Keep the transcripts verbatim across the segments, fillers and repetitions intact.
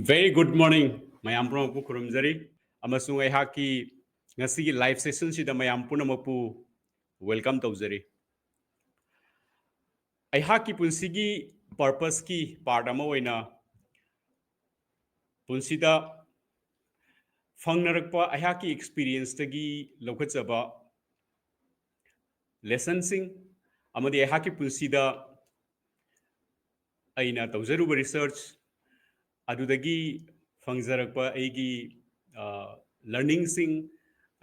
Very good morning, ꯃꯌꯥꯝ ꯄꯨꯝꯅꯃꯛꯄꯨ ꯈꯨꯔꯨꯝꯖꯔꯤ, ꯑꯃꯁꯨꯡ ꯑꯩꯍꯥꯛꯀꯤ ꯉꯁꯤꯒꯤ live session ꯁꯤꯗ ꯃꯌꯥꯝ ꯄꯨꯝꯅꯃꯛꯄꯨ welcome ꯇꯧꯖꯔꯤ꯫ ꯑꯩꯍꯥꯛꯀꯤ ꯄꯨꯟꯁꯤꯒꯤ purpose ꯀꯤ part ꯑꯃ ꯑꯣꯏꯅ ꯄꯨꯟꯁꯤꯗ ꯐꯪꯅꯔꯛꯄ ꯑꯩꯍꯥꯛꯀꯤ experience ꯇꯒꯤ ꯂꯧꯈꯠꯆꯕ lesson ꯁꯤꯡ ꯑꯃꯗꯤ ꯑꯩꯍꯥꯛꯀꯤ ꯄꯨꯟꯁꯤꯗ ꯑꯩꯅ ꯇꯧꯖꯔꯨꯕ research ꯑꯗꯨꯗꯒꯤ ꯐꯪꯖꯔꯛꯄ ꯑꯩꯒꯤ learning ꯁꯤꯡ,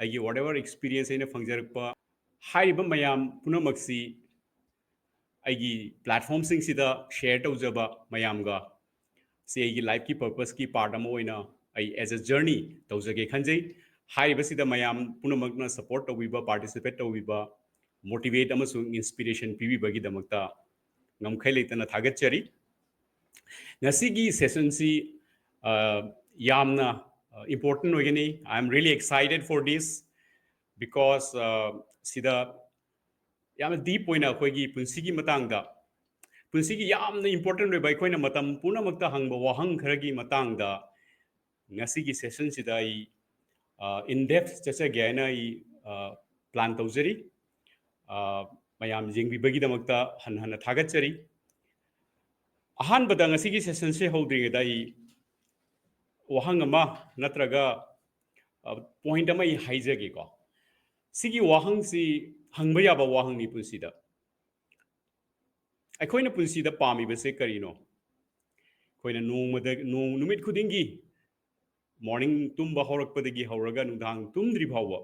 ꯑꯩꯒꯤ whatever experience ꯑꯩꯅ ꯐꯪꯖꯔꯛꯄ, ꯍꯥꯏꯔꯤꯕ ꯃꯌꯥꯝ ꯄꯨꯝꯅꯃꯛꯁꯤ ꯑꯩꯒꯤ platform ꯁꯤꯡꯁꯤꯗ share ꯇꯧꯖꯕ ꯃꯌꯥꯝꯒ, ꯁꯤ ꯑꯩꯒꯤ life ꯀꯤ purpose ꯀꯤ part ꯑꯃ ꯑꯣꯏꯅ ꯑꯩ as a journey ꯇꯧꯖꯒꯦ ꯈꯟꯖꯩ꯫ ꯍꯥꯏꯔꯤꯕꯁꯤꯗ ꯃꯌꯥꯝ ꯄꯨꯝꯅꯃꯛꯅ support ꯇꯧꯕꯤꯕ, participate ꯇꯧꯕꯤꯕ, motivate ꯑꯃꯁꯨꯡ inspiration ꯄꯤꯕꯤꯕꯒꯤꯗꯃꯛꯇ ꯉꯝꯈꯩ ꯂꯩꯇꯅ ꯊꯥꯒꯠꯆꯔꯤ꯫ ꯉꯁꯤꯒꯤ session ꯁꯤ ꯌꯥꯝꯅ important ꯑꯣꯏꯒꯅꯤ꯫ I am really excited for this because ꯁꯤꯗ ꯌꯥꯝꯅ deep ꯑꯣꯏꯅ ꯑꯩꯈꯣꯏꯒꯤ ꯄꯨꯟꯁꯤꯒꯤ ꯃꯇꯥꯡꯗ, ꯄꯨꯟꯁꯤꯒꯤ ꯌꯥꯝꯅ important ꯑꯣꯏꯕ, ꯑꯩꯈꯣꯏꯅ ꯃꯇꯝ ꯄꯨꯝꯅꯃꯛꯇ ꯍꯪꯕ ꯋꯥꯍꯪ ꯈꯔꯒꯤ ꯃꯇꯥꯡꯗ ꯉꯁꯤꯒꯤ session ꯁꯤꯗ ꯑꯩ in depth ꯆꯠꯆꯒꯦ ꯍꯥꯏꯅ ꯑꯩ plan ꯇꯧꯖꯔꯤ꯫ ꯃꯌꯥꯝ ꯌꯦꯡꯕꯤꯕꯒꯤꯗꯃꯛꯇ ꯍꯟꯅ ꯍꯟꯅ ꯊꯥꯒꯠꯆꯔꯤ꯫ ꯑꯍꯥꯟꯕꯗ ꯉꯁꯤꯒꯤ session ꯁꯦ ꯍꯧꯗ꯭ꯔꯤꯉꯩꯗ ꯑꯩ ꯋꯥꯍꯪ ꯑꯃ ꯅꯠꯇ꯭ꯔꯒ point ꯑꯃ ꯑꯩ ꯍꯥꯏꯖꯒꯦꯀꯣ꯫ ꯁꯤꯒꯤ ꯋꯥꯍꯪꯁꯤ ꯍꯪꯕ ꯌꯥꯕ ꯋꯥꯍꯪꯅꯤ ꯄꯨꯟꯁꯤꯗ꯫ ꯑꯩꯈꯣꯏꯅ ꯄꯨꯟꯁꯤꯗ ꯄꯥꯝꯃꯤꯕꯁꯦ ꯀꯔꯤꯅꯣ? ꯑꯩꯈꯣꯏꯅ ꯅꯣꯡꯃꯗ, ꯅꯣꯡ, ꯅꯨꯃꯤꯠ ꯈꯨꯗꯤꯡꯒꯤ morning ꯇꯨꯝꯕ ꯍꯧꯔꯛꯄꯗꯒꯤ ꯍꯧꯔꯒ ꯅꯨꯡꯗꯥꯡ ꯇꯨꯝꯗ꯭ꯔꯤ ꯐꯥꯎꯕ,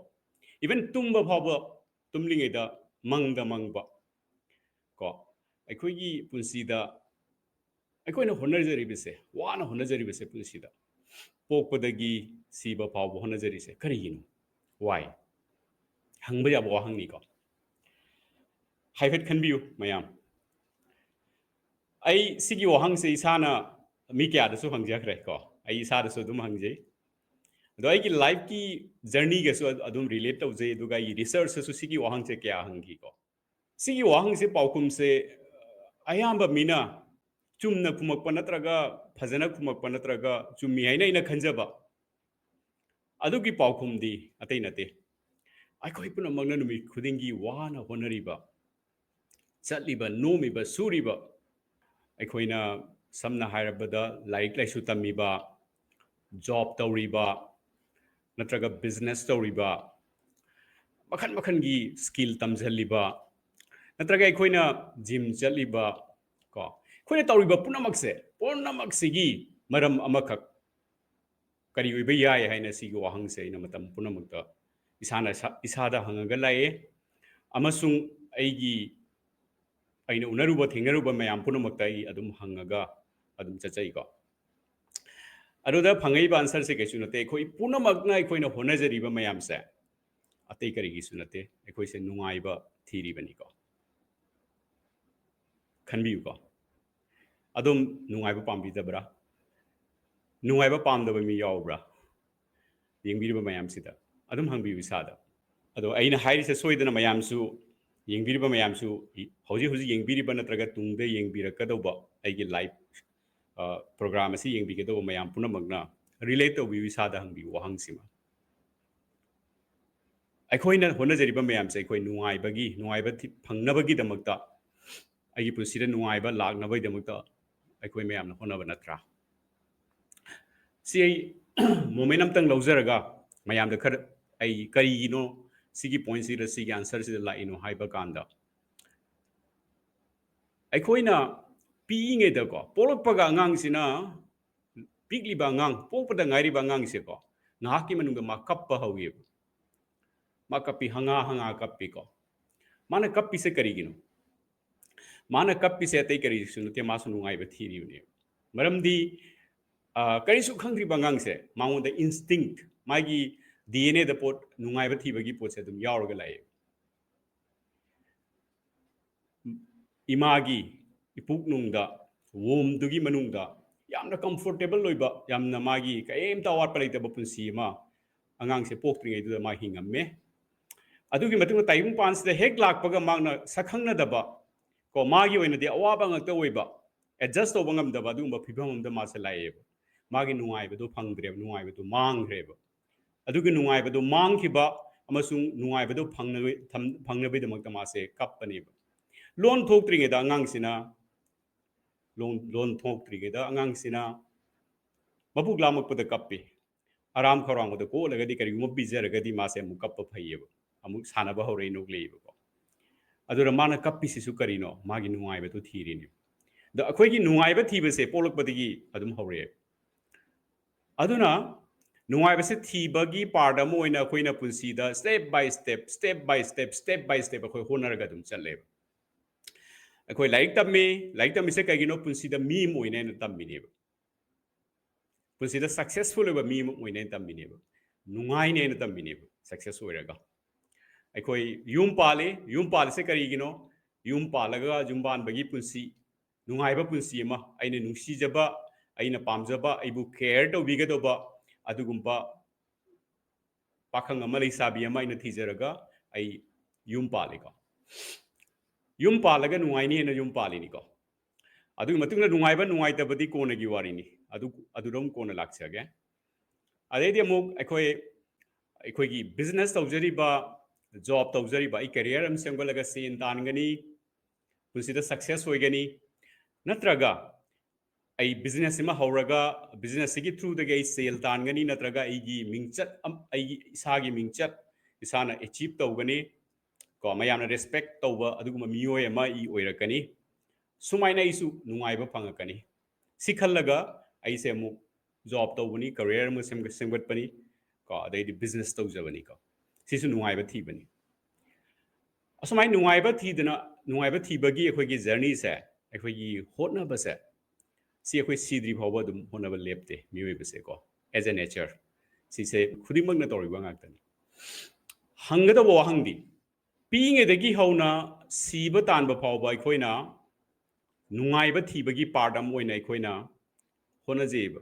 even ꯇꯨꯝꯕ ꯐꯥꯎꯕ, ꯇꯨꯝꯂꯤꯉꯩꯗ ꯃꯪꯗ ꯃꯪꯕ ꯀꯣ, ꯑꯩꯈꯣꯏꯒꯤ ꯄꯨꯟꯁꯤꯗ ꯑꯩꯈꯣꯏꯅ ꯍꯣꯠꯅꯖꯔꯤꯕꯁꯦ, ꯋꯥꯅ ꯍꯣꯠꯅꯖꯔꯤꯕꯁꯦ ꯄꯨꯟꯁꯤꯗ, ꯄꯣꯛꯄꯗꯒꯤ ꯁꯤꯕ ꯐꯥꯎꯕ ꯍꯣꯠꯅꯖꯔꯤꯁꯦ ꯀꯔꯤꯒꯤꯅꯣ? Why? ꯍꯪꯕ ꯌꯥꯕ ꯋꯥꯍꯪꯅꯤꯀꯣ꯫ ꯍꯥꯏꯐꯦꯠ ꯈꯟꯕꯤꯌꯨ ꯃꯌꯥꯝ꯫ ꯑꯩ ꯁꯤꯒꯤ ꯋꯥꯍꯪꯁꯦ ꯏꯁꯥꯅ ꯃꯤ ꯀꯌꯥꯗꯁꯨ ꯍꯪꯖꯈ꯭ꯔꯦ ꯀꯣ, ꯑꯩ ꯏꯁꯥꯗꯁꯨ ꯑꯗꯨꯝ ꯍꯪꯖꯩ꯫ ꯑꯗꯣ ꯑꯩꯒꯤ life ꯀꯤ journey ꯒꯁꯨ ꯑꯗꯨꯝ relate ꯇꯧꯖꯩ, ꯑꯗꯨꯒ ꯑꯩꯒꯤ research ꯇꯁꯨ ꯁꯤꯒꯤ ꯋꯥꯍꯪꯁꯦ ꯀꯌꯥ ꯍꯪꯈꯤꯀꯣ꯫ ꯁꯤꯒꯤ ꯋꯥꯍꯪꯁꯦ, ꯄꯥꯎꯈꯨꯝꯁꯦ ꯑꯌꯥꯝꯕ ꯃꯤꯅ ꯆꯨꯝꯅ ꯈꯨꯝꯃꯛꯄ ꯅꯠꯇ꯭ꯔꯒ ꯐꯖꯅ ꯈꯨꯝꯃꯛꯄ ꯅꯠꯇ꯭ꯔꯒ ꯆꯨꯝꯃꯤ ꯍꯥꯏꯅ ꯑꯩꯅ ꯈꯟꯖꯕ ꯑꯗꯨꯒꯤ ꯄꯥꯎꯈꯨꯝꯗꯤ ꯑꯇꯩ ꯅꯠꯇꯦ꯫ ꯑꯩꯈꯣꯏ ꯄꯨꯝꯅꯃꯛꯅ ꯅꯨꯃꯤꯠ ꯈꯨꯗꯤꯡꯒꯤ ꯋꯥꯅ ꯍꯣꯠꯅꯔꯤꯕ, ꯆꯠꯂꯤꯕ, ꯅꯣꯝꯃꯤꯕ, ꯁꯨꯔꯤꯕ, ꯑꯩꯈꯣꯏꯅ ꯁꯝꯅ ꯍꯥꯏꯔꯕꯗ ꯂꯥꯏꯔꯤꯛ ꯂꯥꯏꯁꯨ ꯇꯝꯃꯤꯕ, ꯖꯣꯕ ꯇꯧꯔꯤꯕ, ꯅꯠꯇ꯭ꯔꯒ ꯕꯤꯖꯤꯅꯦꯁ ꯇꯧꯔꯤꯕ, ꯃꯈꯜ ꯃꯈꯜꯒꯤ ꯁ꯭ꯀꯤꯜ ꯇꯝꯁꯤꯜꯂꯤꯕ, ꯅꯠꯇ꯭ꯔꯒ ꯑꯩꯈꯣꯏꯅ ꯖꯤꯝ ꯆꯠꯂꯤꯕ, ꯀꯣ, ꯑꯩꯈꯣꯏꯅ ꯇꯧꯔꯤꯕ ꯄꯨꯝꯅꯃꯛꯁꯦ, ꯄꯨꯝꯅꯃꯛꯁꯤꯒꯤ ꯃꯔꯝ ꯑꯃꯈꯛ ꯀꯔꯤ ꯑꯣꯏꯕ ꯌꯥꯏ ꯍꯥꯏꯅ ꯁꯤꯒꯤ ꯋꯥꯍꯪꯁꯦ ꯑꯩꯅ ꯃꯇꯝ ꯄꯨꯝꯅꯃꯛꯇ ꯏꯁꯥꯅ ꯏꯁꯥ-, ꯏꯁꯥꯗ ꯍꯪꯉꯒ ꯂꯥꯛꯑꯦ꯫ ꯑꯃꯁꯨꯡ ꯑꯩꯒꯤ, ꯑꯩꯅ ꯎꯅꯔꯨꯕ ꯊꯦꯡꯅꯔꯨꯕ ꯃꯌꯥꯝ ꯄꯨꯝꯅꯃꯛꯇ ꯑꯩ ꯑꯗꯨꯝ ꯍꯪꯉꯒ ꯑꯗꯨꯝ ꯆꯠꯆꯩꯀꯣ꯫ ꯑꯗꯨꯗ ꯐꯪꯉꯛꯏꯕ ꯑꯟꯁꯔꯁꯦ ꯀꯩꯁꯨ ꯅꯠꯇꯦ, ꯑꯩꯈꯣꯏ ꯄꯨꯝꯅꯃꯛꯅ ꯑꯩꯈꯣꯏꯅ ꯍꯣꯠꯅꯖꯔꯤꯕ ꯃꯌꯥꯝꯁꯦ ꯑꯇꯩ ꯀꯔꯤꯒꯤꯁꯨ ꯅꯠꯇꯦ, ꯑꯩꯈꯣꯏꯁꯦ ꯅꯨꯡꯉꯥꯏꯕ ꯊꯤꯔꯤꯕꯅꯤꯀꯣ꯫ ꯈꯟꯕꯤꯌꯨꯀꯣ꯫ ꯑꯗꯨꯝ ꯅꯨꯡꯉꯥꯏꯕ ꯄꯥꯝꯕꯤꯗꯕ꯭ꯔꯥ? ꯅꯨꯡꯉꯥꯏꯕ ꯄꯥꯝꯗꯕ ꯃꯤ ꯌꯥꯎꯕ꯭ꯔꯥ? ꯌꯦꯡꯕꯤꯔꯤꯕ ꯃꯌꯥꯝꯁꯤꯗ ꯑꯗꯨꯝ ꯍꯪꯕꯤꯌꯨ ꯏꯁꯥꯗ꯫ ꯑꯗꯣ ꯑꯩꯅ ꯍꯥꯏꯔꯤꯁꯦ ꯁꯣꯏꯗꯅ ꯃꯌꯥꯝꯁꯨ, ꯌꯦꯡꯕꯤꯔꯤꯕ ꯃꯌꯥꯝꯁꯨ, ꯍꯧꯖꯤꯛ ꯍꯧꯖꯤꯛ ꯌꯦꯡꯕꯤꯔꯤꯕ ꯅꯠꯇ꯭ꯔꯒ ꯇꯨꯡꯗ ꯌꯦꯡꯕꯤꯔꯛꯀꯗꯧꯕ ꯑꯩꯒꯤ ꯂꯥꯏꯚ, ꯑ, ꯄ꯭ꯔꯣꯒ꯭ꯔꯥꯝ ꯑꯁꯤ ꯌꯦꯡꯕꯤꯒꯗꯧꯕ ꯃꯌꯥꯝ ꯄꯨꯝꯅꯃꯛꯅ ꯔꯤꯂꯦꯠ ꯇꯧꯕꯤꯌꯨ ꯏꯁꯥꯗ ꯍꯪꯕꯤꯌꯨ ꯋꯥꯍꯪꯁꯤꯃ꯫ ꯑꯩꯈꯣꯏꯅ ꯍꯣꯠꯅꯖꯔꯤꯕ ꯃꯌꯥꯝꯁꯦ ꯑꯩꯈꯣꯏ ꯅꯨꯡꯉꯥꯏꯕꯒꯤ, ꯅꯨꯡꯉꯥꯏꯕ ꯊꯤ-, ꯐꯪꯅꯕꯒꯤꯗꯃꯛꯇ, ꯑꯩꯒꯤ ꯄꯨꯟꯁꯤꯗ ꯅꯨꯡꯉꯥꯏꯕ ꯂꯥꯛꯅꯕꯒꯤꯗꯃꯛꯇ ꯑꯩꯈꯣꯏ ꯃꯌꯥꯝꯅ ꯍꯣꯠꯅꯕ ꯅꯠꯇ꯭ꯔꯥ? ꯁꯤ ꯑꯩ ꯃꯣꯃꯦꯟ ꯑꯝꯇꯪ ꯂꯧꯖꯔꯒ ꯃꯌꯥꯝꯗ ꯈꯔ, ꯑꯩ ꯀꯔꯤꯒꯤꯅꯣ ꯁꯤꯒꯤ ꯄꯣꯏꯟꯁꯤꯗ, ꯁꯤꯒꯤ ꯑꯟꯁꯔꯁꯤꯗ ꯂꯥꯛꯏꯅꯣ ꯍꯥꯏꯕ ꯀꯥꯟꯗ, ꯑꯩꯈꯣꯏꯅ ꯄꯤꯛꯏꯉꯩꯗꯀꯣ, ꯄꯣꯛꯂꯛꯄꯒ ꯑꯉꯥꯡꯁꯤꯅ, ꯄꯤꯛꯂꯤꯕ ꯑꯉꯥꯡ, ꯄꯣꯛꯄꯗ ꯉꯥꯏꯔꯤꯕ ꯑꯉꯥꯡꯁꯦꯀꯣ, ꯉꯥꯏꯍꯥꯛꯀꯤ ꯃꯅꯨꯡꯗ ꯃꯥ ꯀꯞꯄ ꯍꯧꯋꯦꯕ꯫ ꯃꯥ ꯀꯞꯄꯤ, ꯍꯪꯉꯥ ꯍꯪꯉꯥ ꯀꯞꯄꯤꯀꯣ꯫ ꯃꯥꯅ ꯀꯞꯄꯤꯁꯦ ꯀꯔꯤꯒꯤꯅꯣ? ꯃꯥꯅ ꯀꯞꯄꯤꯁꯦ ꯑꯇꯩ ꯀꯔꯤꯁꯨ ꯅꯠꯇꯦ, ꯃꯥꯁꯨ ꯅꯨꯡꯉꯥꯏꯕ ꯊꯤꯔꯤꯕꯅꯦꯕ꯫ ꯃꯔꯝꯗꯤ, ꯑ, ꯀꯔꯤꯁꯨ ꯈꯪꯗ꯭ꯔꯤꯕ ꯑꯉꯥꯡꯁꯦ ꯃꯉꯣꯟꯗ ꯏꯟꯁꯇꯤꯡꯛ, ꯃꯥꯒꯤ ꯗꯤ ꯑꯦꯟ ꯑꯦꯗ ꯄꯣꯠ, ꯅꯨꯡꯉꯥꯏꯕ ꯊꯤꯕꯒꯤ ꯄꯣꯠꯁꯦ ꯑꯗꯨꯝ ꯌꯥꯎꯔꯒ ꯂꯥꯛꯑꯦ꯫ ꯏꯃꯥꯒꯤ ꯏꯄꯨꯛꯅꯨꯡꯗ, ꯋꯣꯝꯗꯨꯒꯤ ꯃꯅꯨꯡꯗ ꯌꯥꯝꯅ ꯀꯝꯐꯣꯔꯇꯦꯕꯜ ꯑꯣꯏꯕ, ꯌꯥꯝꯅ ꯃꯥꯒꯤ ꯀꯔꯤꯝꯇ ꯑꯋꯥꯠꯄ ꯂꯩꯇꯕ ꯄꯨꯟꯁꯤ ꯑꯃ ꯑꯉꯥꯡꯁꯦ ꯄꯣꯛꯇ꯭ꯔꯤꯉꯩꯗꯨꯗ ꯃꯥ ꯍꯤꯡꯉꯝꯃꯦ꯫ ꯑꯗꯨꯒꯤ ꯃꯇꯨꯡꯗ ꯇꯥꯏꯕꯪꯄꯥꯟꯁꯤꯗ ꯍꯦꯛ ꯂꯥꯛꯄꯒ ꯃꯥꯅ ꯁꯛꯈꯪꯅꯗꯕ, ꯀꯣ, ꯃꯥꯒꯤ ꯑꯣꯏꯅꯗꯤ ꯑꯋꯥꯕ ꯉꯥꯛꯇ ꯑꯣꯏꯕ, ꯑꯦꯗꯖꯁ ꯇꯧꯕ ꯉꯝꯗꯕ ꯑꯗꯨꯒꯨꯝꯕ ꯐꯤꯕꯝ ꯑꯃꯗ ꯃꯥꯁꯦ ꯂꯥꯛꯑꯦꯕ꯫ ꯃꯥꯒꯤ ꯅꯨꯡꯉꯥꯏꯕꯗꯣ ꯐꯪꯗ꯭ꯔꯦꯕ, ꯅꯨꯡꯉꯥꯏꯕꯗꯣ ꯃꯥꯡꯈ꯭ꯔꯦꯕ꯫ ꯑꯗꯨꯒꯤ ꯅꯨꯡꯉꯥꯏꯕꯗꯣ ꯃꯥꯡꯈꯤꯕ ꯑꯃꯁꯨꯡ ꯅꯨꯡꯉꯥꯏꯕꯗꯣ ꯐꯪꯅꯕ-, ꯊꯝ-, ꯐꯪꯅꯕꯒꯤꯗꯃꯛꯇ ꯃꯥꯁꯦ ꯀꯞꯄꯅꯦꯕ꯫ ꯂꯣꯟ ꯊꯣꯛꯇ꯭ꯔꯤꯉꯩꯗ ꯑꯉꯥꯡꯁꯤꯅ, ꯂꯣꯟ, ꯂꯣꯟ ꯊꯣꯛꯇ꯭ꯔꯤꯉꯩꯗ ꯑꯉꯥꯡꯁꯤꯅ ꯃꯕꯨꯛ ꯂꯥꯝꯃꯛꯄꯗ ꯀꯞꯄꯤ꯫ ꯑꯔꯥꯝ ꯈꯧꯔꯥꯡꯕꯗ ꯀꯣꯠꯂꯒꯗꯤ ꯀꯔꯤꯒꯨꯝꯕ ꯄꯤꯖꯔꯒꯗꯤ ꯃꯥꯁꯦ ꯑꯃꯨꯛ ꯀꯞꯄ ꯐꯩꯌꯦꯕ, ꯑꯃꯨꯛ ꯁꯥꯟꯅꯕ ꯍꯧꯔꯛꯏ, ꯅꯣꯛꯂꯛꯏꯕꯀꯣ꯫ ꯑꯗꯨꯅ ꯃꯥꯅ ꯀꯞꯄꯤꯁꯤꯁꯨ ꯀꯔꯤꯅꯣ? ꯃꯥꯒꯤ ꯅꯨꯡꯉꯥꯏꯕꯗꯨ ꯊꯤꯔꯤꯅꯦ꯫ ꯑꯗꯣ ꯑꯩꯈꯣꯏꯒꯤ ꯅꯨꯡꯉꯥꯏꯕ ꯊꯤꯕꯁꯦ ꯄꯣꯛꯂꯛꯄꯗꯒꯤ ꯑꯗꯨꯝ ꯍꯧꯔꯛꯑꯦ꯫ ꯑꯗꯨꯅ ꯅꯨꯡꯉꯥꯏꯕꯁꯦ ꯊꯤꯕꯒꯤ ꯄꯥꯔꯠ ꯑꯃ ꯑꯣꯏꯅ ꯑꯩꯈꯣꯏꯅ ꯄꯨꯟꯁꯤꯗ step by step, step by step, step by step ꯑꯩꯈꯣꯏ ꯍꯣꯠꯅꯔꯒ ꯑꯗꯨꯝ ꯆꯠꯂꯦꯕ꯫ ꯑꯩꯈꯣꯏ ꯂꯥꯏꯔꯤꯛ ꯇꯝꯃꯤ, ꯂꯥꯏꯔꯤꯛ ꯇꯝꯃꯤꯁꯦ ꯀꯩꯒꯤꯅꯣ? ꯄꯨꯟꯁꯤꯗ ꯃꯤ ꯑꯃ ꯑꯣꯏꯅ ꯑꯩꯅ ꯇꯝꯃꯤꯅꯦꯕ꯫ ꯄꯨꯟꯁꯤꯗ ꯁꯛꯁꯦꯁꯐꯨꯜ ꯑꯣꯏꯕ ꯃꯤ ꯑꯃ ꯑꯣꯏꯅ ꯑꯩꯅ ꯇꯝꯃꯤꯅꯦꯕ꯫ ꯅꯨꯡꯉꯥꯏꯅꯦ ꯑꯩꯅ ꯇꯝꯃꯤꯅꯦꯕ ꯁꯛꯁꯦꯁ ꯑꯣꯏꯔꯒ꯫ ꯑꯩꯈꯣꯏ ꯌꯨꯝ ꯄꯥꯜꯂꯤ, ꯌꯨꯝ ꯄꯥꯜꯂꯤꯁꯦ ꯀꯔꯤꯒꯤꯅꯣ? ꯌꯨꯝ ꯄꯥꯜꯂꯒ ꯌꯨꯝ ꯄꯥꯟꯕꯒꯤ ꯄꯨꯟꯁꯤ, ꯅꯨꯡꯉꯥꯏꯕ ꯄꯨꯟꯁꯤ ꯑꯃ, ꯑꯩꯅ ꯅꯨꯡꯁꯤꯖꯕ, ꯑꯩꯅ ꯄꯥꯝꯖꯕ, ꯑꯩꯕꯨ ꯀꯦꯌꯔ ꯇꯧꯕꯤꯒꯗꯧꯕ ꯑꯗꯨꯒꯨꯝꯕ ꯄꯥꯈꯪ ꯑꯃ, ꯂꯩꯁꯥꯕꯤ ꯑꯃ ꯑꯩꯅ ꯊꯤꯖꯔꯒ ꯑꯩ ꯌꯨꯝ ꯄꯥꯜꯂꯤꯀꯣ꯫ ꯌꯨꯝ ꯄꯥꯜꯂꯒ ꯅꯨꯡꯉꯥꯏꯅꯤꯅ ꯌꯨꯝ ꯄꯥꯜꯂꯤꯅꯤꯀꯣ꯫ ꯑꯗꯨꯒꯤ ꯃꯇꯨꯡꯗ ꯅꯨꯡꯉꯥꯏꯕ ꯅꯨꯡꯉꯥꯏꯇꯕꯗꯤ ꯀꯣꯟꯅꯒꯤ ꯋꯥꯔꯤꯅꯤ, ꯑꯗꯨ, ꯑꯗꯨꯗ ꯑꯃꯨꯛ ꯀꯣꯟꯅ ꯂꯥꯛꯆꯒꯦ꯫ ꯑꯗꯩꯗꯤ ꯑꯃꯨꯛ ꯑꯩꯈꯣꯏ, ꯑꯩꯈꯣꯏꯒꯤ ꯕꯤꯖꯤꯅꯦꯁ ꯇꯧꯖꯔꯤꯕ, ꯖꯣꯕ ꯇꯧꯖꯔꯤꯕ, ꯑꯩ ꯀꯦꯔꯤꯌꯔ ꯑꯃ ꯁꯦꯝꯒꯠꯂꯒ ꯁꯦꯟ ꯇꯥꯟꯒꯅꯤ, ꯄꯨꯟꯁꯤꯗ ꯁꯛꯁꯦꯁ ꯑꯣꯏꯒꯅꯤ, ꯅꯠꯇ꯭ꯔꯒ ꯑꯩ ꯕꯤꯖꯤꯅꯦꯁ ꯑꯃ ꯍꯧꯔꯒ ꯕꯤꯖꯤꯅꯦꯁꯁꯤꯒꯤ ꯊ꯭ꯔꯨꯗꯒꯤ ꯑꯩ ꯁꯦꯜ ꯇꯥꯟꯒꯅꯤ, ꯅꯠꯇ꯭ꯔꯒ ꯑꯩꯒꯤ ꯃꯤꯡꯆꯠ ꯑꯝ-, ꯑꯩꯒꯤ ꯏꯁꯥꯒꯤ ꯃꯤꯡꯆꯠ ꯏꯁꯥꯅ ꯑꯦꯆꯤꯞ ꯇꯧꯒꯅꯤ ꯀꯣ, ꯃꯌꯥꯝꯅ ꯔꯦꯁꯄꯦꯛ ꯇꯧꯕ ꯑꯗꯨꯒꯨꯝꯕ ꯃꯤꯑꯣꯏ ꯑꯃ ꯑꯩ ꯑꯣꯏꯔꯛꯀꯅꯤ꯫ ꯁꯨꯃꯥꯏꯅ ꯑꯩꯁꯨ ꯅꯨꯡꯉꯥꯏꯕ ꯐꯪꯉꯛꯀꯅꯤ꯫ ꯁꯤ ꯈꯜꯂꯒ ꯑꯩꯁꯦ ꯑꯃꯨꯛ ꯖꯣꯕ ꯇꯧꯕꯅꯤ, ꯀꯦꯔꯤꯌꯔ ꯑꯃ ꯁꯦꯝꯒꯠ-, ꯁꯦꯝꯒꯠꯄꯅꯤ ꯀꯣ, ꯑꯗꯩꯗꯤ ꯕꯤꯖꯤꯅꯦꯁ ꯇꯧꯖꯕꯅꯤꯀꯣ꯫ ꯁꯤꯁꯨ ꯅꯨꯡꯉꯥꯏꯕ ꯊꯤꯕꯅꯤ꯫ ꯑꯁꯨꯃꯥꯏꯅ ꯅꯨꯡꯉꯥꯏꯕ ꯊꯤꯗꯅ, ꯅꯨꯡꯉꯥꯏꯕ ꯊꯤꯕꯒꯤ ꯑꯩꯈꯣꯏꯒꯤ ꯖꯔꯅꯤꯁꯦ, ꯑꯩꯈꯣꯏꯒꯤ ꯍꯣꯠꯅꯕꯁꯦ, ꯁꯤ ꯑꯩꯈꯣꯏ ꯁꯤꯗ꯭ꯔꯤ ꯐꯥꯎꯕ ꯑꯗꯨꯝ ꯍꯣꯠꯅꯕ ꯂꯦꯞꯇꯦ ꯃꯤꯑꯣꯏꯕꯁꯦꯀꯣ, as a nature꯫ ꯁꯤꯁꯦ ꯈꯨꯗꯤꯡꯃꯛꯅ ꯇꯧꯔꯤꯕ ꯉꯥꯛꯇꯅꯤ꯫ ꯍꯪꯒꯗꯕ ꯋꯥꯍꯪꯗꯤ, ꯄꯤꯛꯏꯉꯩꯗꯒꯤ ꯍꯧꯅ ꯁꯤꯕ ꯇꯥꯟꯕ ꯐꯥꯎꯕ ꯑꯩꯈꯣꯏꯅ ꯅꯨꯡꯉꯥꯏꯕ ꯊꯤꯕꯒꯤ ꯄꯥꯔꯠ ꯑꯃ ꯑꯣꯏꯅ ꯑꯩꯈꯣꯏꯅ ꯍꯣꯠꯅꯖꯩꯕ꯫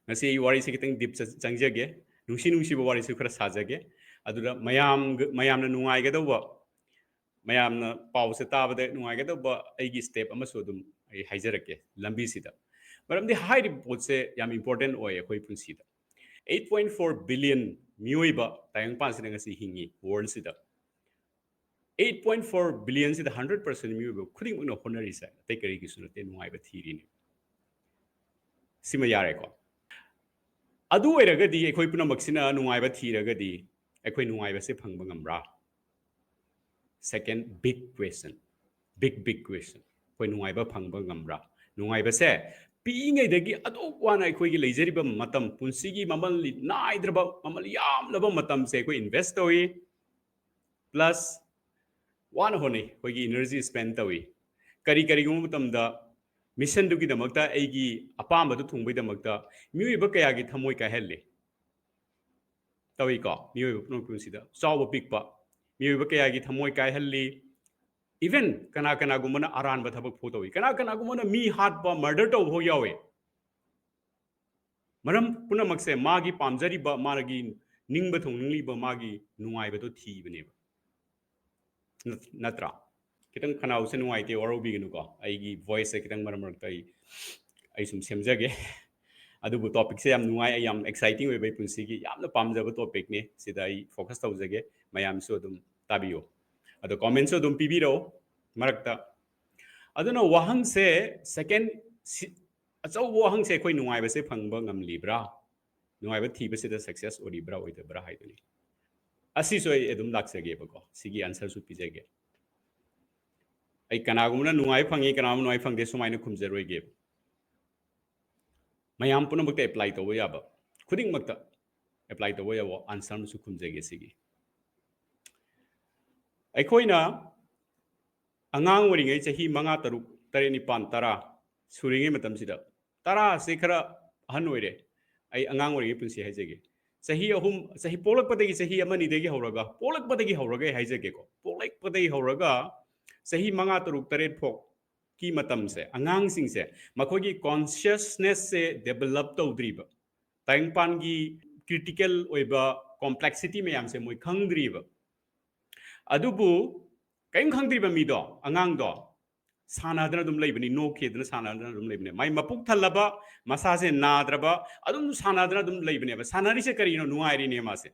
ꯉꯁꯤ ꯑꯩ ꯋꯥꯔꯤꯁꯦ ꯈꯤꯇꯪ ꯗꯤꯞ ꯆ-, ꯆꯪꯖꯒꯦ꯫ ꯅꯨꯡꯁꯤ ꯅꯨꯡꯁꯤꯕ ꯋꯥꯔꯤꯁꯨ ꯈꯔ ꯁꯥꯖꯒꯦ꯫ ꯑꯗꯨꯗ ꯃꯌꯥꯝꯒ-, ꯃꯌꯥꯝꯅ ꯅꯨꯡꯉꯥꯏꯒꯗꯧꯕ, ꯃꯌꯥꯝꯅ ꯄꯥꯎꯁꯦ ꯇꯥꯕꯗ ꯅꯨꯡꯉꯥꯏꯒꯗꯧꯕ ꯑꯩꯒꯤ step ꯑꯃꯁꯨ ꯑꯗꯨꯝ ꯑꯩ ꯍꯥꯏꯖꯔꯛꯀꯦ ꯂꯝꯕꯤꯁꯤꯗ꯫ ꯃꯔꯝꯗꯤ ꯍꯥꯏꯔꯤꯕ ꯄꯣꯠꯁꯦ ꯌꯥꯝ important ꯑꯣꯏ ꯑꯩꯈꯣꯏ ꯄꯨꯟꯁꯤꯗ꯫ Eight point four billion ꯃꯤꯑꯣꯏꯕ ꯇꯥꯏꯕꯪꯄꯥꯟꯁꯤꯗ ꯉꯁꯤ ꯍꯤꯡꯉꯤ worldꯁꯤꯗ꯫ Eight point four billionꯁꯤꯗ hundred percent ꯃꯤꯑꯣꯏꯕ ꯈꯨꯗꯤꯡꯃꯛꯅ ꯍꯣꯠꯅꯔꯤꯁꯦ ꯑꯇꯩ ꯀꯔꯤꯒꯤꯁꯨ ꯅꯠꯇꯦ, ꯅꯨꯡꯉꯥꯏꯕ ꯊꯤꯔꯤꯅꯤ꯫ ꯁꯤꯃ ꯌꯥꯔꯦꯀꯣ꯫ ꯑꯗꯨ ꯑꯣꯏꯔꯒꯗꯤ ꯑꯩꯈꯣꯏ ꯄꯨꯝꯅꯃꯛꯁꯤꯅ ꯅꯨꯡꯉꯥꯏꯕ ꯊꯤꯔꯒꯗꯤ ꯑꯩꯈꯣꯏ ꯅꯨꯡꯉꯥꯏꯕꯁꯦ ꯐꯪꯕ ꯉꯝꯕ꯭ꯔꯥ? Second big question, big big question, ꯑꯩꯈꯣꯏ ꯅꯨꯡꯉꯥꯏꯕ ꯐꯪꯕ ꯉꯝꯕ꯭ꯔꯥ? ꯅꯨꯡꯉꯥꯏꯕꯁꯦ ꯄꯤꯛꯏꯉꯩꯗꯒꯤ ꯑꯗꯨꯛ ꯋꯥꯅ ꯑꯩꯈꯣꯏꯒꯤ ꯂꯩꯖꯔꯤꯕ ꯃꯇꯝ, ꯄꯨꯟꯁꯤꯒꯤ ꯃꯃꯜ ꯅꯥꯏꯗ꯭ꯔꯕ, ꯃꯃꯜ ꯌꯥꯝꯂꯕ ꯃꯇꯝꯁꯦ ꯑꯩꯈꯣꯏ invest ꯇꯧꯏ, plus ꯋꯥꯅ ꯍꯣꯠꯅꯩ, ꯑꯩꯈꯣꯏꯒꯤ energy spend ꯇꯧꯏ꯫ ꯀꯔꯤ ꯀꯔꯤꯒꯨꯝꯕ ꯃꯇꯝꯗ missionꯗꯨꯒꯤꯗꯃꯛꯇ, ꯑꯩꯒꯤ ꯑꯄꯥꯝꯕꯗꯨ ꯊꯨꯡꯕꯒꯤꯗꯃꯛꯇ ꯃꯤꯑꯣꯏꯕ ꯀꯌꯥꯒꯤ ꯊꯃꯣꯏ ꯀꯥꯏꯍꯜꯂꯤ꯫ ꯇꯧꯏꯀꯣ? ꯃꯤꯑꯣꯏꯕ ꯄꯨꯝꯅꯃꯛ ꯄꯨꯟꯁꯤꯗ ꯆꯥꯎꯕ ꯄꯤꯛꯄ ꯃꯤꯑꯣꯏꯕ ꯀꯌꯥꯒꯤ ꯊꯃꯣꯏ ꯀꯥꯏꯍꯜꯂꯤ꯫ Even ꯀꯅꯥ ꯀꯅꯥꯒꯨꯝꯕꯅ ꯑꯔꯥꯟꯕ ꯊꯕꯛ ꯐꯥꯎ ꯇꯧꯏ, ꯀꯅꯥ ꯀꯅꯥꯒꯨꯝꯕꯅ ꯃꯤ ꯍꯥꯠꯄ, murder ꯇꯧꯕ ꯐꯥꯎ ꯌꯥꯎꯏ꯫ ꯃꯔꯝ ꯄꯨꯝꯅꯃꯛꯁꯦ ꯃꯥꯒꯤ ꯄꯥꯝꯖꯔꯤꯕ, ꯃꯥꯒꯤ ꯅꯤꯡꯕ ꯊꯨꯡꯅꯤꯡꯂꯤꯕ, ꯃꯥꯒꯤ ꯅꯨꯡꯉꯥꯏꯕꯗꯣ ꯊꯤꯕꯅꯦꯕ꯫ ꯅꯠ-, ꯅꯠꯇ꯭ꯔꯥ? ꯈꯤꯇꯪ ꯈꯅꯥꯎꯁꯦ ꯅꯨꯡꯉꯥꯏꯇꯦ, ꯋꯥꯔꯧꯕꯤꯒꯅꯨꯀꯣ꯫ ꯑꯩꯒꯤ voiceꯁꯦ ꯈꯤꯇꯪ ꯃꯔꯛ ꯃꯔꯛꯇ ꯑꯩ, ꯑꯩ ꯁꯨꯝ ꯁꯦꯝꯖꯒꯦ꯫ ꯑꯗꯨꯕꯨ topicꯁꯦ ꯌꯥꯝ ꯅꯨꯡꯉꯥꯏ, ꯑꯩ ꯌꯥꯝ exciting ꯑꯣꯏꯕ, ꯑꯩ ꯄꯨꯟꯁꯤꯒꯤ ꯌꯥꯝꯅ ꯄꯥꯝꯖꯕ topicꯅꯤ꯫ ꯁꯤꯗ ꯑꯩ focus ꯇꯧꯖꯒꯦ, ꯃꯌꯥꯝꯁꯨ ꯑꯗꯨꯝ ꯇꯥꯕꯤꯌꯨ꯫ ꯑꯗꯣ commentꯁꯨ ꯑꯗꯨꯝ ꯄꯤꯕꯤꯔꯛꯑꯣ ꯃꯔꯛꯇ꯫ ꯑꯗꯨꯅ ꯋꯥꯍꯪꯁꯦ second ꯁꯤ-, ꯑꯆꯧꯕ ꯋꯥꯍꯪꯁꯦ ꯑꯩꯈꯣꯏ ꯅꯨꯡꯉꯥꯏꯕꯁꯦ ꯐꯪꯕ ꯉꯝꯂꯤꯕ꯭ꯔꯥ? ꯅꯨꯡꯉꯥꯏꯕ ꯊꯤꯕꯁꯤꯗ success ꯑꯣꯏꯔꯤꯕ꯭ꯔꯥ ꯑꯣꯏꯗꯕ꯭ꯔꯥ ꯍꯥꯏꯗꯨꯅꯤ꯫ ꯑꯁꯤꯁꯨ ꯑꯩ ꯑꯗꯨꯝ ꯂꯥꯛꯆꯒꯦꯕꯀꯣ, ꯁꯤꯒꯤ answerꯁꯨ ꯄꯤꯖꯒꯦ꯫ ꯑꯩ ꯀꯅꯥꯒꯨꯝꯕꯅ ꯅꯨꯡꯉꯥꯏ ꯐꯪꯉꯤ, ꯀꯅꯥꯒꯨꯝꯕ ꯅꯨꯡꯉꯥꯏ ꯐꯪꯗꯦ ꯁꯨꯃꯥꯏꯅ ꯈꯨꯝꯖꯔꯣꯏꯒꯦꯕ꯫ ꯃꯌꯥꯝ ꯄꯨꯝꯅꯃꯛꯇ apply ꯇꯧꯕ ꯌꯥꯕ, ꯈꯨꯗꯤꯡꯃꯛꯇ apply ꯇꯧꯕ ꯌꯥꯕ answer ꯑꯃꯁꯨ ꯈꯨꯝꯖꯒꯦ ꯁꯤꯒꯤ꯫ ꯑꯩꯈꯣꯏꯅ ꯑꯉꯥꯡ ꯑꯣꯏꯔꯤꯉꯩ ꯆꯍꯤ ꯃꯉꯥ, ꯇꯔꯨꯛ, ꯇꯔꯦꯠ, ꯅꯤꯄꯥꯟ, ꯇꯔꯥ ꯁꯨꯔꯤꯉꯩ ꯃꯇꯝꯁꯤꯗ, ꯇꯔꯥꯁꯦ ꯈꯔ ꯑꯍꯟ ꯑꯣꯏꯔꯦ, ꯑꯩ ꯑꯉꯥꯡ ꯑꯣꯏꯔꯤꯉꯩ ꯄꯨꯟꯁꯤ ꯍꯥꯏꯖꯒꯦ꯫ ꯆꯍꯤ ꯑꯍꯨꯝ, ꯆꯍꯤ ꯄꯣꯛꯂꯛꯄꯗꯒꯤ, ꯆꯍꯤ ꯑꯃꯅꯤꯗꯒꯤ ꯍꯧꯔꯒ, ꯄꯣꯛꯂꯛꯄꯗꯒꯤ ꯍꯧꯔꯒ ꯑꯩ ꯍꯥꯏꯖꯒꯦꯀꯣ, ꯄꯣꯛꯂꯛꯄꯗꯒꯤ ꯍꯧꯔꯒ ꯆꯍꯤ ꯃꯉꯥ, ꯇꯔꯨꯛ, ꯇꯔꯦꯠ ꯐꯥꯎ ꯀꯤ ꯃꯇꯝꯁꯦ, ꯑꯉꯥꯡꯁꯤꯡꯁꯦ ꯃꯈꯣꯏꯒꯤ consciousnessꯁꯦ develop ꯇꯧꯗ꯭ꯔꯤꯕ, ꯇꯥꯏꯕꯪꯄꯥꯟꯒꯤ critical ꯑꯣꯏꯕ complexity ꯃꯌꯥꯝꯁꯦ ꯃꯣꯏ ꯈꯪꯗ꯭ꯔꯤꯕ꯫ ꯑꯗꯨꯕꯨ ꯀꯔꯤꯝ ꯈꯪꯗ꯭ꯔꯤꯕ ꯃꯤꯗꯣ, ꯑꯉꯥꯡꯗꯣ, ꯁꯥꯟꯅꯗꯅ ꯑꯗꯨꯝ ꯂꯩꯕꯅꯤ, ꯅꯣꯛꯈꯤꯗꯅ ꯁꯥꯟꯅꯗꯅ ꯑꯗꯨꯝ ꯂꯩꯕꯅꯦ꯫ ꯃꯥꯏ ꯃꯄꯨꯛ ꯊꯜꯂꯕ, ꯃꯁꯥꯁꯦ ꯅꯥꯗ꯭ꯔꯕ, ꯑꯗꯨꯝ ꯁꯥꯟꯅꯗꯅ ꯑꯗꯨꯝ ꯂꯩꯕꯅꯦꯕ꯫ ꯁꯥꯟꯅꯔꯤꯁꯦ ꯀꯔꯤꯅꯣ? ꯅꯨꯡꯉꯥꯏꯔꯤꯅꯦ ꯃꯥꯁꯦ꯫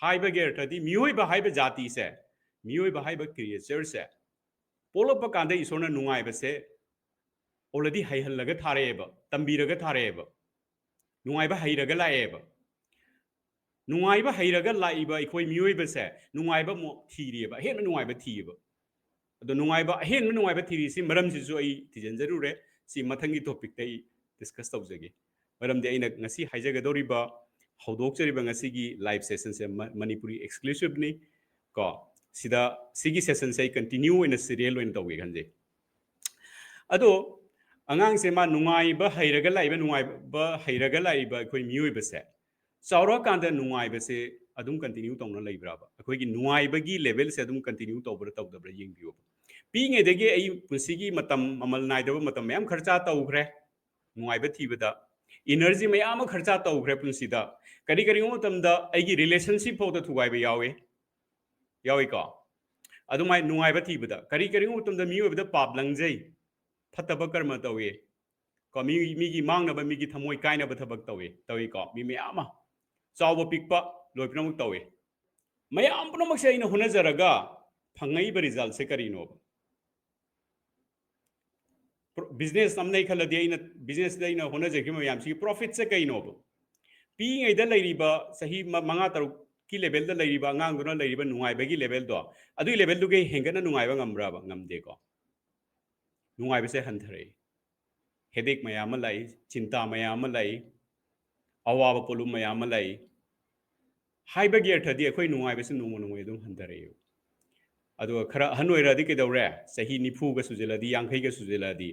ꯍꯥꯏꯕꯒꯤ ꯑꯔꯊꯗꯤ ꯃꯤꯑꯣꯏꯕ ꯍꯥꯏꯕ ꯖꯥꯇꯤꯁꯦ, ꯃꯤꯑꯣꯏꯕ ꯍꯥꯏꯕ creatureꯁꯦ ꯄꯣꯛꯂꯛꯄ ꯀꯥꯟꯗ ꯏꯁꯣꯔꯅ ꯅꯨꯡꯉꯥꯏꯕꯁꯦ already ꯍꯩꯍꯜꯂꯒ ꯊꯥꯔꯛꯑꯦꯕ, ꯇꯝꯕꯤꯔꯒ ꯊꯥꯔꯛꯑꯦꯕ, ꯅꯨꯡꯉꯥꯏꯕ ꯍꯩꯔꯒ ꯂꯥꯛꯑꯦꯕ꯫ ꯅꯨꯡꯉꯥꯏꯕ ꯍꯩꯔꯒ ꯂꯥꯛꯏꯕ ꯑꯩꯈꯣꯏ ꯃꯤꯑꯣꯏꯕꯁꯦ ꯅꯨꯡꯉꯥꯏꯕ ꯑꯃꯨꯛ ꯊꯤꯔꯤꯑꯕ, ꯑꯍꯦꯟꯕ ꯅꯨꯡꯉꯥꯏꯕ ꯊꯤꯌꯦꯕ꯫ ꯑꯗꯣ ꯅꯨꯡꯉꯥꯏꯕ, ꯑꯍꯦꯟꯕ ꯅꯨꯡꯉꯥꯏꯕ ꯊꯤꯔꯤꯁꯤ ꯃꯔꯝꯁꯤꯁꯨ ꯑꯩ ꯊꯤꯖꯤꯟꯖꯔꯨꯔꯦ꯫ ꯁꯤ ꯃꯊꯪꯒꯤ topicꯇ ꯑꯩ discuss ꯇꯧꯖꯒꯦ꯫ ꯃꯔꯝꯗꯤ ꯑꯩꯅ ꯉꯁꯤ ꯍꯥꯏꯖꯒꯗꯧꯔꯤꯕ, ꯍꯧꯗꯣꯛꯆꯔꯤꯕ ꯉꯁꯤꯒꯤ live sessionꯁꯦ ꯃ-, ꯃꯅꯤꯄꯨꯔꯤ exclusiveꯅꯤ꯫ ꯀꯣ, ꯁꯤꯗ, ꯁꯤꯒꯤ sessionꯁꯦ ꯑꯩ continue ꯑꯣꯏꯅ serial ꯑꯣꯏꯅ ꯇꯧꯒꯦ ꯈꯟꯖꯩ꯫ ꯑꯗꯣ ꯑꯉꯥꯡꯁꯦ ꯃꯥ ꯅꯨꯡꯉꯥꯏꯕ ꯍꯩꯔꯒ ꯂꯥꯛꯏꯕ, ꯅꯨꯡꯉꯥꯏꯕ ꯍꯩꯔꯒ ꯂꯥꯛꯏꯕ ꯑꯩꯈꯣꯏ ꯃꯤꯑꯣꯏꯕꯁꯦ ꯆꯥꯎꯔꯛꯑꯀꯥꯟꯗ ꯅꯨꯡꯉꯥꯏꯕꯁꯦ ꯑꯗꯨꯝ continue ꯇꯧꯅ ꯂꯩꯕ꯭ꯔꯕ? ꯑꯩꯈꯣꯏꯒꯤ ꯅꯨꯡꯉꯥꯏꯕꯒꯤ levelꯁꯦ ꯑꯗꯨꯝ continue ꯇꯧꯕ꯭ꯔꯥ ꯇꯧꯗꯕ꯭ꯔꯥ ꯌꯦꯡꯕꯤꯌꯣꯕ꯫ ꯄꯤꯛꯏꯉꯩꯗꯒꯤ ꯑꯩ ꯄꯨꯟꯁꯤꯒꯤ ꯃꯇꯝ, ꯃꯃꯜ ꯅꯥꯏꯗꯕ ꯃꯇꯝ ꯃꯌꯥꯝ ꯈꯔꯆꯥ ꯇꯧꯈ꯭ꯔꯦ ꯅꯨꯡꯉꯥꯏꯕ ꯊꯤꯕꯗ, energy ꯃꯌꯥꯝ ꯑꯃ ꯈꯔꯆꯥ ꯇꯧꯈ꯭ꯔꯦ ꯄꯨꯟꯁꯤꯗ꯫ ꯀꯔꯤ ꯀꯔꯤꯒꯨꯝꯕ ꯃꯇꯝꯗ ꯑꯩꯒꯤ relationship ꯐꯥꯎꯗ ꯊꯨꯒꯥꯏꯕ ꯌꯥꯎꯏ, ꯌꯥꯎꯏꯀꯣ? ꯑꯗꯨꯃꯥꯏꯅ ꯅꯨꯡꯉꯥꯏꯕ ꯊꯤꯕꯗ ꯀꯔꯤ ꯀꯔꯤꯒꯨꯝꯕ ꯃꯇꯝꯗ ꯃꯤꯑꯣꯏꯕꯗ ꯄꯥꯞ ꯂꯪꯖꯩ, ꯐꯠꯇꯕ ꯀꯔꯃ ꯇꯧꯏ, ꯀꯣ, ꯃꯤ, ꯃꯤꯒꯤ ꯃꯥꯡꯅꯕ, ꯃꯤꯒꯤ ꯊꯃꯣꯏ ꯀꯥꯏꯅꯕ ꯊꯕꯛ ꯇꯧꯏ, ꯇꯧꯏꯀꯣ? ꯃꯤ ꯃꯌꯥꯝ ꯑꯃ, ꯆꯥꯎꯕ ꯄꯤꯛꯄ ꯂꯣꯏ ꯄꯨꯝꯅꯃꯛ ꯇꯧꯏ꯫ ꯃꯌꯥꯝ ꯄꯨꯝꯅꯃꯛꯁꯦ ꯑꯩꯅ ꯍꯣꯠꯅꯖꯔꯒ ꯐꯪꯉꯛꯏꯕ resultꯁꯦ ꯀꯔꯤꯅꯣꯕ? Pro-, business ꯑꯃ ꯂꯩ ꯈꯜꯂꯗꯤ, ꯑꯩꯅ businessꯗ ꯑꯩꯅ ꯍꯣꯠꯅꯖꯈꯤꯕ ꯃꯌꯥꯝꯁꯤꯒꯤ profitꯁꯦ ꯀꯩꯅꯣꯕ? ꯄꯤꯛꯏꯉꯩꯗ ꯂꯩꯔꯤꯕ, ꯆꯍꯤ ꯃ-, ꯃꯉꯥ ꯇꯔꯨꯛꯀꯤ levelꯗ ꯂꯩꯔꯤꯕ ꯑꯉꯥꯡꯗꯨꯅ ꯂꯩꯔꯤꯕ ꯅꯨꯡꯉꯥꯏꯕꯒꯤ levelꯗꯣ, ꯑꯗꯨꯒꯤ levelꯗꯨꯒꯤ ꯍꯦꯟꯒꯠꯅ ꯅꯨꯡꯉꯥꯏꯕ ꯉꯝꯕ꯭ꯔꯕ? ꯉꯝꯗꯦꯀꯣ? ꯅꯨꯡꯉꯥꯏꯕꯁꯦ ꯍꯟꯊꯔꯛꯏ꯫ Headache ꯃꯌꯥꯝ ꯑꯃ ꯂꯥꯛꯏ, ꯆꯤꯟꯇꯥ ꯃꯌꯥꯝ ꯑꯃ ꯂꯥꯛꯏ, ꯑꯋꯥꯕ ꯄꯣꯠꯂꯨꯝ ꯃꯌꯥꯝ ꯑꯃ ꯂꯥꯛꯏ꯫ ꯍꯥꯏꯕꯒꯤ ꯑꯔꯊꯗꯤ ꯑꯩꯈꯣꯏ ꯅꯨꯡꯉꯥꯏꯕꯁꯤ ꯅꯣꯡꯃ ꯅꯣꯡꯃꯒꯤ ꯑꯗꯨꯝ ꯍꯟꯊꯔꯛꯏ꯫ ꯑꯗꯨꯒ ꯈꯔ ꯑꯍꯟ ꯑꯣꯏꯔꯛꯑꯗꯤ ꯀꯩꯗꯧꯔꯦ? ꯆꯍꯤ ꯅꯤꯐꯨꯒ ꯁꯨꯖꯜꯂꯛꯑꯗꯤ, ꯌꯥꯡꯈꯩꯒ ꯁꯨꯖꯜꯂꯛꯑꯗꯤ,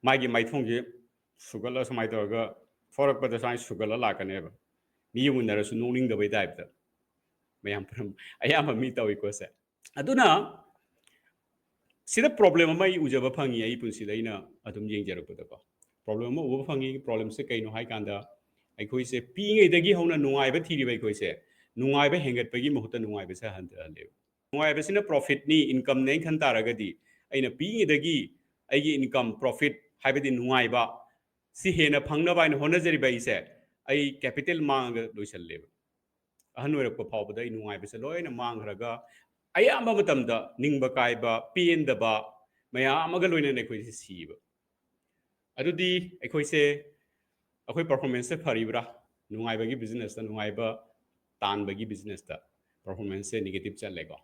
ꯃꯥꯒꯤ ꯃꯥꯏꯊꯣꯡꯁꯦ ꯁꯨꯒꯠꯂ, ꯁꯨꯃꯥꯏꯅ ꯇꯧꯔꯒ ꯊꯣꯔꯛꯄꯗ ꯁꯨꯃꯥꯏꯅ ꯁꯨꯒꯠꯂ ꯂꯥꯛꯀꯅꯦꯕ꯫ ꯃꯤ ꯎꯅꯔꯁꯨ ꯅꯣꯛꯅꯤꯡꯗꯕꯩ typeꯇ꯫ ꯃꯌꯥꯝ ꯄꯨꯝꯅꯃꯛ, ꯑꯌꯥꯝꯕ ꯃꯤ ꯇꯧꯏꯀꯣ ꯁꯦ꯫ ꯑꯗꯨꯅ ꯁꯤꯗ problem ꯑꯃ ꯑꯩ ꯎꯖꯕ ꯐꯪꯉꯤ, ꯑꯩ ꯄꯨꯟꯁꯤꯗ ꯑꯩꯅ ꯑꯗꯨꯝ ꯌꯦꯡꯖꯔꯛꯄꯗꯀꯣ꯫ Problem ꯑꯃ ꯎꯕ ꯐꯪꯉꯤ꯫ Problemꯁꯦ ꯀꯩꯅꯣ ꯍꯥꯏ ꯀꯥꯟꯗ, ꯑꯩꯈꯣꯏꯁꯦ ꯄꯤꯛꯏꯉꯩꯗꯒꯤ ꯍꯧꯅ ꯅꯨꯡꯉꯥꯏꯕ ꯊꯤꯔꯤꯕ ꯑꯩꯈꯣꯏꯁꯦ, ꯅꯨꯡꯉꯥꯏꯕ ꯍꯦꯟꯒꯠꯄꯒꯤ ꯃꯍꯨꯠꯇ ꯅꯨꯡꯉꯥꯏꯕꯁꯦ ꯍꯟꯊꯍꯜꯂꯦꯕ꯫ ꯅꯨꯡꯉꯥꯏꯕꯁꯤꯅ profitꯅꯤ, incomeꯅꯦ ꯈꯟ ꯇꯥꯔꯒꯗꯤ, ꯑꯩꯅ ꯄꯤꯛꯏꯉꯩꯗꯒꯤ ꯑꯩꯒꯤ income, profit ꯍꯥꯏꯕꯗꯤ ꯅꯨꯡꯉꯥꯏꯕ, ꯁꯤ ꯍꯦꯟꯅ ꯐꯪꯅꯕ ꯍꯥꯏꯅ ꯍꯣꯠꯅꯖꯔꯤꯕ ꯑꯩꯁꯦ, ꯑꯩ capital ꯃꯥꯡꯉꯒ ꯂꯣꯏꯁꯜꯂꯦꯕ꯫ ꯑꯍꯟ ꯑꯣꯏꯔꯛꯄ ꯐꯥꯎꯕꯗ ꯑꯩ ꯅꯨꯡꯉꯥꯏꯕꯁꯦ ꯂꯣꯏꯅ ꯃꯥꯡꯈ꯭ꯔꯒ, ꯑꯌꯥꯝꯕ ꯃꯇꯝꯗ ꯅꯤꯡꯕ ꯀꯥꯏꯕ, ꯄꯦꯟꯗꯕ ꯃꯌꯥꯝ ꯑꯃꯒ ꯂꯣꯏꯅꯅ ꯑꯩꯈꯣꯏꯁꯦ ꯁꯤꯕ꯫ ꯑꯗꯨꯗꯤ ꯑꯩꯈꯣꯏꯁꯦ, ꯑꯩꯈꯣꯏ performanceꯁꯦ ꯐꯔꯤꯕ꯭ꯔꯥ? ꯅꯨꯡꯉꯥꯏꯕꯒꯤ businessꯇ, ꯅꯨꯡꯉꯥꯏꯕ ꯇꯥꯟꯕꯒꯤ businessꯇ performanceꯁꯦ negative ꯆꯠꯂꯦꯀꯣ꯫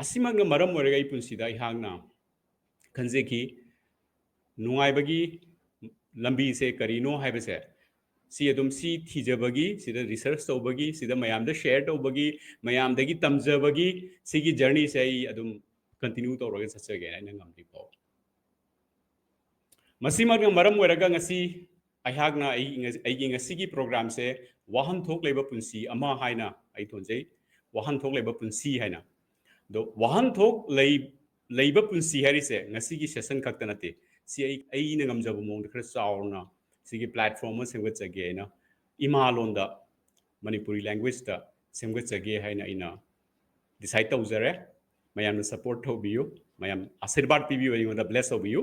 ꯑꯁꯤꯃꯛꯅ ꯃꯔꯝ ꯑꯣꯏꯔꯒ ꯑꯩ ꯄꯨꯟꯁꯤꯗ ꯑꯩꯍꯥꯛꯅ ꯈꯟꯖꯈꯤ, ꯅꯨꯡꯉꯥꯏꯕꯒꯤ ꯂꯝꯕꯤꯁꯦ ꯀꯔꯤꯅꯣ ꯍꯥꯏꯕꯁꯦ, ꯁꯤ ꯑꯗꯨꯝ ꯁꯤ ꯊꯤꯖꯕꯒꯤ, ꯁꯤꯗ research ꯇꯧꯕꯒꯤ, ꯁꯤꯗ ꯃꯌꯥꯝꯗ share ꯇꯧꯕꯒꯤ, ꯃꯌꯥꯝꯗꯒꯤ ꯇꯝꯖꯕꯒꯤ, ꯁꯤꯒꯤ journeyꯁꯦ ꯑꯩ ꯑꯗꯨꯝ continue ꯇꯧꯔꯒ ꯆꯠꯆꯒꯦꯅ ꯑꯩꯅ ꯉꯝꯗ꯭ꯔꯤ ꯐꯥꯎꯕ꯫ ꯃꯁꯤꯃꯛꯅ ꯃꯔꯝ ꯑꯣꯏꯔꯒ ꯉꯁꯤ ꯑꯩꯍꯥꯛꯅ ꯑꯩ, ꯑꯩꯒꯤ ꯉꯁꯤꯒꯤ programꯁꯦ ꯋꯥꯍꯟꯊꯣꯛ ꯂꯩꯕ ꯄꯨꯟꯁꯤ ꯑꯃ ꯍꯥꯏꯅ ꯑꯩ ꯊꯣꯟꯖꯩ꯫ ꯋꯥꯍꯟꯊꯣꯛ ꯂꯩꯕ ꯄꯨꯟꯁꯤ ꯍꯥꯏꯅ꯫ ꯑꯗꯣ ꯋꯥꯍꯟꯊꯣꯛ ꯂꯩ-, ꯂꯩꯕ ꯄꯨꯟꯁꯤ ꯍꯥꯏꯔꯤꯁꯦ ꯉꯁꯤꯒꯤ session ꯈꯛꯇ ꯅꯠꯇꯦ꯫ ꯁꯤ ꯑꯩ, ꯑꯩꯅ ꯉꯝꯖꯕ ꯃꯑꯣꯡꯗ ꯈꯔ ꯆꯥꯎꯅ ꯁꯤꯒꯤ platform ꯑꯃ ꯁꯦꯝꯒꯠꯆꯒꯦ ꯍꯥꯏꯅ ꯏꯃꯥ ꯂꯣꯟꯗ, ꯃꯅꯤꯄꯨꯔꯤ languageꯇ ꯁꯦꯝꯒꯠꯆꯒꯦ ꯍꯥꯏꯅ ꯑꯩꯅ decide ꯇꯧꯖꯔꯦ꯫ ꯃꯌꯥꯝꯅ support ꯇꯧꯕꯤꯌꯨ, ꯃꯌꯥꯝ ꯑꯥꯁꯤꯔꯕꯥꯗ ꯄꯤꯕꯤꯌꯨ, ꯑꯩꯉꯣꯟꯗ bless ꯇꯧꯕꯤꯌꯨ꯫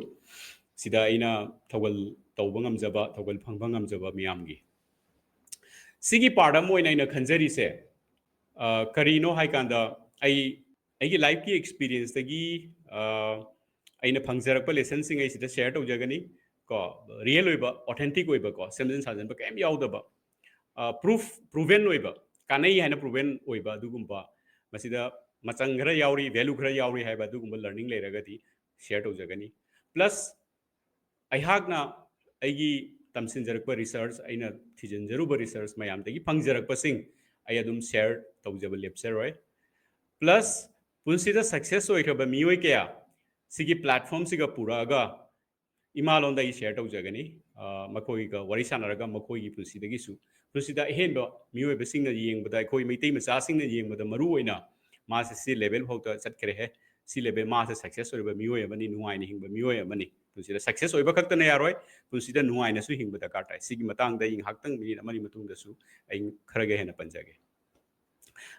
ꯁꯤꯗ ꯑꯩꯅ ꯊꯧꯒꯜ ꯇꯧꯕ ꯉꯝꯖꯕ, ꯊꯧꯒꯜ ꯐꯪꯕ ꯉꯝꯖꯕ ꯃꯤꯌꯥꯝꯒꯤ꯫ ꯁꯤꯒꯤ part ꯑꯃ ꯑꯣꯏꯅ ꯑꯩꯅ ꯈꯟꯖꯔꯤꯁꯦ, ꯑ, ꯀꯔꯤꯅꯣ ꯍꯥꯏ ꯀꯥꯟꯗ, ꯑꯩ, ꯑꯩꯒꯤ lifeꯀꯤ experienceꯇꯒꯤ, ꯑ, ꯑꯩꯅ ꯐꯪꯖꯔꯛꯄ lessonꯁꯤꯡ ꯑꯩ ꯁꯤꯗ share ꯇꯧꯖꯒꯅꯤ꯫ ꯀꯣ, real ꯑꯣꯏꯕ, authentic ꯑꯣꯏꯕ, ꯀꯣ, ꯁꯦꯝꯖꯤꯟ ꯁꯥꯖꯤꯟꯕ ꯀꯔꯤꯝ ꯌꯥꯎꯗꯕ, ꯑ, proof, proven ꯑꯣꯏꯕ, ꯀꯥꯟꯅꯩ ꯍꯥꯏꯅ proven ꯑꯣꯏꯕ ꯑꯗꯨꯒꯨꯝꯕ, ꯃꯁꯤꯗ ꯃꯆꯪ ꯈꯔ ꯌꯥꯎꯔꯤ, value ꯈꯔ ꯌꯥꯎꯔꯤ ꯍꯥꯏꯕ ꯑꯗꯨꯒꯨꯝꯕ learning ꯂꯩꯔꯒꯗꯤ share ꯇꯧꯖꯒꯅꯤ꯫ Plus, ꯑꯩꯍꯥꯛꯅ ꯑꯩꯒꯤ ꯇꯝꯁꯤꯟꯖꯔꯛꯄ research, ꯑꯩꯅ ꯊꯤꯖꯤꯟꯖꯔꯨꯕ research ꯃꯌꯥꯝꯗꯒꯤ ꯐꯪꯖꯔꯛꯄꯁꯤꯡ ꯑꯩ ꯑꯗꯨꯝ share ꯇꯧꯖꯕ ꯂꯦꯞꯆꯔꯣꯏ꯫ Plus, ꯄꯨꯟꯁꯤꯗ success ꯑꯣꯏꯈ꯭ꯔꯕ ꯃꯤꯑꯣꯏ ꯀꯌꯥ ꯁꯤꯒꯤ platformꯁꯤꯒ ꯄꯨꯔꯛꯑꯒ ꯏꯃꯥ ꯂꯣꯟꯗ ꯑꯩ share ꯇꯧꯖꯒꯅꯤ꯫ ꯑ, ꯃꯈꯣꯏꯒ ꯋꯥꯔꯤ ꯁꯥꯟꯅꯔꯒ ꯃꯈꯣꯏꯒꯤ ꯄꯨꯟꯁꯤꯗꯒꯤꯁꯨ, ꯄꯨꯟꯁꯤꯗ ꯑꯍꯦꯟꯕ ꯃꯤꯑꯣꯏꯕꯁꯤꯡꯅ ꯌꯦꯡꯕꯗ, ꯑꯩꯈꯣꯏ ꯃꯩꯇꯩ ꯃꯆꯥꯁꯤꯡꯅ ꯌꯦꯡꯕꯗ ꯃꯔꯨ ꯑꯣꯏꯅ ꯃꯥꯁꯦ ꯁꯤ level ꯐꯥꯎꯗ ꯆꯠꯈ꯭ꯔꯦꯍꯦ, ꯁꯤ level, ꯃꯥꯁꯦ success ꯑꯣꯏꯔꯕ ꯃꯤꯑꯣꯏ ꯑꯃꯅꯤ, ꯅꯨꯡꯉꯥꯏꯅ ꯍꯤꯡꯕ ꯃꯤꯑꯣꯏ ꯑꯃꯅꯤ꯫ ꯄꯨꯟꯁꯤꯗ success ꯑꯣꯏꯕ ꯈꯛꯇꯅ ꯌꯥꯔꯣꯏ, ꯄꯨꯟꯁꯤꯗ ꯅꯨꯡꯉꯥꯏꯅꯁꯨ ꯍꯤꯡꯕ ꯗꯔꯀꯥꯔ ꯇꯥꯏ꯫ ꯁꯤꯒꯤ ꯃꯇꯥꯡꯗ ꯑꯩ ꯉꯥꯏꯍꯥꯛꯇꯪ, minute ꯑꯃꯅꯤ ꯃꯇꯨꯡꯗꯁꯨ ꯑꯩ ꯈꯔꯒ ꯍꯦꯟꯅ ꯄꯟꯖꯒꯦ꯫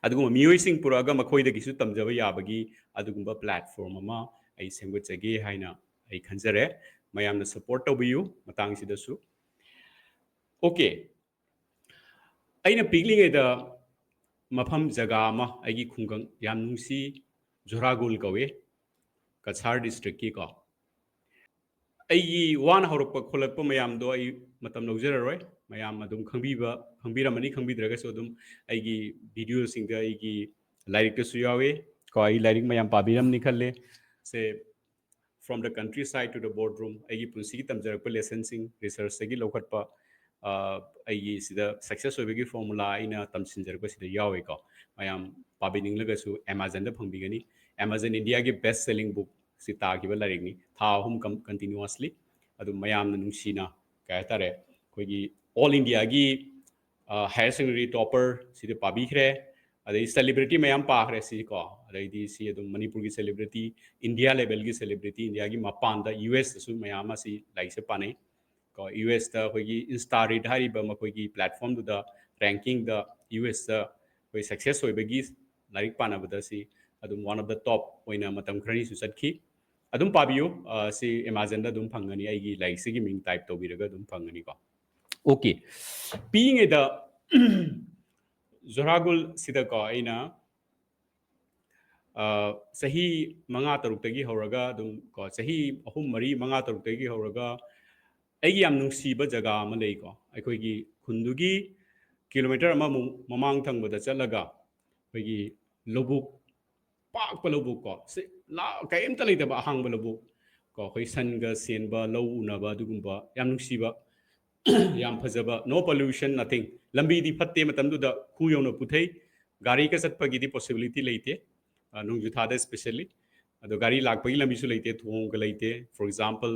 ꯑꯗꯨꯒꯨꯝꯕ ꯃꯤꯑꯣꯏꯁꯤꯡ ꯄꯨꯔꯛꯑꯒ ꯃꯈꯣꯏꯗꯒꯤꯁꯨ ꯇꯝꯖꯕ ꯌꯥꯕꯒꯤ ꯑꯗꯨꯒꯨꯝꯕ platform ꯑꯃ ꯑꯩ ꯁꯦꯝꯒꯠꯆꯒꯦ ꯍꯥꯏꯅ ꯑꯩ ꯈꯟꯖꯔꯦ꯫ ꯃꯌꯥꯝꯅ support ꯇꯧꯕꯤꯌꯨ ꯃꯇꯥꯡꯁꯤꯗꯁꯨ꯫ Okay, ꯑꯩꯅ ꯄꯤꯛꯂꯤꯉꯩꯗ ꯃꯐꯝ ꯖꯒꯥ ꯑꯃ, ꯑꯩꯒꯤ ꯈꯨꯡꯒꯪ ꯌꯥꯝ ꯅꯨꯡꯁꯤ, ꯖꯣꯔꯥꯒꯨꯜ ꯀꯧꯏ, ꯀꯁꯥꯔ district ꯀꯤꯀꯣ꯫ ꯑꯩꯒꯤ ꯋꯥꯅ ꯍꯧꯔꯛꯄ ꯈꯣꯠꯂꯛꯄ ꯃꯌꯥꯝꯗꯣ ꯑꯩ ꯃꯇꯝ ꯂꯧꯖꯔꯔꯣꯏ꯫ ꯃꯌꯥꯝ ꯑꯗꯨꯝ ꯈꯪꯕꯤꯕ, ꯈꯪꯕꯤꯔꯝꯃꯅꯤ, ꯈꯪꯕꯤꯗ꯭ꯔꯒꯁꯨ ꯑꯗꯨꯝ ꯑꯩꯒꯤ video ꯁꯤꯡꯗ, ꯑꯩꯒꯤ ꯂꯥꯏꯔꯤꯛꯇꯁꯨ ꯌꯥꯎꯏ ꯀꯣ꯫ ꯑꯩ ꯂꯥꯏꯔꯤꯛ ꯃꯌꯥꯝ ꯄꯥꯕꯤꯔꯝꯅꯤ ꯈꯜꯂꯦ꯫ ꯁꯦ, From the Countryside to the Boardroom, ꯑꯩꯒꯤ ꯄꯨꯟꯁꯤꯒꯤ ꯇꯝꯖꯔꯛꯄ lesson ꯁꯤꯡ, research ꯇꯒꯤ ꯂꯧꯈꯠꯄ, ꯑ, ꯑꯩꯒꯤ ꯁꯤꯗ success ꯑꯣꯏꯕꯒꯤ formula ꯑꯩꯅ ꯇꯝꯁꯤꯟꯖꯔꯛꯄꯁꯤꯗ ꯌꯥꯎꯏꯀꯣ꯫ ꯃꯌꯥꯝ ꯄꯥꯕꯤꯅꯤꯡꯂꯒꯁꯨ Amazon ꯗ ꯐꯪꯕꯤꯒꯅꯤ꯫ Amazon India ꯒꯤ best selling book ꯁꯤ ꯇꯥꯈꯤꯕ ꯂꯥꯏꯔꯤꯛꯅꯤ, ꯊꯥ ꯑꯍꯨꯝ ꯀꯝ-, continuously꯫ ꯑꯗꯨ ꯃꯌꯥꯝꯅ ꯅꯨꯡꯁꯤꯅ, ꯀꯩ ꯍꯥꯏꯇꯥꯔꯦ, ꯑꯩꯈꯣꯏꯒꯤ all India ꯒꯤ, ꯑ, higher secondary topper ꯁꯤꯗ ꯄꯥꯕꯤꯈ꯭ꯔꯦ꯫ ꯑꯗꯩ celebrity ꯃꯌꯥꯝ ꯄꯥꯈ꯭ꯔꯦ ꯁꯤꯀꯣ꯫ ꯑꯗꯩꯗꯤ ꯁꯤ ꯑꯗꯨꯝ ꯃꯅꯤꯄꯨꯔꯒꯤ celebrity, India level ꯒꯤ celebrity, India ꯒꯤ ꯃꯄꯥꯟꯗ, U S ꯇꯁꯨ ꯃꯌꯥꯝ ꯑꯃ ꯁꯤ ꯂꯥꯏꯔꯤꯛꯁꯦ ꯄꯥꯅꯩ ꯀꯣ꯫ U S ꯇ ꯑꯩꯈꯣꯏꯒꯤ Insta Read ꯍꯥꯏꯔꯤꯕ ꯃꯈꯣꯏꯒꯤ platform ꯗꯨꯗ, ranking ꯗ, U S ꯇ ꯑꯩꯈꯣꯏ success ꯑꯣꯏꯕꯒꯤ ꯂꯥꯏꯔꯤꯛ ꯄꯥꯅꯕꯗ ꯁꯤ ꯑꯗꯨꯝ one of the top ꯑꯣꯏꯅ ꯃꯇꯝ ꯈꯔꯅꯤꯁꯨ ꯆꯠꯈꯤ꯫ ꯑꯗꯨꯝ ꯄꯥꯕꯤꯌꯨ, ꯑ, ꯁꯤ Amazon ꯗ ꯑꯗꯨꯝ ꯐꯪꯒꯅꯤ, ꯑꯩꯒꯤ ꯂꯥꯏꯔꯤꯛꯁꯤꯒꯤ ꯃꯤꯡ type ꯇꯧꯕꯤꯔꯒ ꯑꯗꯨꯝ ꯐꯪꯒꯅꯤꯀꯣ꯫ Okay, ꯄꯤꯛꯏꯉꯩꯗ ꯖꯣꯔꯥꯒꯨꯜ ꯁꯤꯗꯀꯣ ꯑꯩꯅ, ꯑ, ꯆꯍꯤ ꯃꯉꯥ ꯇꯔꯨꯛꯇꯒꯤ ꯍꯧꯔꯒ ꯑꯗꯨꯝ ꯀꯣ, ꯆꯍꯤ ꯑꯍꯨꯝ, ꯃꯔꯤ, ꯃꯉꯥ, ꯇꯔꯨꯛꯇꯒꯤ ꯍꯧꯔꯒ ꯑꯩꯒꯤ ꯌꯥꯝ ꯅꯨꯡꯁꯤꯕ ꯖꯒꯥ ꯑꯃ ꯂꯩꯀꯣ꯫ ꯑꯩꯈꯣꯏꯒꯤ ꯈꯨꯟꯗꯨꯒꯤ kilometre ꯑꯃꯃꯨꯛ ꯃꯃꯥꯡ ꯊꯪꯕꯗ ꯆꯠꯂꯒ ꯑꯩꯈꯣꯏꯒꯤ ꯂꯧꯕꯨꯛ, ꯄꯥꯛꯄ ꯂꯧꯕꯨꯛ ꯀꯣ, ꯁꯤ ꯂꯥ-, ꯀꯔꯤꯝꯇ ꯂꯩꯇꯕ ꯑꯍꯥꯡꯕ ꯂꯧꯕꯨꯛ ꯀꯣ, ꯑꯩꯈꯣꯏ ꯁꯟꯒ ꯁꯦꯟꯕ, ꯂꯧ ꯎꯅꯕ, ꯑꯗꯨꯒꯨꯝꯕ ꯌꯥꯝ ꯅꯨꯡꯁꯤꯕ, ꯌꯥꯝ ꯐꯖꯕ, no pollution, nothing꯫ ꯂꯝꯕꯤꯗꯤ ꯐꯠꯇꯦ ꯃꯇꯝꯗꯨꯗ, ꯈꯨ ꯌꯧꯅ ꯄꯨꯊꯩ, ꯒꯥꯔꯤꯒ ꯆꯠꯄꯒꯤꯗꯤ possibility ꯂꯩꯇꯦ, ꯑ, ꯅꯣꯡꯖꯨ ꯊꯥꯗ especially꯫ ꯑꯗꯣ ꯒꯥꯔꯤ ꯂꯥꯛꯄꯒꯤ ꯂꯝꯕꯤꯁꯨ ꯂꯩꯇꯦ, ꯊꯣꯡꯒ ꯂꯩꯇꯦ꯫ For example,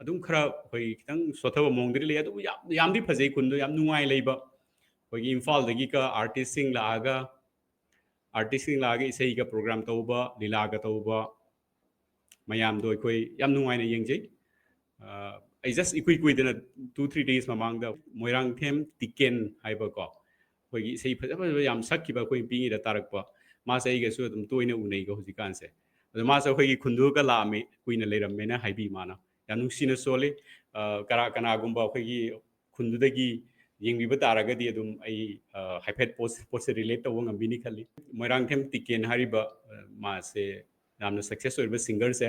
ꯑꯗꯨꯝ ꯈꯔ ꯑꯩꯈꯣꯏ ꯈꯤꯇꯪ ꯁꯣꯠꯊꯕ ꯃꯑꯣꯡꯗꯗꯤ ꯂꯩ, ꯑꯗꯨꯕꯨ ꯌꯥꯝ, ꯌꯥꯝꯗꯤ ꯐꯖꯩ ꯈꯨꯟꯗꯣ, ꯌꯥꯝ ꯅꯨꯡꯉꯥꯏ ꯂꯩꯕ꯫ ꯑꯩꯈꯣꯏꯒꯤ ꯏꯝꯐꯥꯜꯗꯒꯤꯒ artist ꯁꯤꯡ ꯂꯥꯛꯑꯒ, artist ꯁꯤꯡ ꯂꯥꯛꯑꯒ ꯏꯁꯩꯒ program ꯇꯧꯕ, ꯂꯤꯂꯥꯒ ꯇꯧꯕ, ꯃꯌꯥꯝꯗꯣ ꯑꯩꯈꯣꯏ ꯌꯥꯝ ꯅꯨꯡꯉꯥꯏꯅ ꯌꯦꯡꯖꯩ꯫ ꯑ, ꯑꯩ just ꯏꯀꯨꯏ ꯀꯨꯏꯗꯅ two three days ꯃꯃꯥꯡꯗ ꯃꯣꯏꯔꯥꯡꯊꯦꯝ ꯇꯤꯀꯦꯟ ꯍꯥꯏꯕꯀꯣ, ꯑꯩꯈꯣꯏꯒꯤ ꯏꯁꯩ ꯐꯖ ꯐꯖꯕ ꯌꯥꯝ ꯁꯛꯈꯤꯕ ꯑꯩꯈꯣꯏ ꯄꯤꯛꯏꯉꯩꯗ ꯇꯥꯔꯛꯄ, ꯃꯥꯁꯦ ꯑꯩꯒꯁꯨ ꯑꯗꯨꯝ ꯇꯣꯏꯅ ꯎꯅꯩꯀꯣ ꯍꯧꯖꯤꯛꯀꯥꯟꯁꯦ꯫ ꯑꯗꯣ ꯃꯥꯁꯦ ꯑꯩꯈꯣꯏꯒꯤ ꯈꯨꯟꯗꯨꯒ ꯂꯥꯛꯑꯝꯃꯤ, ꯀꯨꯏꯅ ꯂꯩꯔꯝꯃꯦꯅ ꯍꯥꯏꯕꯤ꯫ ꯃꯥꯅ ꯌꯥꯝ ꯅꯨꯡꯁꯤꯅ ꯁꯣꯜꯂꯤ꯫ ꯑ, ꯀꯅꯥ-, ꯀꯅꯥꯒꯨꯝꯕ ꯑꯩꯈꯣꯏꯒꯤ ꯈꯨꯟꯗꯨꯗꯒꯤ ꯌꯦꯡꯕꯤꯕ ꯇꯥꯔꯒꯗꯤ ꯑꯗꯨꯝ ꯑꯩ, ꯑ, ꯍꯥꯏꯐꯦꯠ ꯄꯣꯠ-, ꯄꯣꯠꯁꯦ relate ꯇꯧꯕ ꯉꯝꯕꯤꯅꯤ ꯈꯜꯂꯤ꯫ ꯃꯣꯏꯔꯥꯡꯊꯦꯝ ꯇꯤꯀꯦꯟ ꯍꯥꯏꯔꯤꯕ, ꯑ, ꯃꯥꯁꯦ ꯌꯥꯝꯅ success ꯑꯣꯏꯔꯤꯕ singerꯁꯦ,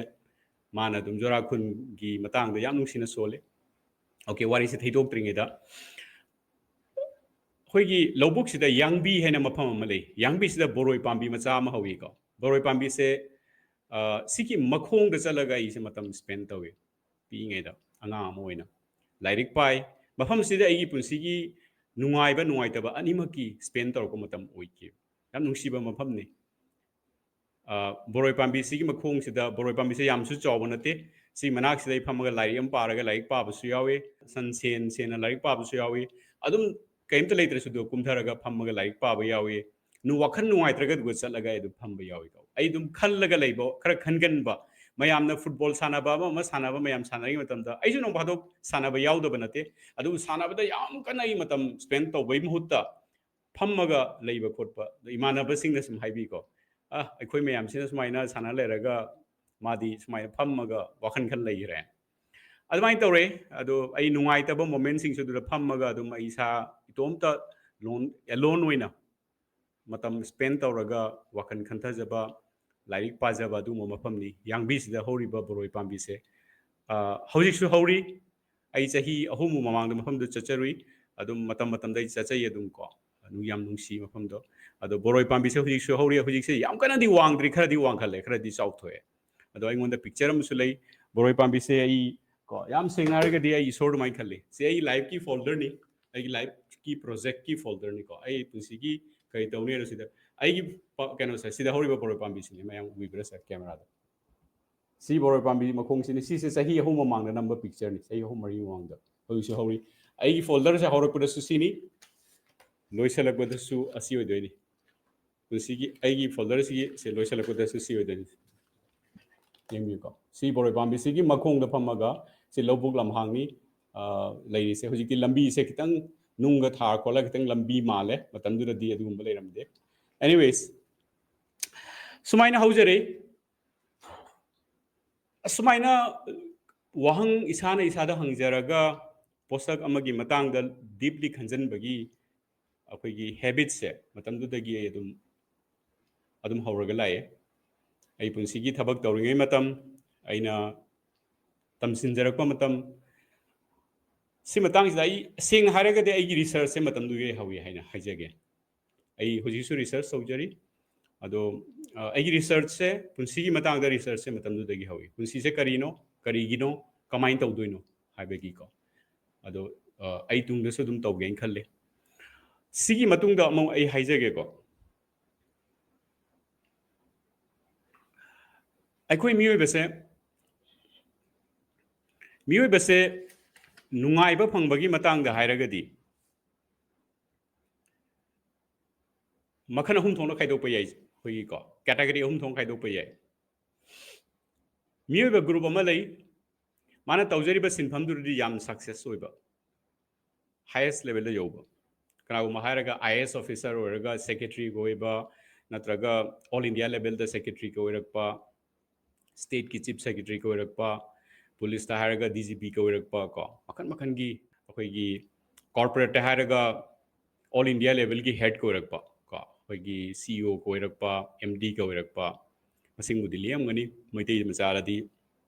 ꯃꯥꯅ ꯑꯗꯨꯝ ꯖꯣꯔꯥꯈꯨꯟꯒꯤ ꯃꯇꯥꯡꯗ ꯌꯥꯝ ꯅꯨꯡꯁꯤꯅ ꯁꯣꯜꯂꯤ꯫ OK, ꯋꯥꯔꯤꯁꯦ ꯊꯩꯗꯣꯛꯇ꯭ꯔꯤꯉꯩꯗ, ꯑꯩꯈꯣꯏꯒꯤ ꯂꯧꯕꯨꯛꯁꯤꯗ ꯌꯥꯡꯕꯤ ꯍꯥꯏꯅ ꯃꯐꯝ ꯑꯃ ꯂꯩ꯫ ꯌꯥꯡꯕꯤꯁꯤꯗ ꯕꯣꯔꯣꯏ ꯄꯥꯝꯕꯤ ꯃꯆꯥ ꯑꯃ ꯍꯧꯋꯤꯀꯣ꯫ ꯕꯣꯔꯣꯏ ꯄꯥꯝꯕꯤꯁꯦ, ꯑ, ꯁꯤꯒꯤ ꯃꯈꯣꯡꯗ ꯆꯠꯂꯒ ꯑꯩꯁꯦ ꯃꯇꯝ spend ꯇꯧꯋꯤ, ꯄꯤꯛꯏꯉꯩꯗ ꯑꯉꯥꯡ ꯑꯃ ꯑꯣꯏꯅ꯫ ꯂꯥꯏꯔꯤꯛ ꯄꯥꯏ꯫ ꯃꯐꯝꯁꯤꯗ ꯑꯩꯒꯤ ꯄꯨꯟꯁꯤꯒꯤ ꯅꯨꯡꯉꯥꯏꯕ ꯅꯨꯡꯉꯥꯏꯇꯕ ꯑꯅꯤꯃꯛꯀꯤ spend ꯇꯧꯔꯛꯄ ꯃꯇꯝ ꯑꯣꯏꯈꯤ꯫ ꯌꯥꯝ ꯅꯨꯡꯁꯤꯕ ꯃꯐꯝꯅꯤ꯫ ꯑ, ꯕꯣꯔꯣꯏ ꯄꯥꯝꯕꯤꯁꯤꯒꯤ ꯃꯈꯣꯡꯁꯤꯗ, ꯕꯣꯔꯣꯏ ꯄꯥꯝꯕꯤꯁꯦ ꯌꯥꯝꯁꯨ ꯆꯥꯎꯕ ꯅꯠꯇꯦ, ꯁꯤ ꯃꯅꯥꯛꯁꯤꯗ ꯑꯩ ꯐꯝꯃꯒ ꯂꯥꯏꯔꯤꯛ ꯑꯃ ꯄꯥꯔꯒ ꯂꯥꯏꯔꯤꯛ ꯄꯥꯕꯁꯨ ꯌꯥꯎꯏ, ꯁꯟ ꯁꯦꯟ ꯁꯦꯟꯅ ꯂꯥꯏꯔꯤꯛ ꯄꯥꯕꯁꯨ ꯌꯥꯎꯏ꯫ ꯑꯗꯨꯝ ꯀꯔꯤꯝꯇ ꯂꯩꯇ꯭ꯔꯁꯨ ꯑꯗꯨ ꯀꯨꯝꯊꯔꯒ ꯐꯝꯃꯒ ꯂꯥꯏꯔꯤꯛ ꯄꯥꯕ ꯌꯥꯎꯏ꯫ ꯅꯨ-, ꯋꯥꯈꯜ ꯅꯨꯡꯉꯥꯏꯇ꯭ꯔꯒ ꯑꯗꯨꯒ ꯆꯠꯂꯒ ꯑꯩ ꯑꯗꯨꯝ ꯐꯝꯕ ꯌꯥꯎꯏꯀꯣ꯫ ꯑꯩ ꯑꯗꯨꯝ ꯈꯜꯂꯒ ꯂꯩꯕ, ꯈꯔ ꯈꯟꯒꯟꯕ, ꯃꯌꯥꯝꯅ ꯐꯨꯠꯕꯣꯜ ꯁꯥꯟꯅꯕ ꯑꯃ ꯑꯃ ꯁꯥꯟꯅꯕ ꯃꯌꯥꯝ ꯁꯥꯟꯅꯔꯤꯉꯩ ꯃꯇꯝꯗ ꯑꯩꯁꯨ ꯅꯣꯡ ꯐꯥꯗꯣꯛ ꯁꯥꯟꯅꯕ ꯌꯥꯎꯗꯕ ꯅꯠꯇꯦ, ꯑꯗꯨꯕꯨ ꯁꯥꯟꯅꯕꯗ ꯌꯥꯝ ꯀꯟꯅ ꯑꯩ ꯃꯇꯝ spend ꯇꯧꯕꯒꯤ ꯃꯍꯨꯠꯇ ꯐꯝꯃꯒ ꯂꯩꯕ ꯈꯣꯠꯄ, ꯑꯗ ꯏꯃꯥꯟꯅꯕꯁꯤꯡꯅ ꯁꯨꯝ ꯍꯥꯏꯕꯤꯀꯣ, "ꯑ, ꯑꯩꯈꯣꯏ ꯃꯌꯥꯝꯁꯤꯅ ꯁꯨꯃꯥꯏꯅ ꯁꯥꯟꯅ ꯂꯩꯔꯒ ꯃꯥꯗꯤ ꯁꯨꯃꯥꯏꯅ ꯐꯝꯃꯒ ꯋꯥꯈꯜ ꯈꯜ ꯂꯩꯈ꯭ꯔꯦ"꯫ ꯑꯗꯨꯃꯥꯏꯅ ꯇꯧꯔꯦ꯫ ꯑꯗꯣ ꯑꯩ ꯅꯨꯡꯉꯥꯏꯇꯕ momentꯁꯤꯡꯁꯨ ꯑꯗꯨꯗ ꯐꯝꯃꯒ ꯑꯗꯨꯝ ꯑꯩ ꯏꯁꯥ ꯏꯇꯣꯝꯇ lone, alone ꯑꯣꯏꯅ ꯃꯇꯝ spend ꯇꯧꯔꯒ ꯋꯥꯈꯜ ꯈꯟꯊꯖꯕ, ꯂꯥꯏꯔꯤꯛ ꯄꯥꯖꯕ ꯑꯗꯨꯒꯨꯝꯕ ꯃꯐꯝꯅꯤ ꯌꯥꯡꯕꯤꯁꯤꯗ ꯍꯧꯔꯤꯕ ꯕꯣꯔꯣꯏ ꯄꯥꯝꯕꯤꯁꯦ꯫ ꯑ, ꯍꯧꯖꯤꯛꯁꯨ ꯍꯧꯔꯤ꯫ ꯑꯩ ꯆꯍꯤ ꯑꯍꯨꯝꯃꯨꯛ ꯃꯃꯥꯡꯗ ꯃꯐꯝꯗꯨ ꯆꯠꯆꯔꯨꯏ꯫ ꯑꯗꯨꯝ ꯃꯇꯝ ꯃꯇꯝꯗ ꯑꯩ ꯆꯠꯆꯩ ꯑꯗꯨꯝ ꯀꯣ꯫ ꯑꯗꯨ ꯌꯥꯝ ꯅꯨꯡꯁꯤ ꯃꯐꯝꯗꯣ꯫ ꯑꯗꯣ ꯕꯣꯔꯣꯏ ꯄꯥꯝꯕꯤꯁꯦ ꯍꯧꯖꯤꯛꯁꯨ ꯍꯧꯔꯤ꯫ ꯍꯧꯖꯤꯛꯁꯦ ꯌꯥꯝ ꯀꯟꯅꯗꯤ ꯋꯥꯡꯗ꯭ꯔꯤ, ꯈꯔꯗꯤ ꯋꯥꯡꯈꯠꯂꯦ, ꯈꯔꯗꯤ ꯆꯥꯎꯊꯣꯛꯑꯦ꯫ ꯑꯗꯣ ꯑꯩꯉꯣꯟꯗ picture ꯑꯃꯁꯨ ꯂꯩ꯫ ꯕꯣꯔꯣꯏ ꯄꯥꯝꯕꯤꯁꯦ ꯑꯩ ꯀꯣ, ꯌꯥꯝ ꯁꯦꯡꯅ ꯍꯥꯏꯔꯒꯗꯤ ꯑꯩ ꯏꯁꯣꯔ ꯑꯗꯨꯃꯥꯏꯅ ꯈꯜꯂꯤ꯫ ꯁꯤ ꯑꯩꯒꯤ lifeꯀꯤ folderꯅꯤ, ꯑꯩꯒꯤ lifeꯀꯤ projectꯀꯤ folderꯅꯤꯀꯣ꯫ ꯑꯩ ꯄꯨꯟꯁꯤꯒꯤ ꯀꯔꯤ ꯇꯧꯅꯤ ꯍꯥꯏꯅꯣ ꯁꯤꯗ꯫ ꯑꯩꯒꯤ ꯄ-, ꯀꯩꯅꯣꯁꯦ, ꯁꯤꯗ ꯍꯧꯔꯤꯕ ꯕꯣꯔꯣꯏ ꯄꯥꯝꯕꯤꯁꯤꯅꯦ, ꯃꯌꯥꯝ ꯎꯕꯤꯕ꯭ꯔꯥ ꯁꯦ cameraꯗ? ꯁꯤ ꯕꯣꯔꯣꯏ ꯄꯥꯝꯕꯤ ꯃꯈꯣꯡꯁꯤꯅꯤ꯫ ꯁꯤꯁꯦ ꯆꯍꯤ ꯑꯍꯨꯝ ꯃꯃꯥꯡꯗ ꯅꯝꯕ pictureꯅꯤ, ꯆꯍꯤ ꯑꯍꯨꯝ ꯃꯔꯤ ꯃꯃꯥꯡꯗ꯫ ꯍꯧꯖꯤꯛꯁꯨ ꯍꯧꯔꯤ꯫ ꯑꯩꯒꯤ folderꯁꯦ ꯍꯧꯔꯛꯄꯗꯁꯨ ꯁꯤꯅꯤ, ꯂꯣꯏꯁꯤꯜꯂꯛꯄꯗꯁꯨ ꯑꯁꯤ ꯑꯣꯏꯗꯣꯏꯅꯤ꯫ ꯄꯨꯟꯁꯤꯒꯤ ꯑꯩꯒꯤ folderꯁꯤꯒꯤ ꯁꯦ ꯂꯣꯏꯁꯤꯜꯂꯛꯄꯗꯁꯨ ꯁꯤ ꯑꯣꯏꯗꯣꯏꯅꯤ꯫ ꯌꯦꯡꯕꯤꯌꯨꯀꯣ꯫ ꯁꯤ ꯕꯣꯔꯣꯏ ꯄꯥꯝꯕꯤꯁꯤꯒꯤ ꯃꯈꯣꯡꯗ ꯐꯝꯃꯒ ꯁꯤ ꯂꯧꯕꯨꯛ ꯂꯝꯍꯥꯡꯅꯤ, ꯑ, ꯂꯩꯔꯤꯁꯦ꯫ ꯍꯧꯖꯤꯛꯇꯤ ꯂꯝꯕꯤꯁꯦ ꯈꯤꯇꯪ ꯅꯨꯡꯒ ꯊꯥꯔ ꯈꯣꯠꯂꯒ ꯈꯤꯇꯪ ꯂꯝꯕꯤ ꯃꯥꯜꯂꯦ꯫ ꯃꯇꯝꯗꯨꯗꯗꯤ ꯑꯗꯨꯒꯨꯝꯕ ꯂꯩꯔꯝꯗꯦ꯫ Anyways, ꯁꯨꯃꯥꯏꯅ ꯍꯧꯖꯔꯛꯏ꯫ ꯑꯁꯨꯃꯥꯏꯅ ꯋꯥꯍꯪ ꯏꯁꯥꯅ ꯏꯁꯥꯗ ꯍꯪꯖꯔꯒ ꯄꯣꯠꯁꯛ ꯑꯃꯒꯤ ꯃꯇꯥꯡꯗ deeply ꯈꯟꯖꯟꯕꯒꯤ ꯑꯩꯈꯣꯏꯒꯤ habitꯁꯦ ꯃꯇꯝꯗꯨꯗꯒꯤ ꯑꯩ ꯑꯗꯨꯝ, ꯑꯗꯨꯝ ꯍꯧꯔꯒ ꯂꯥꯛꯑꯦ꯫ ꯑꯩ ꯄꯨꯟꯁꯤꯒꯤ ꯊꯕꯛ ꯇꯧꯔꯤꯉꯩ ꯃꯇꯝ, ꯑꯩꯅ ꯇꯝꯁꯤꯟꯖꯔꯛꯄ ꯃꯇꯝ, ꯁꯤ ꯃꯇꯥꯡꯁꯤꯗ ꯑꯩ ꯁꯦꯡꯅ ꯍꯥꯏꯔꯒꯗꯤ ꯑꯩꯒꯤ researchꯁꯦ ꯃꯇꯝꯗꯨꯗꯒꯤ ꯍꯧꯏ ꯍꯥꯏꯅ ꯍꯥꯏꯖꯒꯦ꯫ ꯑꯩ ꯍꯧꯖꯤꯛꯁꯨ research ꯇꯧꯖꯔꯤ꯫ ꯑꯗꯣ, ꯑ, ꯑꯩꯒꯤ researchꯁꯦ, ꯄꯨꯟꯁꯤꯒꯤ ꯃꯇꯥꯡꯗ researchꯁꯦ ꯃꯇꯝꯗꯨꯗꯒꯤ ꯍꯧꯏ꯫ ꯄꯨꯟꯁꯤꯁꯦ ꯀꯔꯤꯅꯣ, ꯀꯔꯤꯒꯤꯅꯣ, ꯀꯃꯥꯏꯅ ꯇꯧꯗꯣꯏꯅꯣ ꯍꯥꯏꯕꯒꯤꯀꯣ꯫ ꯑꯗꯣ, ꯑ, ꯑꯩ ꯇꯨꯡꯗꯁꯨ ꯑꯗꯨꯝ ꯇꯧꯒꯦꯅ ꯈꯜꯂꯤ꯫ ꯁꯤꯒꯤ ꯃꯇꯨꯡꯗ ꯑꯃꯨꯛ ꯑꯩ ꯍꯥꯏꯖꯒꯦꯀꯣ꯫ ꯑꯩꯈꯣꯏ ꯃꯤꯑꯣꯏꯕꯁꯦ, ꯃꯤꯑꯣꯏꯕꯁꯦ ꯅꯨꯡꯉꯥꯏꯕ ꯐꯪꯕꯒꯤ ꯃꯇꯥꯡꯗ ꯍꯥꯏꯔꯒꯗꯤ ꯃꯈꯜ ꯑꯍꯨꯝ ꯊꯣꯛꯅ ꯈꯥꯏꯗꯣꯛꯄ ꯌꯥꯏ꯫ ꯑꯩꯈꯣꯏꯒꯤꯀꯣ, category ꯑꯍꯨꯝ ꯊꯣꯛꯅ ꯈꯥꯏꯗꯣꯛꯄ ꯌꯥꯏ꯫ ꯃꯤꯑꯣꯏꯕ group ꯑꯃ ꯂꯩ, ꯃꯥꯅ ꯇꯧꯖꯔꯤꯕ ꯁꯤꯟꯐꯝꯗꯨꯗꯗꯤ ꯌꯥꯝ success ꯑꯣꯏꯕ, highest levelꯗ ꯌꯧꯕ꯫ ꯀꯅꯥꯒꯨꯝꯕ ꯍꯥꯏꯔꯒ I A S officer ꯑꯣꯏꯔꯒ secretaryꯒ ꯑꯣꯏꯕ, ꯅꯠꯇ꯭ꯔꯒ all India levelꯗ secretaryꯒ ꯑꯣꯏꯔꯛꯄ, stateꯀꯤ chief secretaryꯒ ꯑꯣꯏꯔꯛꯄ, policeꯇ ꯍꯥꯏꯔꯒ D G Pꯒ ꯑꯣꯏꯔꯛꯄ ꯀꯣ, ꯃꯈꯜ ꯃꯈꯜꯒꯤ, ꯑꯩꯈꯣꯏꯒꯤ corporateꯇ ꯍꯥꯏꯔꯒ all India levelꯒꯤ headꯀ ꯑꯣꯏꯔꯛꯄ ꯀꯣ, ꯑꯩꯈꯣꯏꯒꯤ C E Oꯒ ꯑꯣꯏꯔꯛꯄ, M Dꯒ ꯑꯣꯏꯔꯛꯄ, ꯃꯁꯤꯡꯕꯨꯗꯤ ꯂꯦꯝꯒꯅꯤ꯫ ꯃꯩꯇꯩ ꯃꯆꯥꯗꯗꯤ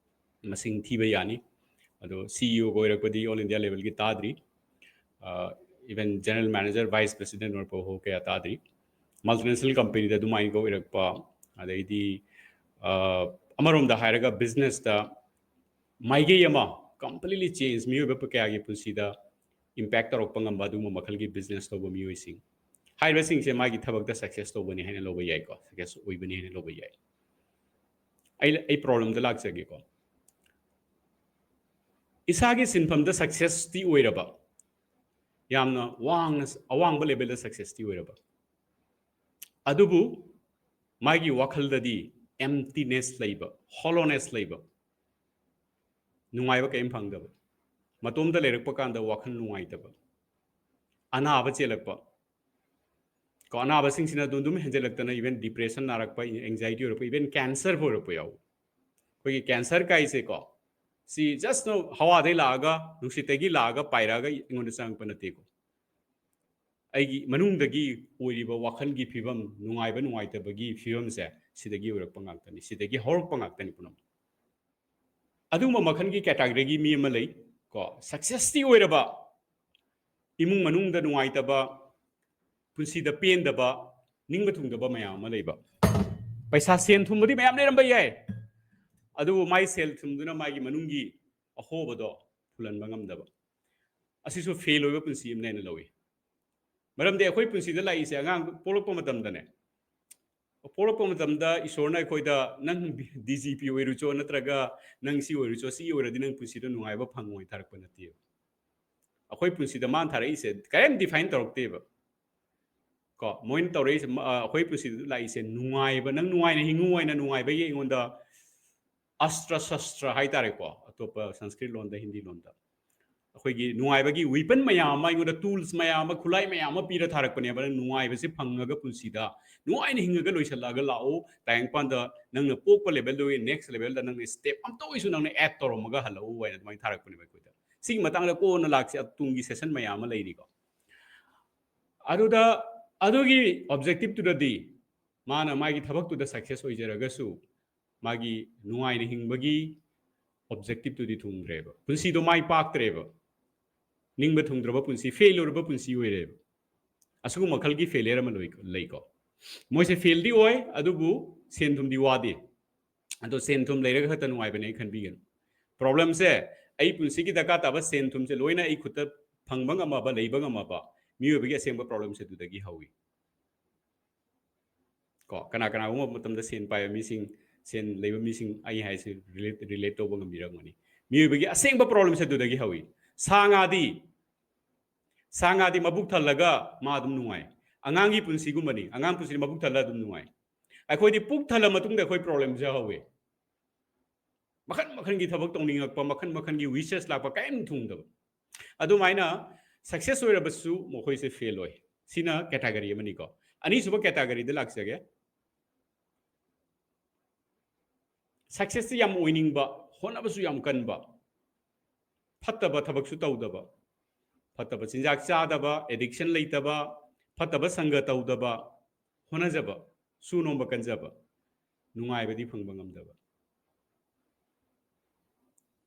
ꯃꯁꯤꯡ ꯊꯤꯕ ꯌꯥꯅꯤ꯫ ꯑꯗꯣ C E Oꯒ ꯑꯣꯏꯔꯛꯄꯗꯤ all India levelꯒꯤ ꯇꯥꯗ꯭ꯔꯤ꯫ ꯑ, even general manager, vice president ꯑꯣꯏꯔꯛꯄ ꯐꯥꯎ ꯀꯌꯥ ꯇꯥꯗ꯭ꯔꯤ꯫ Multinational companyꯗ ꯑꯗꯨꯃꯥꯏꯅ ꯑꯣꯏꯔꯛꯄ, ꯑꯗꯩꯗꯤ, ꯑ, ꯑꯃꯔꯣꯝꯗ ꯍꯥꯏꯔꯒ businessꯇ ꯃꯥꯏꯀꯩ ꯑꯃ completely change, ꯃꯤꯑꯣꯏꯕ ꯀꯌꯥꯒꯤ ꯄꯨꯟꯁꯤꯗ impact ꯇꯧꯔꯛꯄ ꯉꯝꯕ ꯑꯗꯨꯒꯨꯝꯕ ꯃꯈꯜꯒꯤ business ꯇꯧꯕ ꯃꯤꯑꯣꯏꯁꯤꯡ꯫ ꯍꯥꯏꯔꯤꯕꯁꯤꯡꯁꯦ ꯃꯥꯒꯤ ꯊꯕꯛꯇ success ꯇꯧꯕꯅꯤ ꯍꯥꯏꯅ ꯂꯧꯕ ꯌꯥꯏꯀꯣ, success ꯑꯣꯏꯕꯅꯤ ꯍꯥꯏꯅ ꯂꯧꯕ ꯌꯥꯏ꯫ ꯑꯩ, ꯑꯩ problemꯗ ꯂꯥꯛꯆꯒꯦꯀꯣ꯫ ꯏꯁꯥꯒꯤ ꯁꯤꯟꯐꯝꯗ successꯇꯤ ꯑꯣꯏꯔꯕ, ꯌꯥꯝꯅ ꯋꯥꯡꯅ, ꯑꯋꯥꯡꯕ levelꯗ successꯇꯤ ꯑꯣꯏꯔꯕ, ꯑꯗꯨꯕꯨ ꯃꯥꯒꯤ ꯋꯥꯈꯜꯗꯗꯤ emptiness ꯂꯩꯕ, hollowness ꯂꯩꯕ, ꯅꯨꯡꯉꯥꯏꯕ ꯀꯔꯤꯝ ꯐꯪꯗꯕ, ꯃꯇꯣꯝꯇ ꯂꯩꯔꯛꯄ ꯀꯥꯟꯗ ꯋꯥꯈꯜ ꯅꯨꯡꯉꯥꯏꯇꯕ, ꯑꯅꯥꯕ ꯆꯦꯜꯂꯛꯄ꯫ ꯀꯣ, ꯑꯅꯥꯕꯁꯤꯡꯁꯤꯅ ꯑꯗꯨꯝ ꯑꯗꯨꯝ ꯍꯦꯟꯖꯜꯂꯛꯇꯅ even depression ꯅꯥꯔꯛꯄ, anxiety ꯑꯣꯏꯔꯛꯄ, even cancer ꯐꯥꯎ ꯑꯣꯏꯔꯛꯄ ꯌꯥꯎ꯫ ꯑꯩꯈꯣꯏꯒꯤ cancer ꯀꯥꯏꯁꯦꯀꯣ, ꯁꯤ just ꯍꯋꯥꯗꯩ ꯂꯥꯛꯑꯒ, ꯅꯨꯡꯁꯤꯠꯇꯒꯤ ꯂꯥꯛꯑꯒ ꯄꯥꯏꯔꯛꯑꯒ ꯑꯩꯉꯣꯟꯗ ꯆꯪꯉꯛꯄ ꯅꯠꯇꯦꯀꯣ꯫ ꯑꯩꯒꯤ ꯃꯅꯨꯡꯗꯒꯤ ꯑꯣꯏꯔꯤꯕ ꯋꯥꯈꯜꯒꯤ ꯐꯤꯕꯝ, ꯅꯨꯡꯉꯥꯏꯕ ꯅꯨꯡꯉꯥꯏꯇꯕꯒꯤ ꯐꯤꯕꯝꯁꯦ ꯁꯤꯗꯒꯤ ꯑꯣꯏꯔꯛꯄ ꯉꯥꯛꯇꯅꯤ, ꯁꯤꯗꯒꯤ ꯍꯧꯔꯛꯄ ꯉꯥꯛꯇꯅꯤ ꯄꯨꯝꯅꯃꯛ꯫ ꯑꯗꯨꯒꯨꯝꯕ ꯃꯈꯜꯒꯤ category ꯒꯤ ꯃꯤ ꯑꯃ ꯂꯩ ꯀꯣ, success ꯇꯤ ꯑꯣꯏꯔꯕ, ꯏꯃꯨꯡ ꯃꯅꯨꯡꯗ ꯅꯨꯡꯉꯥꯏꯇꯕ, ꯄꯨꯟꯁꯤꯗ ꯄꯦꯟꯗꯕ, ꯅꯤꯡꯕ ꯊꯨꯡꯗꯕ ꯃꯌꯥꯝ ꯑꯃ ꯂꯩꯕ꯫ ꯄꯩꯁꯥ ꯁꯦꯟ ꯊꯨꯝꯕꯨꯗꯤ ꯃꯌꯥꯝ ꯂꯩꯔꯝꯕ ꯌꯥꯏ, ꯑꯗꯨꯕꯨ ꯃꯥꯏ ꯁꯦꯜ ꯊꯨꯝꯗꯨꯅ ꯃꯥꯒꯤ ꯃꯅꯨꯡꯒꯤ ꯑꯍꯣꯕꯗꯣ ꯐꯨꯜꯍꯟꯕ ꯉꯝꯗꯕ꯫ ꯑꯁꯤꯁꯨ fail ꯑꯣꯏꯕ ꯄꯨꯟꯁꯤ ꯑꯃꯅ ꯍꯥꯏꯅ ꯂꯧꯏ꯫ ꯃꯔꯝꯗꯤ ꯑꯩꯈꯣꯏ ꯄꯨꯟꯁꯤꯗ ꯂꯥꯛꯏꯁꯦ ꯑꯉꯥꯡ ꯄꯣꯛꯂꯛꯄ ꯃꯇꯝꯗꯅꯦ, ꯄꯣꯛꯂꯛꯄ ꯃꯇꯝꯗ ꯏꯁꯣꯔꯅ ꯑꯩꯈꯣꯏꯗ "ꯅꯪ ꯗꯤ ꯖꯤ ꯄꯤ ꯑꯣꯏꯔꯨꯆꯣ" ꯅꯠꯇ꯭ꯔꯒ "ꯅꯪ ꯁꯤ ꯑꯣꯏꯔꯨꯆꯣ, ꯁꯤ ꯑꯣꯏꯔꯗꯤ ꯅꯪ ꯄꯨꯟꯁꯤꯗ ꯅꯨꯡꯉꯥꯏꯕ ꯐꯪꯉꯣꯏ" ꯊꯥꯔꯛꯄ ꯅꯠꯇꯦꯕ꯫ ꯑꯩꯈꯣꯏ ꯄꯨꯟꯁꯤꯗ ꯃꯥꯅ ꯊꯥꯔꯛꯏꯁꯦ ꯀꯔꯤꯝ define ꯇꯧꯔꯛꯇꯦꯕ꯫ ꯀꯣ, ꯃꯣꯏꯅ ꯇꯧꯔꯛꯏꯁꯦ, ꯃ-, ꯑ, ꯑꯩꯈꯣꯏ ꯄꯨꯟꯁꯤꯗ ꯂꯥꯛꯏꯁꯦ ꯅꯨꯡꯉꯥꯏꯕ, ꯅꯪ ꯅꯨꯡꯉꯥꯏꯅ ꯍꯤꯡꯉꯨ ꯍꯥꯏꯅ ꯅꯨꯡꯉꯥꯏꯕꯒꯤ ꯑꯩꯉꯣꯟꯗ ꯑꯁꯇ꯭ꯔ ꯁꯁꯇ꯭ꯔ ꯍꯥꯏꯇꯥꯔꯦꯀꯣ, ꯑꯇꯣꯞꯄ ꯁꯪꯁꯀ꯭ꯔꯤꯠ ꯂꯣꯟꯗ, ꯍꯤꯟꯗꯤ ꯂꯣꯟꯗ꯫ ꯑꯩꯈꯣꯏꯒꯤ ꯅꯨꯡꯉꯥꯏꯕꯒꯤ weapon ꯃꯌꯥꯝ ꯑꯃ, ꯑꯩꯉꯣꯟꯗ tools ꯃꯌꯥꯝ ꯑꯃ, ꯈꯨꯠꯂꯥꯏ ꯃꯌꯥꯝ ꯑꯃ ꯄꯤꯔ ꯊꯥꯔꯛꯄꯅꯦꯕ꯫ ꯅꯪ ꯅꯨꯡꯉꯥꯏꯕꯁꯦ ꯐꯪꯉꯒ ꯄꯨꯟꯁꯤꯗ ꯅꯨꯡꯉꯥꯏꯅ ꯍꯤꯡꯉꯒ ꯂꯣꯏꯁꯤꯜꯂꯛꯑꯒ ꯂꯥꯛꯑꯣ꯫ ꯇꯥꯏꯕꯪꯄꯥꯟꯗ ꯅꯪꯅ ꯄꯣꯛꯄ level ꯗꯨꯒꯤ next level ꯗ ꯅꯪꯅ step ꯑꯝꯇ ꯑꯣꯏꯁꯨ ꯅꯪꯅ add ꯇꯧꯔꯝꯃꯒ ꯍꯜꯂꯛꯎ ꯍꯥꯏꯅ ꯑꯗꯨꯃꯥꯏꯅ ꯊꯥꯔꯛꯄꯅꯦꯕ ꯑꯩꯈꯣꯏꯗ꯫ ꯁꯤꯒꯤ ꯃꯇꯥꯡꯗ ꯀꯣꯟꯅ ꯂꯥꯛꯁꯤ, ꯇꯨꯡꯒꯤ session ꯃꯌꯥꯝ ꯑꯃ ꯂꯩꯔꯤꯀꯣ꯫ ꯑꯗꯨꯗ, ꯑꯗꯨꯒꯤ objective ꯇꯨꯗꯗꯤ ꯃꯥꯅ ꯃꯥꯒꯤ ꯊꯕꯛꯇꯨꯗ success ꯑꯣꯏꯖꯔꯒꯁꯨ ꯃꯥꯒꯤ ꯅꯨꯡꯉꯥꯏꯅ ꯍꯤꯡꯕꯒꯤ objective ꯇꯨꯗꯤ ꯊꯨꯡꯗ꯭ꯔꯦꯕ꯫ ꯄꯨꯟꯁꯤꯗꯣ ꯃꯥꯏ ꯄꯥꯛꯇ꯭ꯔꯦꯕ꯫ ꯅꯤꯡꯕ ꯊꯨꯡꯗ꯭ꯔꯕ ꯄꯨꯟꯁꯤ, fail ꯑꯣꯏꯔꯕ ꯄꯨꯟꯁꯤ ꯑꯣꯏꯔꯦꯕ꯫ ꯑꯁꯤꯒꯨꯝꯕ ꯃꯈꯜꯒꯤ failure ꯑꯃ ꯂꯣꯏ-, ꯂꯩꯀꯣ꯫ ꯃꯣꯏꯁꯦ fail ꯗꯤ ꯑꯣꯏ, ꯑꯗꯨꯕꯨ ꯁꯦꯟ ꯊꯨꯝꯗꯤ ꯋꯥꯗꯦ꯫ ꯑꯗꯣ ꯁꯦꯟ ꯊꯨꯝ ꯂꯩꯔꯒ ꯈꯛꯇ ꯅꯨꯡꯉꯥꯏꯕꯅꯦ ꯈꯟꯕꯤꯒꯅꯨ꯫ Problem ꯁꯦ, ꯑꯩ ꯄꯨꯟꯁꯤꯒꯤ ꯗꯔꯀꯥꯔ ꯇꯥꯕ ꯁꯦꯟ ꯊꯨꯝꯁꯦ ꯂꯣꯏꯅ ꯑꯩ ꯈꯨꯠꯇ ꯐꯪꯕ ꯉꯝꯃꯕ, ꯂꯩꯕ ꯉꯝꯃꯕ ꯃꯤꯑꯣꯏꯕꯒꯤ ꯑꯁꯦꯡꯕ problem ꯁꯦ ꯑꯗꯨꯗꯒꯤ ꯍꯧꯏ꯫ ꯀꯣ, ꯀꯅꯥ ꯀꯅꯥꯒꯨꯝꯕ ꯃꯇꯝꯗ ꯁꯦꯟ ꯄꯥꯏꯕ ꯃꯤꯁꯤꯡ, ꯁꯦꯟ ꯂꯩꯕ ꯃꯤꯁꯤꯡ ꯑꯩ ꯍꯥꯏꯁꯦ relate, relate ꯇꯧꯕ ꯉꯝꯕꯤꯔꯝꯒꯅꯤ꯫ ꯃꯤꯑꯣꯏꯕꯒꯤ ꯑꯁꯦꯡꯕ problem ꯁꯦ ꯑꯗꯨꯗꯒꯤ ꯍꯧꯏ꯫ ꯁꯥ ꯉꯥꯗꯤ, ꯁꯥ ꯉꯥꯗꯤ ꯃꯕꯨꯛ ꯊꯜꯂꯒ ꯃꯥ ꯑꯗꯨꯝ ꯅꯨꯡꯉꯥꯏ꯫ ꯑꯉꯥꯡꯒꯤ ꯄꯨꯟꯁꯤꯒꯨꯝꯕꯅꯤ, ꯑꯉꯥꯡ ꯄꯨꯟꯁꯤꯗꯤ ꯃꯕꯨꯛ ꯊꯜꯂꯒ ꯑꯗꯨꯝ ꯅꯨꯡꯉꯥꯏ꯫ ꯑꯩꯈꯣꯏꯗꯤ ꯄꯨꯛ ꯊꯜꯂ ꯃꯇꯨꯡꯗ ꯑꯩꯈꯣꯏ problem ꯁꯦ ꯍꯧꯏ꯫ ꯃꯈꯟ ꯃꯈꯟꯒꯤ ꯊꯕꯛ ꯇꯧꯅꯤꯡꯉꯛꯄ, ꯃꯈꯟ ꯃꯈꯟꯒꯤ wishes ꯂꯥꯛꯄ, ꯀꯔꯤꯝ ꯊꯨꯡꯗꯕ꯫ ꯑꯗꯨꯃꯥꯏꯅ ꯁꯛꯁꯦꯁ ꯑꯣꯏꯔꯕꯁꯨ ꯃꯈꯣꯏꯁꯦ ꯐꯦꯜ ꯑꯣꯏ꯫ ꯁꯤꯅ ꯀꯦꯇꯥꯒꯣꯔꯤ ꯑꯃꯅꯤꯀꯣ꯫ ꯑꯅꯤꯁꯨꯕ ꯀꯦꯇꯥꯒꯣꯔꯤꯗ ꯂꯥꯛꯆꯒꯦ꯫ ꯁꯛꯁꯦꯁꯁꯤ ꯌꯥꯝ ꯑꯣꯏꯅꯤꯡꯕ, ꯍꯣꯠꯅꯕꯁꯨ ꯌꯥꯝ ꯀꯟꯕ, ꯐꯠꯇꯕ ꯊꯕꯛꯁꯨ ꯇꯧꯗꯕ, ꯐꯠꯇꯕ ꯆꯤꯟꯖꯥꯛ ꯆꯥꯗꯕ, ꯑꯦꯗꯤꯛꯁꯟ ꯂꯩꯇꯕ, ꯐꯠꯇꯕ ꯁꯪꯒ ꯇꯧꯗꯕ, ꯍꯣꯠꯅꯖꯕ, ꯁꯨ ꯅꯣꯝꯕ ꯀꯟꯖꯕ, ꯅꯨꯡꯉꯥꯏꯕꯗꯤ ꯐꯪꯕ ꯉꯝꯗꯕ꯫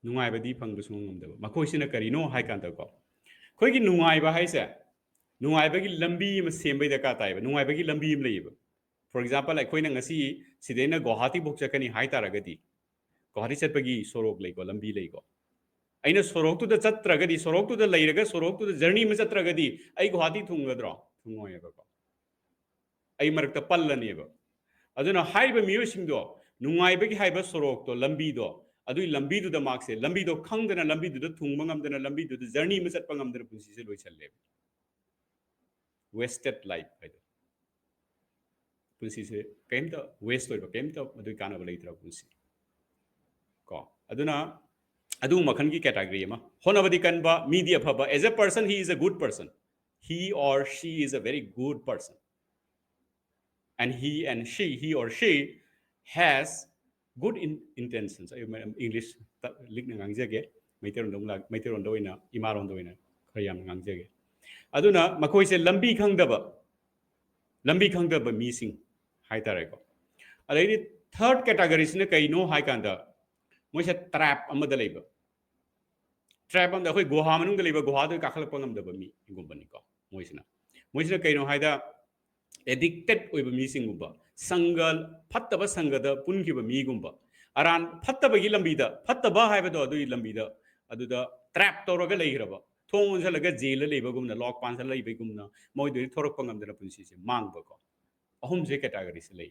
ꯅꯨꯡꯉꯥꯏꯕꯗꯤ ꯐꯪꯕ ꯁꯨꯡꯉꯝ ꯉꯝꯗꯕ꯫ ꯃꯈꯣꯏꯁꯤꯅ ꯀꯔꯤꯅꯣ ꯍꯥꯏ ꯀꯥꯟꯗꯀꯣ, ꯑꯩꯈꯣꯏꯒꯤ ꯅꯨꯡꯉꯥꯏꯕ ꯍꯥꯏꯁꯦ, ꯅꯨꯡꯉꯥꯏꯕꯒꯤ ꯂꯝꯕꯤ ꯑꯃ ꯁꯦꯝꯕꯩ ꯗꯔꯀꯥꯔ ꯇꯥꯏꯌꯦꯕ꯫ ꯅꯨꯡꯉꯥꯏꯕꯒꯤ ꯂꯝꯕꯤ ꯑꯃ ꯂꯩꯌꯦꯕ꯫ For example, ꯑꯩꯈꯣꯏꯅ ꯉꯁꯤ ꯁꯤꯗꯩꯅ ꯒꯨꯋꯥꯍꯥꯇꯤꯐꯥꯎ ꯆꯠꯀꯅꯤ ꯍꯥꯏ ꯇꯥꯔꯒꯗꯤ, ꯒꯨꯋꯥꯍꯥꯇꯤ ꯆꯠꯄꯒꯤ ꯁꯣꯔꯣꯛ ꯂꯩꯀꯣ, ꯂꯝꯕꯤ ꯂꯩꯀꯣ꯫ ꯑꯩꯅ ꯁꯣꯔꯣꯛꯇꯨꯗ ꯆꯠꯇ꯭ꯔꯒꯗꯤ, ꯁꯣꯔꯣꯛꯇꯨꯗ ꯂꯩꯔꯒ ꯁꯣꯔꯣꯛꯇꯨꯗ ꯖꯔꯅꯤ ꯑꯃ ꯆꯠꯇ꯭ꯔꯒꯗꯤ ꯑꯩ ꯒꯨꯋꯥꯍꯥꯇꯤ ꯊꯨꯡꯒꯗ꯭ꯔꯣ? ꯊꯨꯡꯉꯣꯏꯌꯦꯕꯀꯣ꯫ ꯑꯩ ꯃꯔꯛꯇ ꯄꯜꯂꯅꯦꯕ꯫ ꯑꯗꯨꯅ ꯍꯥꯏꯔꯤꯕ ꯃꯤꯑꯣꯏꯁꯤꯡꯗꯣ, ꯅꯨꯡꯉꯥꯏꯕꯒꯤ ꯍꯥꯏꯕ ꯁꯣꯔꯣꯛꯇꯣ, ꯂꯝꯕꯤꯗꯣ, ꯑꯗꯨꯒꯤ ꯂꯝꯕꯤꯗꯨꯗ ꯃꯥꯁꯦ, ꯂꯝꯕꯤꯗꯣ ꯈꯪꯗꯅ, ꯂꯝꯕꯤꯗꯨꯗ ꯊꯨꯡꯕ ꯉꯝꯗꯅ, ꯂꯝꯕꯤꯗꯨꯗ ꯖꯔꯅꯤ ꯑꯃ ꯆꯠꯄ ꯉꯝꯗꯅ ꯄꯨꯟꯁꯤꯁꯦ ꯂꯣꯏꯁꯜꯂꯦꯕ꯫ Wasted life ꯍꯥꯏꯗꯣ꯫ ꯄꯨꯟꯁꯤꯁꯦ ꯀꯩꯝꯇ ꯋꯦꯁ ꯑꯣꯏꯕ, ꯀꯩꯝꯇ ꯃꯗꯨꯒꯤ ꯀꯥꯟꯅꯕ ꯂꯩꯇ꯭ꯔꯕ ꯄꯨꯟꯁꯤ ꯀꯣ꯫ ꯑꯗꯨꯅ ꯑꯗꯨꯒꯨꯝꯕ ꯃꯈꯜꯒꯤ ꯀꯦꯇꯥꯒꯣꯔꯤ ꯑꯃ꯫ ꯍꯣꯠꯅꯕꯗꯤ ꯀꯟꯕ, ꯃꯤꯗꯤ ꯑꯐꯕ, as a person he is a good person, he or she is a very good person, and he and she, he or she has good in- intentions. ꯑꯩ ꯏꯪꯂꯤꯁ ꯂꯤꯛꯅ ꯉꯥꯡꯖꯒꯦ, ꯃꯩꯇꯩꯔꯣꯟꯗ ꯑꯃꯨꯛ ꯂꯥꯛ- ꯃꯩꯇꯩꯔꯣꯟꯗ ꯑꯣꯏꯅ, ꯏꯃꯥꯔꯣꯟꯗ ꯑꯣꯏꯅ ꯈꯔ ꯌꯥꯝꯅ ꯉꯥꯡꯖꯒꯦ꯫ ꯑꯗꯨꯅ ꯃꯈꯣꯏꯁꯦ ꯂꯝꯕꯤ ꯈꯪꯗꯕ, ꯂꯝꯕꯤ ꯈꯪꯗꯕ ꯃꯤꯁꯤꯡ ꯍꯥꯏꯇꯥꯔꯦꯀꯣ꯫ ꯑꯗꯩꯗꯤ ꯊꯔꯠ ꯀꯦꯇꯥꯒꯣꯔꯤꯁꯤꯅ ꯀꯩꯅꯣ ꯍꯥꯏ ꯀꯥꯟꯗ, ꯃꯣꯏꯁꯦ ꯇ꯭ꯔꯦꯞ ꯑꯃꯗ ꯂꯩꯕ꯫ ꯇ꯭ꯔꯦꯞ ꯑꯃꯗ, ꯑꯩꯈꯣꯏ ꯒꯨꯍꯥ ꯃꯅꯨꯡꯗ ꯂꯩꯕ, ꯒꯨꯍꯥꯗꯨ ꯀꯥꯈꯠꯂꯛꯄ ꯉꯝꯗꯕ ꯃꯤꯒꯨꯝꯕꯅꯤꯀꯣ ꯃꯣꯏꯁꯤꯅ꯫ ꯃꯣꯏꯁꯤꯅ ꯀꯩꯅꯣ ꯍꯥꯏꯗ, ꯑꯦꯗꯤꯛꯇꯦꯠ ꯑꯣꯏꯕ ꯃꯤꯁꯤꯡꯒꯨꯝꯕ, ꯁꯪꯒ, ꯐꯠꯇꯕ ꯁꯪꯒꯗ ꯄꯨꯟꯈꯤꯕ ꯃꯤꯒꯨꯝꯕ, ꯑꯔꯥꯟ ꯐꯠꯇꯕꯒꯤ ꯂꯝꯕꯤꯗ, ꯐꯠꯇꯕ ꯍꯥꯏꯕꯗꯣ ꯑꯗꯨꯒꯤ ꯂꯝꯕꯤꯗ, ꯑꯗꯨꯗ ꯇ꯭ꯔꯦꯞ ꯇꯧꯔꯒ ꯂꯩꯈ꯭ꯔꯕ, ꯊꯣꯡ ꯂꯣꯟꯁꯤꯜꯂꯒ ꯖꯦꯜꯗ ꯂꯩꯕꯒꯨꯝꯅ, ꯂꯣꯛ ꯄꯥꯟꯁꯤꯜꯂ ꯂꯩꯕꯒꯨꯝꯅ, ꯃꯣꯏꯗꯨꯗꯤ ꯊꯣꯔꯛꯄ ꯉꯝꯗꯅ ꯄꯨꯟꯁꯤꯁꯦ ꯃꯥꯡꯕꯀꯣ꯫ ꯑꯍꯨꯝꯁꯦ ꯀꯦꯇꯥꯒꯣꯔꯤꯁꯦ ꯂꯩ꯫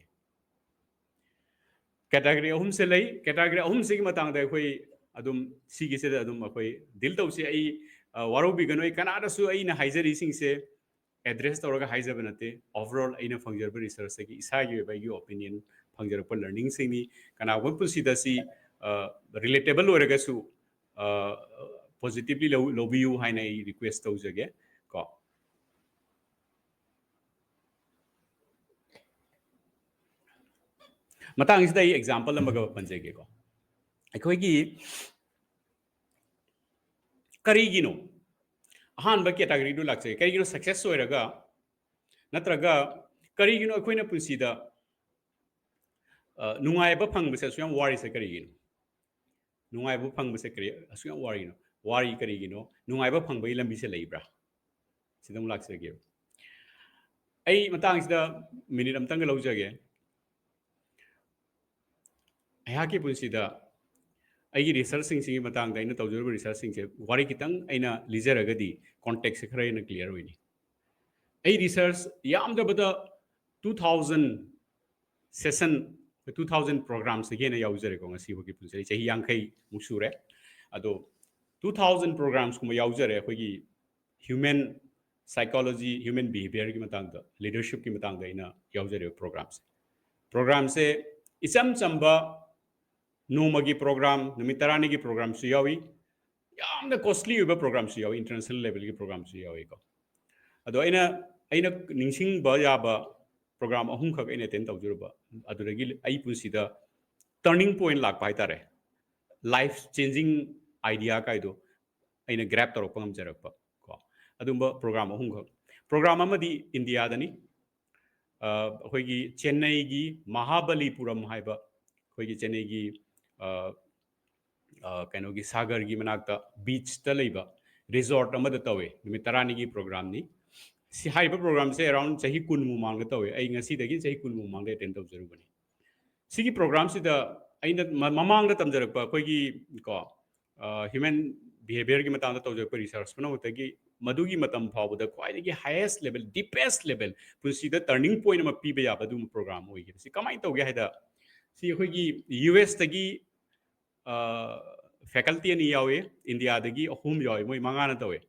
ꯀꯦꯇꯥꯒꯣꯔꯤ ꯑꯍꯨꯝꯁꯦ ꯂꯩ꯫ ꯀꯦꯇꯥꯒꯣꯔꯤ ꯑꯍꯨꯝꯁꯤꯒꯤ ꯃꯇꯥꯡꯗ ꯑꯩꯈꯣꯏ ꯑꯗꯨꯝ ꯁꯤꯒꯤꯁꯤꯗ ꯑꯗꯨꯝ ꯑꯩꯈꯣꯏ ꯗꯤꯜ ꯇꯧꯁꯤ꯫ ꯑꯩ, ꯑ, ꯋꯥꯔꯧꯕꯤꯒꯅꯨ, ꯑꯩ ꯀꯅꯥꯗꯁꯨ ꯑꯩꯅ ꯍꯥꯏꯖꯔꯤꯁꯤꯡꯁꯦ ꯑꯦꯗ꯭ꯔꯦꯁ ꯇꯧꯔꯒ ꯍꯥꯏꯖꯕ ꯅꯠꯇꯦ꯫ ꯑꯣꯚꯔꯑꯣꯜ ꯑꯩꯅ ꯐꯪꯖꯔꯕ ꯔꯤꯁꯔꯁꯇꯒꯤ ꯏꯁꯥꯒꯤ ꯑꯣꯏꯕ ꯑꯩꯒꯤ ꯑꯣꯄꯤꯅꯤꯌꯟ ꯐꯪꯖꯔꯛꯄ ꯂꯔꯅꯤꯡꯁꯤꯡꯅꯤ꯫ ꯀꯅꯥꯒꯨꯝꯕ ꯄꯨꯟꯁꯤꯗ ꯁꯤ, ꯑ, ꯔꯤꯂꯦꯇꯦꯕꯜ ꯑꯣꯏꯔꯒꯁꯨ, ꯑ, positively ꯂꯧꯕꯤꯌꯨ ꯍꯥꯏꯅ ꯑꯩ request ꯇꯧꯖꯒꯦ ꯀꯣ꯫ ꯃꯇꯥꯡꯁꯤꯗ ꯑꯩ example ꯑꯃꯒ ꯄꯟꯖꯒꯦꯀꯣ꯫ ꯑꯩꯈꯣꯏꯒꯤ ꯀꯔꯤꯒꯤꯅꯣ ꯑꯍꯥꯟꯕ category ꯗꯨ ꯂꯥꯛꯆꯒꯦ꯫ ꯀꯔꯤꯒꯤꯅꯣ success ꯑꯣꯏꯔꯒ, ꯅꯠꯇ꯭ꯔꯒ ꯀꯔꯤꯒꯤꯅꯣ ꯑꯩꯈꯣꯏꯅ ꯄꯨꯟꯁꯤꯗ, ꯑ, ꯅꯨꯡꯉꯥꯏꯕ ꯐꯪꯕꯁꯦ ꯑꯁꯨꯛ ꯌꯥꯝ ꯋꯥꯔꯤꯁꯦ ꯀꯔꯤꯒꯤꯅꯣ? ꯅꯨꯡꯉꯥꯏꯕ ꯐꯪꯕꯁꯦ ꯀꯔꯤ ꯑꯁꯨꯛ ꯌꯥꯝ ꯋꯥꯔꯤꯅꯣ? ꯋꯥꯔꯤ ꯀꯔꯤꯒꯤꯅꯣ? ꯅꯨꯡꯉꯥꯏꯕ ꯐꯪꯕꯒꯤ ꯂꯝꯕꯤꯁꯦ ꯂꯩꯕ꯭ꯔꯥ? ꯁꯤꯗ ꯑꯃꯨꯛ ꯂꯥꯛꯆꯒꯦꯕ꯫ ꯑꯩ ꯃꯇꯥꯡꯁꯤꯗ minute ꯑꯃꯇꯪꯒ ꯂꯧꯖꯒꯦ꯫ ꯑꯩꯍꯥꯛꯀꯤ ꯄꯨꯟꯁꯤꯗ ꯑꯩꯒꯤ research ꯁꯤꯡꯁꯤꯒꯤ ꯃꯇꯥꯡꯗ ꯑꯩꯅ ꯇꯧꯖꯔꯤꯕ research ꯁꯤꯡꯁꯦ ꯋꯥꯔꯤ ꯈꯤꯇꯪ ꯑꯩꯅ ꯂꯤꯖꯔꯒꯗꯤ context ꯁꯦ ꯈꯔ ꯍꯦꯟꯅ clear ꯑꯣꯏꯅꯤ꯫ ꯑꯩ research ꯌꯥꯝꯗ꯭ꯔꯕꯗ two thousand session, two thousand program ꯁꯤꯒꯤ ꯍꯦꯟꯅ ꯌꯥꯎꯖꯔꯦꯀꯣ꯫ ꯉꯁꯤꯐꯥꯎꯒꯤ ꯄꯨꯟꯁꯤ ꯑꯩ ꯆꯍꯤ ꯌꯥꯡꯈꯩ ꯃꯨꯛ ꯁꯨꯔꯦ꯫ ꯑꯗꯣ two thousand program ꯁ ꯀꯨꯝꯕ ꯌꯥꯎꯖꯔꯦ꯫ ꯑꯩꯈꯣꯏꯒꯤ human psychology, human behaviour ꯒꯤ ꯃꯇꯥꯡꯗ, leadership ꯀꯤ ꯃꯇꯥꯡꯗ ꯑꯩꯅ ꯌꯥꯎꯖꯔꯤꯕ program ꯁꯦ꯫ Program ꯁꯦ ꯏꯆꯝ ꯆꯝꯕ ꯅꯣꯡꯃꯒꯤ program, ꯅꯨꯃꯤꯠ ꯇꯔꯥꯅꯤꯒꯤ program ꯁꯨ ꯌꯥꯎꯏ, ꯌꯥꯝꯅ costly ꯑꯣꯏꯕ program ꯁꯨ ꯌꯥꯎꯏ, international level ꯒꯤ program ꯁꯨ ꯌꯥꯎꯏꯀꯣ꯫ ꯑꯗꯣ ꯑꯩꯅ, ꯑꯩꯅ ꯅꯤꯡꯁꯤꯡꯕ ꯌꯥꯕ program ꯑꯍꯨꯝꯈꯛ ꯑꯩꯅ attend ꯇꯧꯖꯔꯨꯕ, ꯑꯗꯨꯗꯒꯤ ꯑꯩ ꯄꯨꯟꯁꯤꯗ turning point ꯂꯥꯛꯄ ꯍꯥꯏꯇꯥꯔꯦ, life changing idea ꯀꯥꯏꯗꯣ ꯑꯩꯅ grab ꯇꯧꯔꯛꯄ ꯉꯝꯖꯔꯛꯄ ꯀꯣ꯫ ꯑꯗꯨꯝꯕ program ꯑꯍꯨꯝꯈꯛ꯫ Program ꯑꯃꯗꯤ ꯏꯟꯗꯤꯌꯥꯗꯅꯤ, ꯑ, ꯑꯩꯈꯣꯏꯒꯤ ꯆꯦꯟꯅꯩꯒꯤ ꯃꯍꯥꯕꯂꯤꯄꯨꯔꯝ ꯍꯥꯏꯕ ꯑꯩꯈꯣꯏꯒꯤ ꯆꯦꯟꯅꯩꯒꯤ, ꯑ, ꯑ, ꯀꯩꯅꯣꯒꯤ ꯁꯥꯒꯔꯒꯤ ꯃꯅꯥꯛꯇ beach ꯇ ꯂꯩꯕ resort ꯑꯃꯗ ꯇꯧꯋꯦ꯫ ꯅꯨꯃꯤꯠ ꯇꯔꯥꯅꯤꯒꯤ program ꯅꯤ꯫ ꯁꯤ ꯍꯥꯏꯔꯤꯕ program ꯁꯦ around ꯆꯍꯤ ꯀꯨꯟ ꯃꯃꯥꯡꯗ ꯇꯧꯋꯦ꯫ ꯑꯩ ꯉꯁꯤꯗꯒꯤ ꯆꯍꯤ ꯀꯨꯟ ꯃꯃꯥꯡꯗ attend ꯇꯧꯖꯔꯨꯕꯅꯤ꯫ ꯁꯤꯒꯤ program ꯁꯤꯗ ꯑꯩꯅ ꯃ-, ꯃꯃꯥꯡꯗ ꯇꯝꯖꯔꯛꯄ ꯑꯩꯈꯣꯏꯒꯤ ꯀꯣ, ꯑ, human behaviour ꯒꯤ ꯃꯇꯥꯡꯗ ꯇꯧꯖꯔꯛꯄ research ꯄꯨꯝꯅꯃꯛꯇꯒꯤ ꯃꯗꯨꯒꯤ ꯃꯇꯝ ꯐꯥꯎꯕꯗ ꯈ꯭ꯋꯥꯏꯗꯒꯤ highest level, deepest level, ꯄꯨꯟꯁꯤꯗ turning point ꯑꯃ ꯄꯤꯕ ꯌꯥꯕ ꯑꯗꯨꯒꯨꯝꯕ program ꯑꯣꯏꯈꯤꯕ꯫ ꯁꯤ ꯀꯃꯥꯏꯅ ꯇꯧꯒꯦ ꯍꯥꯏꯗ, ꯁꯤ ꯑꯩꯈꯣꯏꯒꯤ U S ꯇꯒꯤ, ꯑ, faculty ꯑꯅꯤ ꯌꯥꯎꯏ, ꯏꯟꯗꯤꯌꯥꯗꯒꯤ ꯑꯍꯨꯝ ꯌꯥꯎꯏ, ꯃꯣꯏ ꯃꯉꯥꯅ ꯇꯧꯋꯦ꯫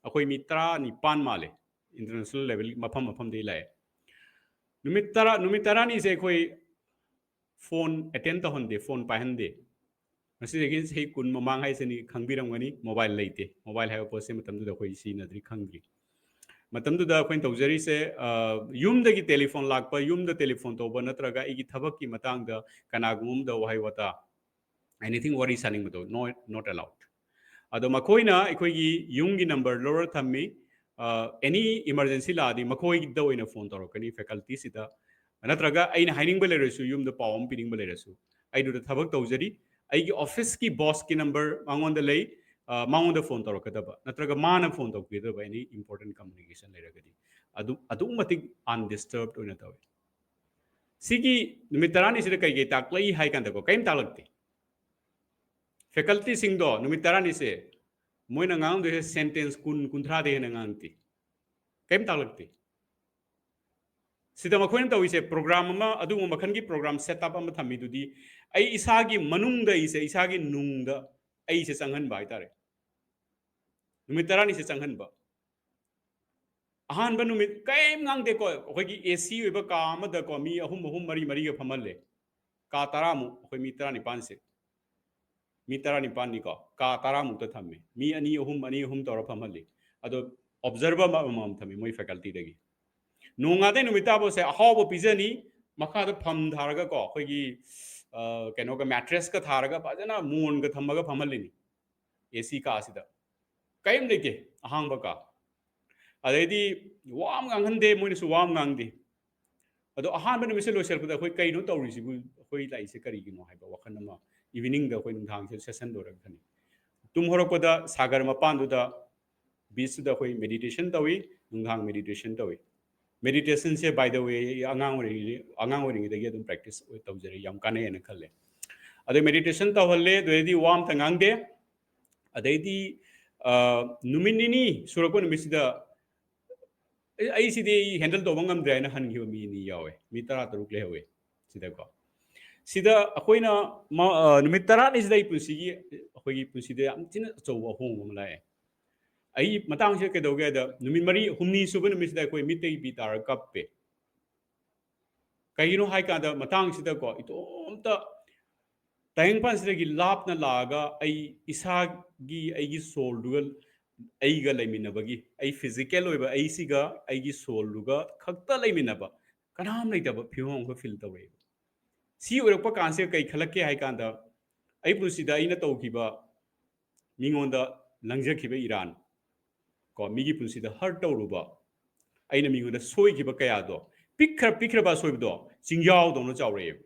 ꯑꯩꯈꯣꯏ ꯃꯤ ꯇꯔꯥꯅꯤꯄꯥꯟ ꯃꯥꯜꯂꯦ, international level ꯃꯐꯝ ꯃꯐꯝꯗꯒꯤ ꯂꯥꯛꯑꯦ꯫ ꯅꯨꯃꯤꯠ ꯇꯔꯥ, ꯅꯨꯃꯤꯠ ꯇꯔꯥꯅꯤꯁꯦ ꯑꯩꯈꯣꯏ phone attend ꯇꯧꯍꯟꯗꯦ, phone ꯄꯥꯏꯍꯟꯗꯦ꯫ ꯃꯁꯤꯗꯒꯤ ꯆꯍꯤ ꯀꯨꯟ ꯃꯃꯥꯡ ꯍꯥꯏꯁꯤꯅꯤ, ꯈꯪꯕꯤꯔꯝꯒꯅꯤ, ꯃꯣꯕꯥꯏꯜ ꯂꯩꯇꯦ꯫ ꯃꯣꯕꯥꯏꯜ ꯍꯥꯏꯕ ꯄꯣꯠꯁꯦ ꯃꯇꯝꯗꯨꯗ ꯑꯩꯈꯣꯏ ꯁꯤꯖꯤꯟꯅꯗ꯭ꯔꯤ, ꯈꯪꯗ꯭ꯔꯤ꯫ ꯃꯇꯝꯗꯨꯗ ꯑꯩꯈꯣꯏꯅ ꯇꯧꯖꯔꯤꯁꯦ, ꯑ, ꯌꯨꯝꯗꯒꯤ ꯇꯦꯂꯤꯐꯣꯟ ꯂꯥꯛꯄ, ꯌꯨꯝꯗ ꯇꯦꯂꯤꯐꯣꯟ ꯇꯧꯕ, ꯅꯠꯇ꯭ꯔꯒ ꯑꯩꯒꯤ ꯊꯕꯛꯀꯤ ꯃꯇꯥꯡꯗ ꯀꯅꯥꯒꯨꯝꯕ ꯑꯃꯗ ꯋꯥꯍꯩ ꯋꯥꯇꯥ, anything, ꯋꯥꯔꯤ ꯁꯥꯅꯤꯡꯕꯗꯣ, no, not allowed꯫ ꯑꯗꯣ ꯃꯈꯣꯏꯅ ꯑꯩꯈꯣꯏꯒꯤ ꯌꯨꯝꯒꯤ ꯅꯝꯕꯔ ꯂꯧꯔ ꯊꯝꯃꯤ꯫ ꯑ, any emergency ꯂꯥꯛꯑꯗꯤ ꯃꯈꯣꯏꯗ ꯑꯣꯏꯅ ꯐꯣꯟ ꯇꯧꯔꯛꯀꯅꯤ, ꯐꯦꯀꯜꯇꯤꯁꯤꯗ꯫ ꯅꯠꯇ꯭ꯔꯒ ꯑꯩꯅ ꯍꯥꯏꯅꯤꯡꯕ ꯂꯩꯔꯁꯨ, ꯌꯨꯝꯗ ꯄꯥꯎ ꯑꯃ ꯄꯤꯅꯤꯡꯕ ꯂꯩꯔꯁꯨ, ꯑꯩꯗꯨꯗ ꯊꯕꯛ ꯇꯧꯖꯔꯤ, ꯑꯩꯒꯤ ꯑꯣꯐꯤꯁꯀꯤ ꯕꯣꯁꯀꯤ ꯅꯝꯕꯔ ꯃꯉꯣꯟꯗ ꯂꯩ, ꯑ, ꯃꯉꯣꯟꯗ ꯐꯣꯟ ꯇꯧꯔꯛꯀꯗꯕ, ꯅꯠꯇ꯭ꯔꯒ ꯃꯥꯅ ꯐꯣꯟ ꯇꯧꯕꯤꯒꯗꯕ, any important communication ꯂꯩꯔꯒꯗꯤ꯫ ꯑꯗꯨ, ꯑꯗꯨꯛꯀꯤ ꯃꯇꯤꯛ undisturbed ꯑꯣꯏꯅ ꯇꯧꯋꯤ꯫ ꯁꯤꯒꯤ ꯅꯨꯃꯤꯠ ꯇꯔꯥꯅꯤꯁꯤꯗ ꯀꯩ ꯀꯩ ꯇꯥꯛꯂꯛꯏ ꯍꯥꯏ ꯀꯥꯟꯗꯀꯣ, ꯀꯔꯤꯝ ꯇꯥꯛꯂꯛꯇꯦ꯫ ꯐꯦꯀꯜꯇꯤꯁꯤꯡꯗꯣ ꯅꯨꯃꯤꯠ ꯇꯔꯥꯅꯤꯁꯦ ꯃꯣꯏꯅ ꯉꯥꯡꯗꯣꯏꯁꯦ ꯁꯦꯟꯇꯦꯟꯁ ꯀꯨꯟ, ꯀꯨꯟꯊ꯭ꯔꯥꯗꯩ ꯍꯦꯟꯅ ꯉꯥꯡꯗꯦ, ꯀꯔꯤꯝ ꯇꯥꯛꯂꯛꯇꯦ꯫ ꯁꯤꯗ ꯃꯈꯣꯏꯅ ꯇꯧꯔꯤꯁꯦ, ꯄ꯭ꯔꯣꯒ꯭ꯔꯥꯝ ꯑꯃ, ꯑꯗꯨꯒꯨꯝꯕ ꯃꯈꯜꯒꯤ ꯄ꯭ꯔꯣꯒ꯭ꯔꯥꯝ ꯁꯦꯠ ꯑꯞ ꯑꯃ ꯊꯝꯃꯤꯗꯨꯗꯤ, ꯑꯩ ꯏꯁꯥꯒꯤ ꯃꯅꯨꯡꯗ ꯑꯩꯁꯦ, ꯏꯁꯥꯒꯤ ꯅꯨꯡꯗ ꯑꯩꯁꯦ ꯆꯪꯍꯟꯕ ꯍꯥꯏꯇꯥꯔꯦ꯫ ꯅꯨꯃꯤꯠ ꯇꯔꯥꯅꯤꯁꯦ ꯆꯪꯍꯟꯕ꯫ ꯑꯍꯥꯟꯕ ꯅꯨꯃꯤꯠ ꯀꯔꯤꯝ ꯉꯥꯡꯗꯦꯀꯣ꯫ ꯑꯩꯈꯣꯏꯒꯤ ꯑꯦ ꯁꯤ ꯑꯣꯏꯕ ꯀꯥ ꯑꯃꯗꯀꯣ, ꯃꯤ ꯑꯍꯨꯝ ꯑꯍꯨꯝ, ꯃꯔꯤ ꯃꯔꯤꯒ ꯐꯝꯍꯜꯂꯦ꯫ ꯀꯥ ꯇꯔꯥꯃꯨꯛ, ꯑꯩꯈꯣꯏ ꯃꯤ ꯇꯔꯥꯅꯤꯄꯥꯟꯁꯦ, ꯃꯤ ꯇꯔꯥꯅꯤꯄꯥꯟꯅꯤꯀꯣ, ꯀꯥ ꯇꯔꯥꯃꯨꯛꯇ ꯊꯝꯃꯦ꯫ ꯃꯤ ꯑꯅꯤ ꯑꯍꯨꯝ, ꯑꯅꯤ ꯑꯍꯨꯝ ꯇꯧꯔ ꯐꯝꯍꯜꯂꯤ꯫ ꯑꯗꯣ ꯑꯣꯕꯖꯔꯚꯔ ꯑꯃꯃꯝ ꯊꯝꯃꯤ ꯃꯣꯏ ꯐꯦꯀꯜꯇꯤꯗꯒꯤ꯫ ꯅꯣꯡꯉꯥꯗꯩ ꯅꯨꯃꯤꯠ ꯇꯥꯕꯁꯦ ꯑꯍꯥꯎꯕ ꯄꯤꯖꯅꯤ, ꯃꯈꯥꯗ ꯐꯝ ꯊꯥꯔꯒꯀꯣ, ꯑꯩꯈꯣꯏꯒꯤ, ꯑ, ꯀꯩꯅꯣꯒ, ꯃꯦꯇ꯭ꯔꯦꯁꯀ ꯊꯥꯔꯒ ꯐꯖꯅ ꯃꯣꯟꯒ ꯊꯝꯃꯒ ꯐꯝꯍꯜꯂꯤꯅꯤ ꯑꯦ ꯁꯤ ꯀꯥꯁꯤꯗ꯫ ꯀꯔꯤꯝ ꯂꯩꯇꯦ, ꯑꯍꯥꯡꯕ ꯀꯥ꯫ ꯑꯗꯩꯗꯤ ꯋꯥ ꯑꯃ ꯉꯥꯡꯍꯟꯗꯦ, ꯃꯣꯏꯅꯁꯨ ꯋꯥ ꯑꯃ ꯉꯥꯡꯗꯦ꯫ ꯑꯗꯣ ꯑꯍꯥꯟꯕ ꯅꯨꯃꯤꯠꯁꯦ ꯂꯣꯏꯁꯤꯜꯂꯛꯄꯗ ꯑꯩꯈꯣꯏ ꯀꯩꯅꯣ ꯇꯧꯔꯤꯁꯤꯕꯨ, ꯑꯩꯈꯣꯏ ꯂꯥꯛꯏꯁꯦ ꯀꯔꯤꯒꯤꯅꯣ ꯍꯥꯏꯕ ꯋꯥꯈꯜ ꯑꯃ, ꯏꯚꯤꯅꯤꯡꯗ ꯑꯩꯈꯣꯏ ꯅꯨꯡꯗꯥꯡꯁꯦ ꯁꯦꯁꯟ ꯂꯣꯏꯔꯒ ꯈꯟꯅꯩ꯫ ꯇꯨꯝ ꯍꯧꯔꯛꯄꯗ ꯁꯥꯒꯔ ꯃꯄꯥꯟꯗꯨꯗ, ꯕꯤꯆꯇꯨꯗ ꯑꯩꯈꯣꯏ ꯃꯦꯗꯤꯇꯦꯁꯟ ꯇꯧꯏ, ꯅꯨꯡꯗꯥꯡ ꯃꯦꯗꯤꯇꯦꯁꯟ ꯇꯧꯏ꯫ ꯃꯦꯗꯤꯇꯦꯁꯟꯁꯦ, by the way, ꯑꯉꯥꯡ ꯑꯣꯏꯔꯤꯉꯩ-, ꯑꯉꯥꯡ ꯑꯣꯏꯔꯤꯉꯩꯗꯒꯤ ꯑꯗꯨꯝ ꯄ꯭ꯔꯦꯛꯇꯤꯁ ꯇꯧꯖꯔꯦ, ꯌꯥꯝ ꯀꯥꯟꯅꯩꯌꯦꯅ ꯈꯜꯂꯦ꯫ ꯑꯗꯩ ꯃꯦꯗꯤꯇꯦꯁꯟ ꯇꯧꯍꯜꯂꯦ, ꯑꯗꯨꯗꯩꯗꯤ ꯋꯥ ꯑꯝꯇ ꯉꯥꯡꯗꯦ꯫ ꯑꯗꯩꯗꯤ, ꯑ, ꯅꯨꯃꯤꯠ ꯅꯤꯅꯤ ꯁꯨꯔꯛꯄ ꯅꯨꯃꯤꯠꯁꯤꯗ, "ꯑꯩ, ꯑꯩ ꯁꯤꯗꯤ ꯑꯩ ꯍꯦꯟꯗꯜ ꯇꯧꯕ ꯉꯝꯗ꯭ꯔꯦ" ꯍꯥꯏꯅ ꯍꯟꯈꯤꯕ ꯃꯤ ꯑꯅꯤ ꯌꯥꯎꯋꯦ, ꯃꯤ ꯇꯔꯥꯇꯔꯨꯛ ꯂꯩꯍꯧꯋꯦ ꯁꯤꯗꯀꯣ꯫ ꯁꯤꯗ ꯑꯩꯈꯣꯏꯅ ꯃ-, ꯑ, ꯅꯨꯃꯤꯠ ꯇꯔꯥꯅꯤꯁꯤꯗ ꯑꯩ ꯄꯨꯟꯁꯤꯒꯤ, ꯑꯩꯈꯣꯏꯒꯤ ꯄꯨꯟꯁꯤꯗ ꯌꯥꯝ ꯊꯤꯅ ꯑꯆꯧꯕ ꯑꯍꯣꯡꯕ ꯑꯃ ꯂꯥꯛꯑꯦ꯫ ꯑꯩ ꯃꯇꯥꯡꯁꯤꯗ ꯀꯩꯗꯧꯒꯦ ꯍꯥꯏꯗ, ꯅꯨꯃꯤꯠ ꯃꯔꯤ, ꯍꯨꯝꯅꯤ ꯁꯨꯕ ꯅꯨꯃꯤꯠꯁꯤꯗ ꯑꯩꯈꯣꯏ ꯃꯤꯠꯇꯒꯤ ꯄꯤ ꯇꯥꯔꯒ ꯀꯞꯄꯦ꯫ ꯀꯩꯒꯤꯅꯣ ꯍꯥꯏ ꯀꯥꯟꯗ, ꯃꯇꯥꯡꯁꯤꯗꯀꯣ, ꯏꯇꯣꯝꯇ ꯇꯥꯏꯕꯪꯄꯥꯟꯁꯤꯗꯒꯤ ꯂꯥꯞꯅ ꯂꯥꯛꯑꯒ ꯑꯩ ꯏꯁꯥꯒꯤ, ꯑꯩꯒꯤ soulꯗꯨꯒ, ꯑꯩꯒ ꯂꯩꯃꯤꯟꯅꯕꯒꯤ, ꯑꯩ physical ꯑꯣꯏꯕ ꯑꯩꯁꯤꯒ ꯑꯩꯒꯤ soulꯗꯨꯒ ꯈꯛꯇ ꯂꯩꯃꯤꯟꯅꯕ, ꯀꯅꯥꯝ ꯂꯩꯇꯕ ꯐꯤꯕꯝ ꯑꯃꯈꯛ feel ꯇꯧꯔꯛꯑꯦꯕ꯫ ꯁꯤ ꯑꯣꯏꯔꯛꯄ ꯀꯥꯟꯁꯤꯗ ꯀꯩ ꯈꯜꯂꯛꯀꯦ ꯍꯥꯏ ꯀꯥꯟꯗ, ꯑꯩ ꯄꯨꯟꯁꯤꯗ ꯑꯩꯅ ꯇꯧꯈꯤꯕ, ꯃꯤꯉꯣꯟꯗ ꯂꯪꯖꯈꯤꯕ ꯏꯔꯥꯟ, ꯀꯣ, ꯃꯤꯒꯤ ꯄꯨꯟꯁꯤꯗ hurt ꯇꯧꯔꯨꯕ, ꯑꯩꯅ ꯃꯤꯉꯣꯟꯗ ꯁꯣꯏꯈꯤꯕ ꯀꯌꯥꯗꯣ, ꯄꯤꯛꯈ꯭ꯔ ꯄꯤꯛꯈ꯭ꯔꯕ ꯑꯁꯣꯏꯕꯗꯣ ꯆꯤꯡꯖꯥꯎꯗꯧꯅ ꯆꯥꯎꯔꯛꯑꯦꯕ꯫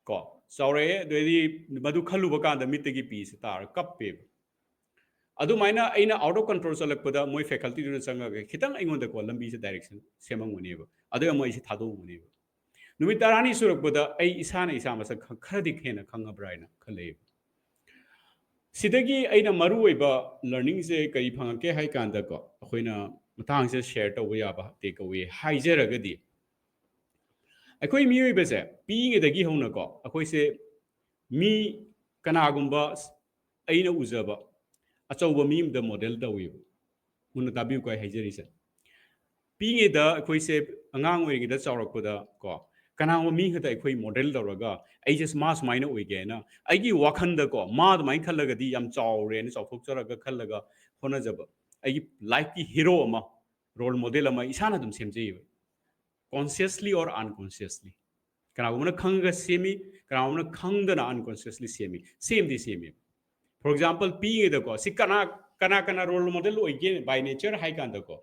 ꯀꯣ, ꯆꯥꯎꯔꯛꯑꯦ꯫ ꯑꯗꯩꯗꯤ ꯃꯗꯨ ꯈꯜꯂꯨꯕ ꯀꯥꯟꯗ ꯃꯤꯠꯇꯒꯤ ꯄꯤꯁꯦ ꯇꯥꯔ ꯀꯞꯄꯦꯕ꯫ ꯑꯗꯨꯃꯥꯏꯅ ꯑꯩꯅ out of control ꯆꯠꯂꯛꯄꯗ ꯃꯣꯏ facultyꯗꯨꯅ ꯆꯪꯉꯒ ꯈꯤꯇꯪ ꯑꯩꯉꯣꯟꯗꯀꯣ ꯂꯝꯕꯤꯁꯦ direction ꯁꯦꯝꯃꯝꯒꯅꯦꯕ꯫ ꯑꯗꯨꯒ ꯃꯣꯏ ꯑꯩꯁꯦ ꯊꯥꯗꯣꯛꯑꯝꯒꯅꯦꯕ꯫ ꯅꯨꯃꯤꯠ ꯇꯔꯥꯅꯤ ꯁꯨꯔꯛꯄꯗ ꯑꯩ ꯏꯁꯥꯅ ꯏꯁꯥ ꯃꯁꯛ ꯈ-, ꯈꯔꯗꯤ ꯍꯦꯟꯅ ꯈꯪꯉꯕ꯭ꯔꯥ ꯍꯥꯏꯅ ꯈꯜꯂꯛꯑꯦꯕ꯫ ꯁꯤꯗꯒꯤ ꯑꯩꯅ ꯃꯔꯨꯑꯣꯏꯕ learningꯁꯦ ꯀꯔꯤ ꯐꯪꯉꯛꯀꯦ ꯍꯥꯏ ꯀꯥꯟꯗꯀꯣ, ꯑꯩꯈꯣꯏꯅ ꯃꯇꯥꯡꯁꯤꯗ share ꯇꯧꯕ ꯌꯥꯕ take away ꯍꯥꯏꯖꯔꯒꯗꯤ, ꯑꯩꯈꯣꯏ ꯃꯤꯑꯣꯏꯕꯁꯦ ꯄꯤꯛꯏꯉꯩꯗꯒꯤ ꯍꯧꯅꯀꯣ, ꯑꯩꯈꯣꯏꯁꯦ ꯃꯤ ꯀꯅꯥꯒꯨꯝꯕ ꯑꯩꯅ ꯎꯖꯕ ꯑꯆꯧꯕ ꯃꯤ ꯑꯃꯗ model ꯇꯧꯋꯦꯕ꯫ ꯃꯨꯟꯅ ꯇꯥꯕꯤꯌꯨꯀꯣ ꯑꯩ ꯍꯥꯏꯖꯔꯤꯁꯦ꯫ ꯄꯤꯛꯏꯉꯩꯗ ꯑꯩꯈꯣꯏꯁꯦ ꯑꯉꯥꯡ ꯑꯣꯏꯔꯤꯉꯩꯗ ꯆꯥꯎꯔꯛꯄꯗ ꯀꯣ, ꯀꯅꯥꯒꯨꯝꯕ ꯃꯤ ꯈꯛꯇ ꯑꯩꯈꯣꯏ model ꯇꯧꯔꯒ ꯑꯩꯁꯦ ꯃꯥ ꯁꯨꯃꯥꯏꯅ ꯑꯣꯏꯒꯦꯅ ꯑꯩꯒꯤ ꯋꯥꯈꯜꯗꯀꯣ, ꯃꯥ ꯑꯗꯨꯃꯥꯏꯅ ꯈꯜꯂꯒꯗꯤ ꯌꯥꯝ ꯆꯥꯎꯔꯦꯅ ꯆꯥꯎꯊꯣꯛꯆꯔꯒ ꯈꯜꯂꯒ ꯍꯣꯠꯅꯖꯕ, ꯑꯩꯒꯤ lifeꯀꯤ hero ꯑꯃ, role model ꯑꯃ ꯏꯁꯥꯅ ꯑꯗꯨꯝ ꯁꯦꯝꯖꯩꯌꯦꯕ, consciously or unconsciously꯫ ꯀꯅꯥꯒꯨꯝꯕꯅ ꯈꯪꯉꯒ ꯁꯦꯝꯃꯤ, ꯀꯅꯥꯒꯨꯝꯕꯅ ꯈꯪꯗꯅ unconsciously ꯁꯦꯝꯃꯤ꯫ ꯁꯦꯝꯗꯤ ꯁꯦꯝꯃꯤ꯫ For example, ꯄꯤꯛꯏꯉꯩꯗꯀꯣ, ꯁꯤ ꯀꯅꯥ, ꯀꯅꯥ, ꯀꯅꯥ role model ꯑꯣꯏꯒꯦ by nature ꯍꯥꯏ ꯀꯥꯟꯗꯀꯣ,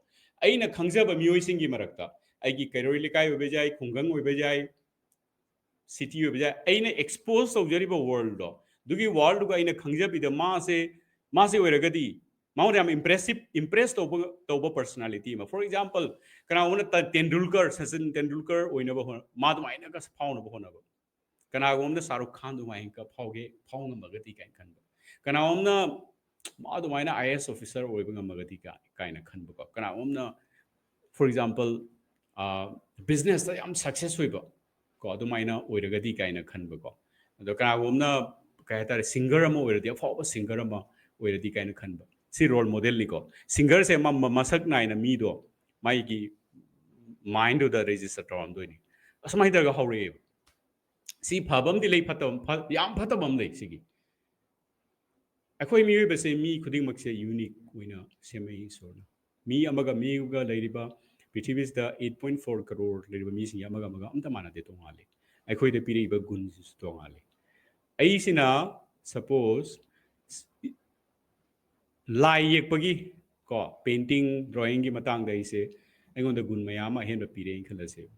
ꯑꯩꯅ ꯈꯪꯖꯕ ꯃꯤꯑꯣꯏꯁꯤꯡꯒꯤ ꯃꯔꯛꯇ, ꯑꯩꯒꯤ ꯀꯩꯔꯣꯏ ꯂꯩꯀꯥꯏ ꯑꯣꯏꯕ ꯌꯥꯏ, ꯈꯨꯡꯒꯪ ꯑꯣꯏꯕ ꯌꯥꯏ, city ꯑꯣꯏꯕ ꯌꯥꯏ, ꯑꯩꯅ expose ꯇꯧꯖꯔꯤꯕ worldꯗꯣ, ꯑꯗꯨꯒꯤ worldꯗꯨꯒ ꯑꯩꯅ ꯈꯪꯖꯕꯤꯗ ꯃꯥꯁꯦ, ꯃꯥꯁꯦ ꯑꯣꯏꯔꯒꯗꯤ ꯃꯉꯣꯟꯗ ꯌꯥꯝ impressive, impress ꯇꯧꯕ, ꯇꯧꯕ personality ꯑꯃ꯫ For example, ꯀꯅꯥꯒꯨꯝꯕꯅ ꯇ-, ꯇꯦꯟꯗꯨꯜꯀꯔ, ꯁꯆꯤꯟ ꯇꯦꯟꯗꯨꯜꯀꯔ ꯑꯣꯏꯅꯕ ꯍꯣꯠꯅ-, ꯃꯥ ꯑꯗꯨꯃꯥꯏꯅꯒ ꯐꯥꯎꯅꯕ ꯍꯣꯠꯅꯕ꯫ ꯀꯅꯥꯒꯨꯝꯕꯅ ꯁꯥꯔꯨꯈ ꯈꯥꯟ ꯑꯗꯨꯃꯥꯏꯅꯒ ꯐꯥꯎꯒꯦ, ꯐꯥꯎ ꯉꯝꯃꯒꯗꯤ ꯀꯥꯏꯅ ꯈꯟꯕ꯫ ꯀꯅꯥꯒꯨꯝꯕꯅ ꯃꯥ ꯑꯗꯨꯃꯥꯏꯅ IAS officer ꯑꯣꯏꯕ ꯉꯝꯃꯒꯗꯤ ꯀꯥ-, ꯀꯥꯏꯅ ꯈꯟꯕꯀꯣ꯫ ꯀꯅꯥꯒꯨꯝꯕꯅ, for example, ꯑ, businessꯇ ꯌꯥꯝ success ꯑꯣꯏꯕ ꯀꯣ, ꯑꯗꯨꯃꯥꯏꯅ ꯑꯣꯏꯔꯒꯗꯤ ꯀꯥꯏꯅ ꯈꯟꯕꯀꯣ꯫ ꯑꯗꯣ ꯀꯅꯥꯒꯨꯝꯕꯅ, ꯀꯩ ꯍꯥꯏꯇꯥꯔꯦ, singer ꯑꯃ ꯑꯣꯏꯔꯗꯤ, ꯑꯐꯥꯎꯕ singer ꯑꯃ ꯑꯣꯏꯔꯗꯤ ꯀꯥꯏꯅ ꯈꯟꯕ꯫ ꯁꯤ role modelꯅꯤꯀꯣ꯫ Singerꯁꯦ ꯃ-, ꯃ-, ꯃꯁꯛ ꯅꯥꯏꯅ ꯃꯤꯗꯣ ꯃꯥꯒꯤ mindꯗꯨꯗ register ꯇꯧꯔꯝꯗꯣꯏꯅꯤ꯫ ꯑꯁꯨꯃꯥꯏꯅ ꯇꯧꯔꯒ ꯍꯧꯔꯛꯑꯦꯕ꯫ ꯁꯤ ꯐꯕ ꯑꯃꯗꯤ ꯂꯩ, ꯐꯠꯇꯕ, ꯐ-, ꯌꯥꯝ ꯐꯠꯇꯕ ꯑꯃ ꯂꯩ ꯁꯤꯒꯤ꯫ ꯑꯩꯈꯣꯏ ꯃꯤꯑꯣꯏꯕꯁꯦ, ꯃꯤ ꯈꯨꯗꯤꯡꯃꯛꯁꯦ unique ꯑꯣꯏꯅ ꯁꯦꯝꯃꯛꯏ ꯏꯁꯣꯔꯅ꯫ ꯃꯤ ꯑꯃꯒ ꯃꯤꯒ ꯂꯩꯔꯤꯕ, ꯄ꯭ꯔꯤꯊꯤꯕꯤꯁꯤꯗ eight point four crore ꯂꯩꯔꯤꯕ ꯃꯤꯁꯤꯡꯁꯦ ꯑꯃꯒ ꯑꯃꯒ ꯑꯝꯇ ꯃꯥꯟꯅꯗꯦ, ꯇꯣꯉꯥꯜꯂꯤ꯫ ꯑꯩꯈꯣꯏꯗ ꯄꯤꯔꯛꯏꯕ ꯒꯨꯟꯁꯤꯁꯨ ꯇꯣꯉꯥꯜꯂꯤ꯫ ꯑꯩꯁꯤꯅ, suppose, ꯂꯥꯏ ꯌꯦꯛꯄꯒꯤ, ꯀꯣ, painting, drawingꯒꯤ ꯃꯇꯥꯡꯗ ꯑꯩꯁꯦ, ꯑꯩꯉꯣꯟꯗ ꯒꯨꯟ ꯃꯌꯥꯝ ꯑꯃ ꯑꯍꯦꯟꯕ ꯄꯤꯔꯛꯑꯦꯅ ꯈꯜꯂꯁꯦꯕ꯫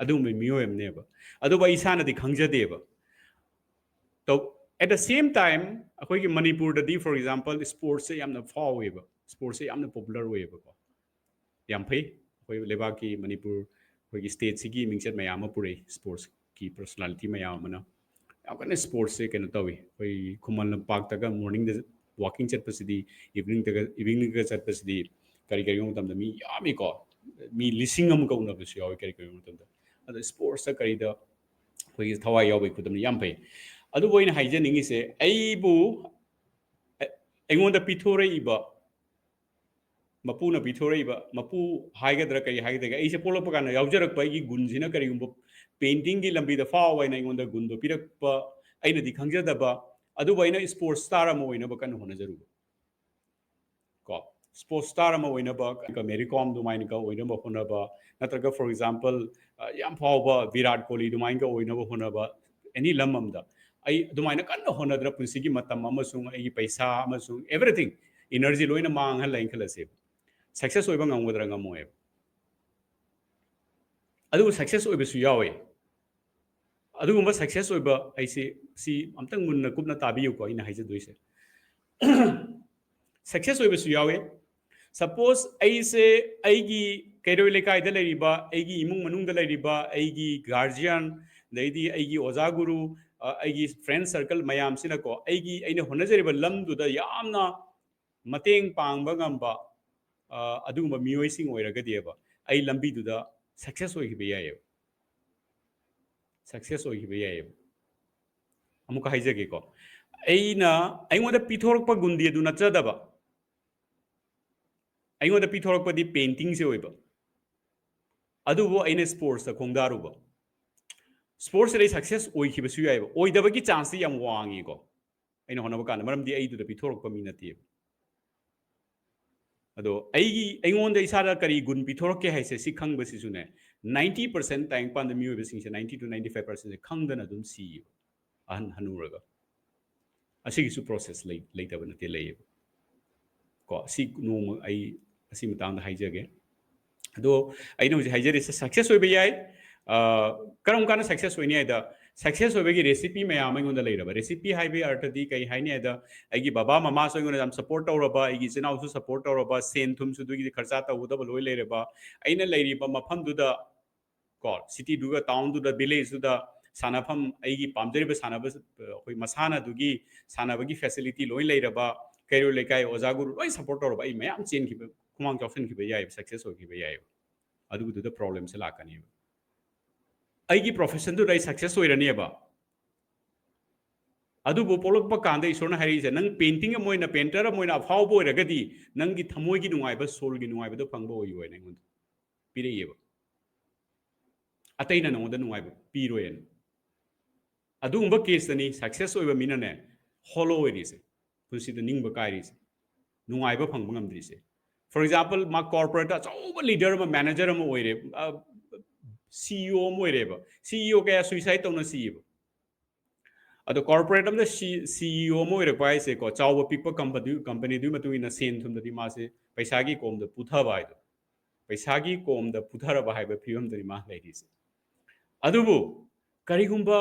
ꯑꯗꯨꯒꯨꯝꯕ ꯃꯤꯑꯣꯏ ꯑꯃꯅꯦꯕ꯫ ꯑꯗꯨꯕꯨ ꯑꯩ ꯏꯁꯥꯅꯗꯤ ꯈꯪꯖꯗꯦꯕ꯫ ꯇꯧ-, at the same time, ꯑꯩꯈꯣꯏꯒꯤ ꯃꯅꯤꯄꯨꯔꯗꯗꯤ, for example, sportsꯁꯦ ꯌꯥꯝꯅ ꯐꯥꯎꯋꯦꯕ, sportsꯁꯦ ꯌꯥꯝꯅ popular ꯑꯣꯏꯌꯦꯕꯀꯣ꯫ ꯌꯥꯝ ꯐꯩ꯫ ꯑꯩꯈꯣꯏ ꯂꯩꯕꯥꯛꯀꯤ, ꯃꯅꯤꯄꯨꯔ, ꯑꯩꯈꯣꯏꯒꯤ stateꯁꯤꯒꯤ ꯃꯤꯡꯆꯠ ꯃꯌꯥꯝ ꯑꯃ ꯄꯨꯔꯛꯏ, sportsꯀꯤ personality ꯃꯌꯥꯝ ꯑꯃꯅ꯫ ꯌꯥꯝ ꯀꯟꯅ sportsꯁꯦ ꯀꯩꯅꯣ ꯇꯧꯏ꯫ ꯑꯩꯈꯣꯏ ꯈꯨꯃꯟ ꯂꯝꯄꯥꯛꯇꯒ morningꯗ walking ꯆꯠꯄꯁꯤꯗꯤ, eveningꯗꯒ, eveningꯗꯒ ꯆꯠꯄꯁꯤꯗꯤ, ꯀꯔꯤ ꯀꯔꯤꯒꯨꯝꯕ ꯃꯇꯝꯗ ꯃꯤ ꯌꯥꯝꯃꯤꯀꯣ, ꯃꯤ ꯂꯤꯁꯤꯡ ꯑꯃꯒ ꯎꯅꯕꯁꯨ ꯌꯥꯎꯏ ꯀꯔꯤ ꯀꯔꯤꯒꯨꯝꯕ ꯃꯇꯝꯗ꯫ ꯑꯗꯣ sportsꯇ ꯀꯔꯤꯗ ꯑꯩꯈꯣꯏꯒꯤ ꯊꯋꯥꯏ ꯌꯥꯎꯕꯒꯤ ꯈꯨꯗꯝꯅꯤ, ꯌꯥꯝ ꯐꯩ꯫ ꯑꯗꯨꯕꯨ ꯑꯩꯅ ꯍꯥꯏꯖꯅꯤꯡꯉꯤꯁꯦ, ꯑꯩꯕꯨ, ꯑꯩ-, ꯑꯩꯉꯣꯟꯗ ꯄꯤꯊꯣꯔꯛꯏꯕ, ꯃꯄꯨꯅ ꯄꯤꯊꯣꯔꯛꯏꯕ, ꯃꯄꯨ ꯍꯥꯏꯒꯗ꯭ꯔꯥ ꯀꯔꯤ ꯍꯥꯏꯒꯗꯒꯦ, ꯑꯩꯁꯦ ꯄꯣꯛꯂꯛꯄ ꯀꯥꯟꯗ ꯌꯥꯎꯖꯔꯛꯄ ꯑꯩꯒꯤ ꯒꯨꯟꯁꯤꯅ ꯀꯔꯤꯒꯨꯝꯕ paintingꯒꯤ ꯂꯝꯕꯤꯗ ꯐꯥꯎ ꯍꯥꯏꯅ ꯑꯩꯉꯣꯟꯗ ꯒꯨꯟꯗꯣ ꯄꯤꯔꯛꯄ, ꯑꯩꯅꯗꯤ ꯈꯪꯖꯗꯕ, ꯑꯗꯨꯕꯨ ꯑꯩꯅ sports star ꯑꯃ ꯑꯣꯏꯅꯕ ꯀꯟꯅ ꯍꯣꯠꯅꯖꯔꯨꯕ꯫ ꯀꯣ, sports star ꯑꯃ ꯑꯣꯏꯅꯕ, ꯃꯦꯔꯤ ꯀꯣꯝ ꯑꯗꯨꯃꯥꯏꯅꯒ ꯑꯣꯏꯅꯕ ꯍꯣꯠꯅꯕ, ꯅꯠꯇ꯭ꯔꯒ, for example, ꯑ, ꯌꯥꯝ ꯐꯥꯎꯕ ꯚꯤꯔꯥꯠ ꯀꯣꯍꯂꯤ ꯑꯗꯨꯃꯥꯏꯅꯒ ꯑꯣꯏꯅꯕ ꯍꯣꯠꯅꯕ, any ꯂꯝ ꯑꯃꯗ ꯑꯩ ꯑꯗꯨꯃꯥꯏꯅ ꯀꯟꯅ ꯍꯣꯠꯅꯗꯅ ꯄꯨꯟꯁꯤꯒꯤ ꯃꯇꯝ ꯑꯃꯁꯨꯡ ꯑꯩꯒꯤ ꯄꯩꯁꯥ ꯑꯃꯁꯨꯡ everything, energy ꯂꯣꯏꯅ ꯃꯥꯡꯍꯜꯂꯦꯅ ꯈꯜꯂꯁꯦꯕ꯫ Success ꯑꯣꯏꯕ ꯉꯝꯒꯗ꯭ꯔꯥ? ꯉꯝꯃꯣꯏꯕ꯫ ꯑꯗꯨꯕꯨ success ꯑꯣꯏꯕꯁꯨ ꯌꯥꯎꯋꯦ꯫ ꯑꯗꯨꯒꯨꯝꯕ success ꯑꯣꯏꯕ ꯑꯩꯁꯤ, ꯁꯤ ꯑꯝꯇꯪ ꯃꯨꯟꯅ ꯀꯨꯞꯅ ꯇꯥꯕꯤꯌꯨꯀꯣ, ꯑꯩꯅ ꯍꯥꯏꯖꯗꯣꯏꯁꯦ꯫ Success ꯑꯣꯏꯕꯁꯨ ꯌꯥꯎꯋꯦ꯫ Suppose ꯑꯩꯁꯦ ꯑꯩꯒꯤ ꯀꯩꯔꯣꯏ ꯂꯩꯀꯥꯏꯗ ꯂꯩꯔꯤꯕ, ꯑꯩꯒꯤ ꯏꯃꯨꯡ ꯃꯅꯨꯡꯗ ꯂꯩꯔꯤꯕ, ꯑꯩꯒꯤ guardian, ꯑꯗꯩꯗꯤ ꯑꯩꯒꯤ ꯑꯣꯖꯥ ꯒꯨꯔꯨ, ꯑ, ꯑꯩꯒꯤ friend circle ꯃꯌꯥꯝꯁꯤꯅꯀꯣ, ꯑꯩꯒꯤ, ꯑꯩꯅ ꯍꯣꯠꯅꯖꯔꯤꯕ ꯂꯝꯗꯨꯗ ꯌꯥꯝꯅ ꯃꯇꯦꯡ ꯄꯥꯡꯕ ꯉꯝꯕ, ꯑ, ꯑꯗꯨꯒꯨꯝꯕ ꯃꯤꯑꯣꯏꯁꯤꯡ ꯑꯣꯏꯔꯒꯗꯤꯕ, ꯑꯩ ꯂꯝꯕꯤꯗꯨꯗ success ꯑꯣꯏꯈꯤꯕ ꯌꯥꯏꯌꯦꯕ꯫ Success ꯑꯣꯏꯈꯤꯕ ꯌꯥꯏꯌꯦꯕ꯫ ꯑꯃꯨꯛꯀ ꯍꯥꯏꯖꯒꯦꯀꯣ, ꯑꯩꯅ, ꯑꯩꯉꯣꯟꯗ ꯄꯤꯊꯣꯔꯛꯄ ꯒꯨꯟꯗꯤ ꯑꯗꯨ ꯅꯠꯆꯗꯕ, ꯑꯩꯉꯣꯟꯗ ꯄꯤꯊꯣꯔꯛꯄꯗꯤ paintingꯁꯦ ꯑꯣꯏꯕ, ꯑꯗꯨꯕꯨ ꯑꯩꯅ sportsꯇ ꯈꯣꯡꯗꯥꯔꯨꯕ, ꯁ꯭ꯄꯣꯔꯠꯁꯁꯤꯗ ꯑꯩ ꯁꯛꯁꯦꯁ ꯑꯣꯏꯈꯤꯕꯁꯨ ꯌꯥꯏꯑꯕ, ꯑꯣꯏꯗꯕꯒꯤ ꯆꯥꯟꯁꯇꯤ ꯌꯥꯝ ꯋꯥꯡꯉꯤꯀꯣ, ꯑꯩꯅ ꯍꯣꯠꯅꯕ ꯀꯥꯟꯗ, ꯃꯔꯝꯗꯤ ꯑꯩꯗꯨꯗ ꯄꯤꯊꯣꯔꯛꯄ ꯃꯤ ꯅꯠꯇꯦꯕ꯫ ꯑꯗꯣ ꯑꯩꯒꯤ, ꯑꯩꯉꯣꯟꯗ ꯏꯁꯥꯗ ꯀꯔꯤ ꯒꯨꯟ ꯄꯤꯊꯣꯔꯛꯀꯦ ꯍꯥꯏꯁꯦ, ꯁꯤ ꯈꯪꯕꯁꯤꯁꯨꯅꯦ, ninety percent ꯇꯥꯏꯕꯪꯄꯥꯟꯗ ꯃꯤꯑꯣꯏꯕꯁꯤꯡꯁꯦ ninety to ninety five percent ꯁꯦ ꯈꯪꯗꯅ ꯑꯗꯨꯝ ꯁꯤꯌꯦꯕ, ꯑꯍꯟ ꯍꯅꯨꯔꯒ꯫ ꯑꯁꯤꯒꯤꯁꯨ ꯄ꯭ꯔꯣꯁꯦꯁ ꯂꯩ, ꯂꯩꯇꯕ ꯅꯠꯇꯦ, ꯂꯩꯌꯦꯕ꯫ ꯀꯣ, ꯁꯤ ꯅꯣꯡꯃ ꯑꯩ ꯑꯁꯤ ꯃꯇꯥꯡꯗ ꯍꯥꯏꯖꯒꯦ꯫ ꯑꯗꯣ ꯑꯩꯅ ꯍꯧꯖꯤꯛ ꯍꯥꯏꯖꯔꯤꯁꯦ ꯁꯛꯁꯦꯁ ꯑꯣꯏꯕ ꯌꯥꯏ꯫ ꯑ, ꯀꯔꯝ ꯀꯥꯟꯗ ꯁꯛꯁꯦꯁ ꯑꯣꯏꯅꯤ ꯍꯥꯏꯗ, ꯁꯛꯁꯦꯁ ꯑꯣꯏꯕꯒꯤ ꯔꯦꯁꯤꯄꯤ ꯃꯌꯥꯝ ꯑꯃ ꯑꯩꯉꯣꯟꯗ ꯂꯩꯔꯕ꯫ ꯔꯦꯁꯤꯄꯤ ꯍꯥꯏꯕꯒꯤ ꯑꯔꯊꯗꯤ ꯀꯩ ꯍꯥꯏꯅꯤ ꯍꯥꯏꯗ, ꯑꯩꯒꯤ ꯕꯕꯥ ꯃꯃꯥꯁꯨ ꯑꯩꯉꯣꯟꯗ ꯌꯥꯝ ꯁꯞꯄꯣꯔꯠ ꯇꯧꯔꯕ, ꯑꯩꯒꯤ ꯏꯆꯤꯟ ꯏꯅꯥꯎꯁꯨ ꯁꯞꯄꯣꯔꯠ ꯇꯧꯔꯕ, ꯁꯦꯟ ꯊꯨꯝꯁꯨ ꯑꯗꯨꯒꯤꯗꯤ ꯈꯔꯆꯥ ꯇꯧꯒꯗꯕ ꯂꯣꯏ ꯂꯩꯔꯕ, ꯑꯩꯅ ꯂꯩꯔꯤꯕ ꯃꯐꯝꯗꯨꯗ, ꯀꯣ, ꯁꯤꯇꯤꯗꯨꯒ ꯇꯥꯎꯟꯗꯨꯗ, ꯚꯤꯂꯦꯖꯇꯨꯗ ꯁꯥꯟꯅꯐꯝ, ꯑꯩꯒꯤ ꯄꯥꯝꯖꯔꯤꯕ ꯁꯥꯟꯅꯕ, ꯑꯩꯈꯣꯏ ꯃꯁꯥꯟꯅꯗꯨꯒꯤ ꯁꯥꯟꯅꯕꯒꯤ ꯐꯦꯁꯤꯂꯤꯇꯤ ꯂꯣꯏ ꯂꯩꯔꯕ, ꯀꯩꯔꯣꯏ ꯂꯩꯀꯥꯏ ꯑꯣꯖꯥ ꯒꯨꯔꯨ ꯂꯣꯏ ꯁꯞꯄꯣꯔꯠ ꯇꯧꯔꯕ, ꯑꯩ ꯃꯌꯥꯝ ꯆꯦꯟꯈꯤꯕ, ꯈꯨꯃꯥꯡ ꯆꯥꯎꯁꯤꯟꯈꯤꯕ ꯌꯥꯏꯑꯕ, ꯁꯛꯁꯦꯁ ꯑꯣꯏꯈꯤꯕ ꯌꯥꯏꯑꯕ꯫ ꯑꯗꯨꯒꯤꯗꯨꯗ ꯄ꯭ꯔꯣꯕ꯭ꯂꯦꯝꯁꯦ ꯂꯥꯛꯀꯅꯦꯕ꯫ ꯑꯩꯒꯤ ꯄ꯭ꯔꯣꯐꯦꯁꯟꯗꯨꯗ ꯑꯩ ꯁꯛꯁꯦꯁ ꯑꯣꯏꯔꯅꯦꯕ꯫ ꯑꯗꯨꯕꯨ ꯄꯣꯛꯂꯛꯄ ꯀꯥꯟꯗ ꯏꯁꯣꯔꯅ ꯍꯥꯏꯔꯛꯏꯁꯦ, ꯅꯪ ꯄꯦꯟꯇꯤꯡ ꯑꯃ ꯑꯣꯏꯅ, ꯄꯦꯟꯇꯔ ꯑꯃ ꯑꯣꯏꯅ ꯑꯐꯥꯎꯕ ꯑꯣꯏꯔꯒꯗꯤ, ꯅꯪꯒꯤ ꯊꯃꯣꯏꯒꯤ ꯅꯨꯡꯉꯥꯏꯕ, ꯁꯣꯜꯒꯤ ꯅꯨꯡꯉꯥꯏꯕꯗꯣ ꯐꯪꯕ ꯑꯣꯏꯌꯣ ꯍꯥꯏꯅ ꯑꯩꯉꯣꯟꯗ ꯄꯤꯔꯛꯏꯑꯕ꯫ ꯑꯇꯩꯅ ꯅꯉꯣꯟꯗ ꯅꯨꯡꯉꯥꯏꯕ ꯄꯤꯔꯣꯏꯅ꯫ ꯑꯗꯨꯒꯨꯝꯕ ꯀꯦꯁꯇꯅꯤ ꯁꯛꯁꯦꯁ ꯑꯣꯏꯕ ꯃꯤꯅꯅꯦ ꯍꯣꯂꯣ ꯑꯣꯏꯔꯤꯁꯦ, ꯄꯨꯟꯁꯤꯗ ꯅꯤꯡꯕ ꯀꯥꯏꯔꯤꯁꯦ, ꯅꯨꯡꯉꯥꯏꯕ ꯐꯪꯕ ꯉꯝꯗ꯭ꯔꯤꯁꯦ꯫ For example, ꯃꯥ ꯀꯣꯔꯄꯣꯔꯦꯠꯇ ꯑꯆꯧꯕ ꯂꯤꯗꯔ ꯑꯃ, ꯃꯦꯅꯦꯖꯔ ꯑꯃ ꯑꯣꯏꯔꯦ, ꯁꯤ ꯏ ꯑꯣ ꯑꯃ ꯑꯣꯏꯔꯦꯕ꯫ ꯁꯤ ꯏ ꯑꯣ ꯀꯌꯥ ꯁꯨꯏꯁꯥꯏꯠ ꯇꯧꯅ ꯁꯤꯌꯦꯕ꯫ ꯑꯗꯣ ꯀꯣꯔꯄꯣꯔꯦꯠ ꯑꯃꯗ ꯁꯤ, ꯁꯤ ꯏ ꯑꯣ ꯑꯃ ꯑꯣꯏꯔꯛꯄ ꯍꯥꯏꯁꯦꯀꯣ, ꯆꯥꯎꯕ ꯄꯤꯛꯄ ꯀꯝꯄꯅꯤ, ꯀꯝꯄꯅꯤꯗꯨꯒꯤ ꯃꯇꯨꯡ ꯏꯟꯅ ꯁꯦꯟ ꯊꯨꯝꯗꯗꯤ ꯃꯥꯁꯦ ꯄꯩꯁꯥꯒꯤ ꯀꯣꯝꯗ ꯄꯨꯊꯕ ꯍꯥꯏꯗꯣ, ꯄꯩꯁꯥꯒꯤ ꯀꯣꯝꯗ ꯄꯨꯊꯔꯕ ꯍꯥꯏꯕ ꯐꯤꯕꯝꯗꯅꯤ ꯃꯥ ꯂꯩꯔꯤꯁꯦ꯫ ꯑꯗꯨꯕꯨ ꯀꯔꯤꯒꯨꯝꯕ